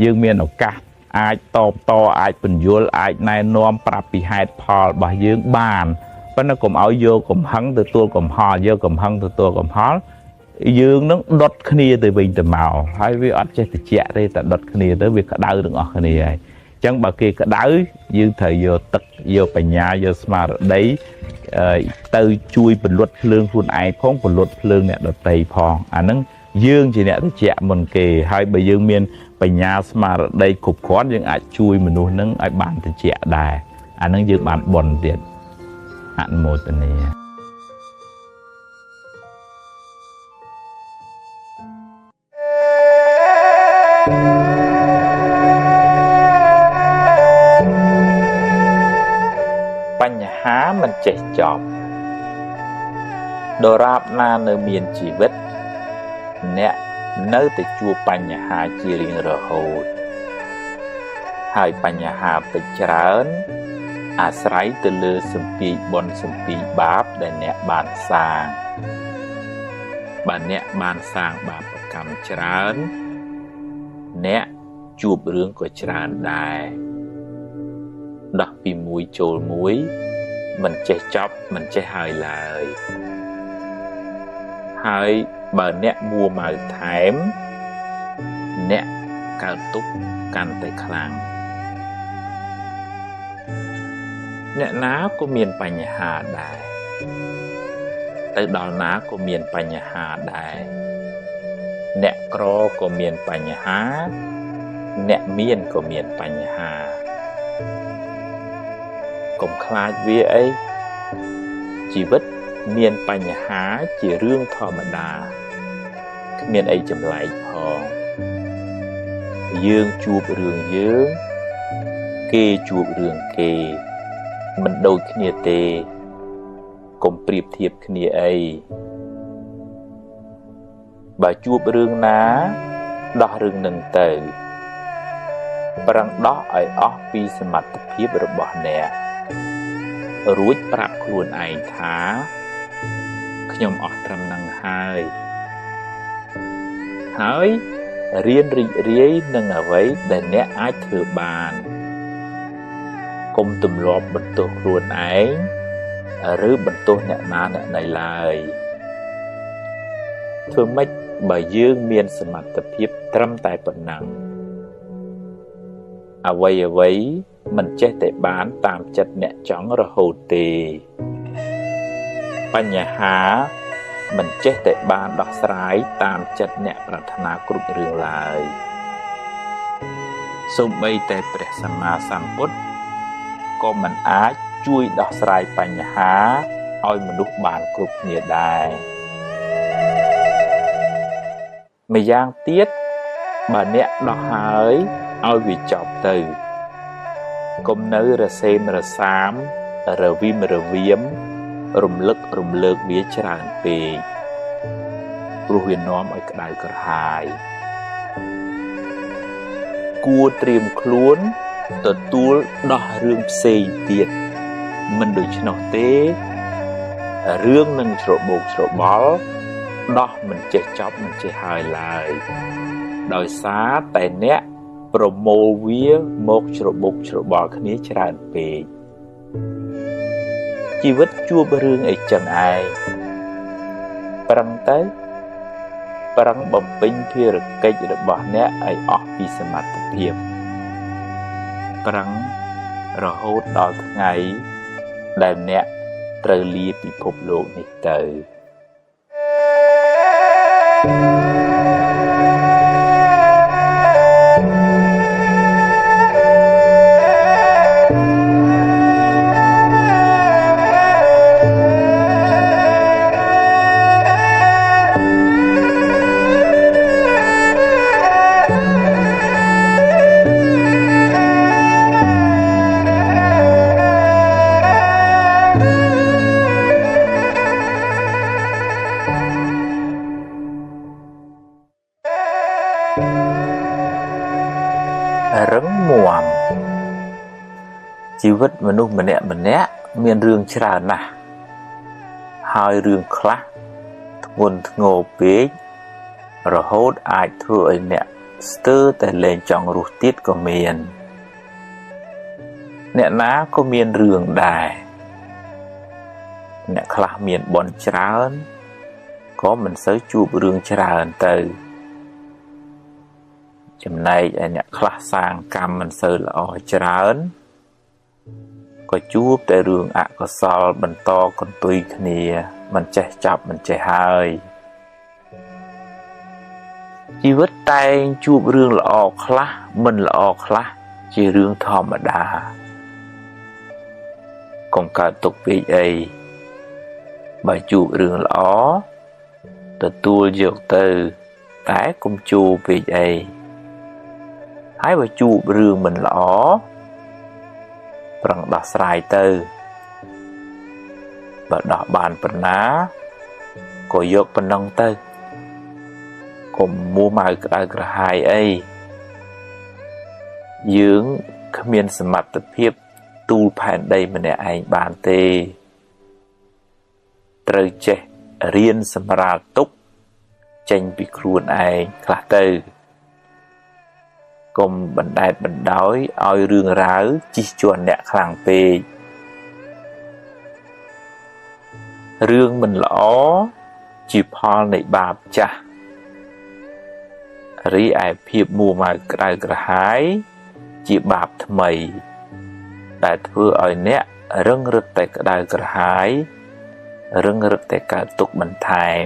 យើងមានឱកាសអាចតបតអាចពន្យល់អាចណែនាំប្រាប់ពីហេតុផលរបស់យើងបានប៉ុន្តែកុំឲ្យយកកំហឹងទទួលកំហល់យកកំហឹងទទួលកំហល់យើងនឹងដុតគ្នាទៅវិញទៅមកហើយវាអត់ចេះតិចទេតែដុតគ្នាទៅវាក្តៅទាំងអស់គ្នាហើយអញ្ចឹងបើគេក្តៅយើងត្រូវយកទឹកយកបញ្ញាយកស្មារតីទៅជួយពន្លត់ភ្លើងខ្លួនឯងផងពន្លត់ភ្លើងអ្នកដទៃផងអាហ្នឹងយើងជាអ្នកត្រជាក់មុនគេហើយបើយើងមានបញ្ញាស្មារតីគ្រប់គ្រាន់យើងអាចជួយមនុស្សហ្នឹងឲ្យបានត្រជាក់ដែរអាហ្នឹងយើងបានបុណ្យទៀតអនុមោទនាបញ្ហាមិនចេះចប់ដរាបណានៅមានជីវិតអ្នកនៅតែជួបបញ្ហាជារៀងរហូតហើយបញ្ហាពេចច្រើនអាស្រ័យទៅលើសម្ពាយបុណ្យសម្ពាយបាបដែលអ្នកបានសាងបើអ្នកបានសាងបាបកម្មច្រើនអ្នកជួបរឿងក៏ច្រើនដែរដោះពីមួយចូលមួយមិនចេះចប់មិនចេះហើយឡើយហើយបើអ្នកមួម៉ៅថែមអ្នកកើតទុក្ខកាន់តែខ្លាំងអ្នកណាក៏មានបញ្ហាដែរទៅដល់ណាក៏មានបញ្ហាដែរ អ្នកក្រក៏មានបញ្ហាអ្នកមានក៏មានបញ្ហាកុំខ្លាចវាអីជីវិតមានបញ្ហាជារឿងធម្មតាគ្មានអីចម្លែកផងយើងជួបរឿងយើងគេជួបរឿងគេមិនដូចគ្នាទេកុំប្រៀបធៀបគ្នាអីបើជួបរឿងណាដោះរឿងនឹងទៅប្រឹងដោះឲ្យអស់ពីសមត្ថភាពរបស់អ្នករួចប្រាប់ខ្លួនឯងថាខ្ញុំអស់ត្រឹមនឹងហើយហើយរៀនរីករាយនឹងអ្វីដែលអ្នកអាចធ្វើបានកុំទម្លាប់បន្ទោសខ្លួនឯងឬបន្ទោសអ្នកណាអ្នកណីឡើយធ្វើម៉េចបើយើងមានសមត្ថភាពត្រឹមតែប៉ុណ្ណឹងអ្វីអ្វីមិនចេះតែបានតាមចិត្តអ្នកចង់រហូតទេបញ្ហាមិនចេះតែបានដោះស្រាយតាមចិត្តអ្នកប្រាថ្នាគ្រប់រឿងឡើយសូម្បីតែព្រះសម្មាសម្ពុទ្ធក៏មិនអាចជួយដោះស្រាយបញ្ហាឲ្យមនុស្សបានគ្រប់គ្នាដែរម្យ៉ាងទៀតបើអ្នកដោះហើយឲ្យវាចប់ទៅកុំនៅរសេមរសាមរវិមរវៀមរំលឹករំលើកវាច្រើនពេកព្រោះវានាំឲ្យក្តៅក្រហាយគួរត្រៀមខ្លួនទទួលដោះរឿងផ្សេងទៀតមិនដូច្នោះទេរឿងនឹងច្របូកច្របល់ដោះមិនចេះចប់មិនចេះហើយឡើយដោយសារតែអ្នកប្រមូលវាមកច្របូកច្របល់គ្នាច្រើនពេកជីវិតជួបរឿងអីចឹងឯងប្រឹងទៅប្រឹងបំពេញភារកិច្ចរបស់អ្នកឲ្យអស់ពីសមត្ថភាពប្រឹងរហូតដល់ថ្ងៃដែលអ្នកត្រូវលាពិភពលោកនេះទៅរឹងមាំជីវិតមនុស្សម្នាក់ម្នាក់មានរឿងច្រើនណាស់ហើយរឿងខ្លះធ្ងន់ធ្ងរពេករហូតអាចធ្វើឲ្យអ្នកស្ទើរតែលែងចង់រស់ទៀតក៏មានអ្នកណាក៏មានរឿងដែរអ្នកខ្លះមានបុណ្យច្រើនក៏មិនសូវជួបរឿងច្រើនទៅចំណែកឯអ្នកខ្លះសាងកម្មមិនសូវល្អច្រើនក៏ជួបតែរឿងអកុសលបន្តកន្ទុយគ្នាមិនចេះចាប់មិនចេះហើយជីវិតតែងជួបរឿងល្អខ្លះមិនល្អខ្លះជារឿងធម្មតាកុំកើតទុកពេកអីបើជួបរឿងល្អទទួលយកទៅតែកុំជួពេកអីហើយបើជួបរឿងមិនល្អប្រឹងដោះស្រាយទៅបើដោះបានប៉ុណ្ណាក៏យកប៉ុណ្ណឹងទៅកុំមួម៉ៅក្តៅក្រហាយអីយើងគ្មានសមត្ថភាពទូលផែនដីម្នាក់ឯងបានទេត្រូវចេះរៀនសម្រាលទុក្ខចេញពីខ្លួនឯងខ្លះទៅកុំបណ្ដែតបណ្ដោយឲ្យរឿងរ៉ាវជិះជាន់អ្នកខ្លាំងពេករឿងមិនល្អជាផលនៃបាបចាស់រីឯភាពមួម៉ៅក្តៅក្រហាយជាបាបថ្មីដែលធ្វើឲ្យអ្នករឹងរឹតតែក្តៅក្រហាយរឹងរឹតតែកើតទុក្ខបន្ថែម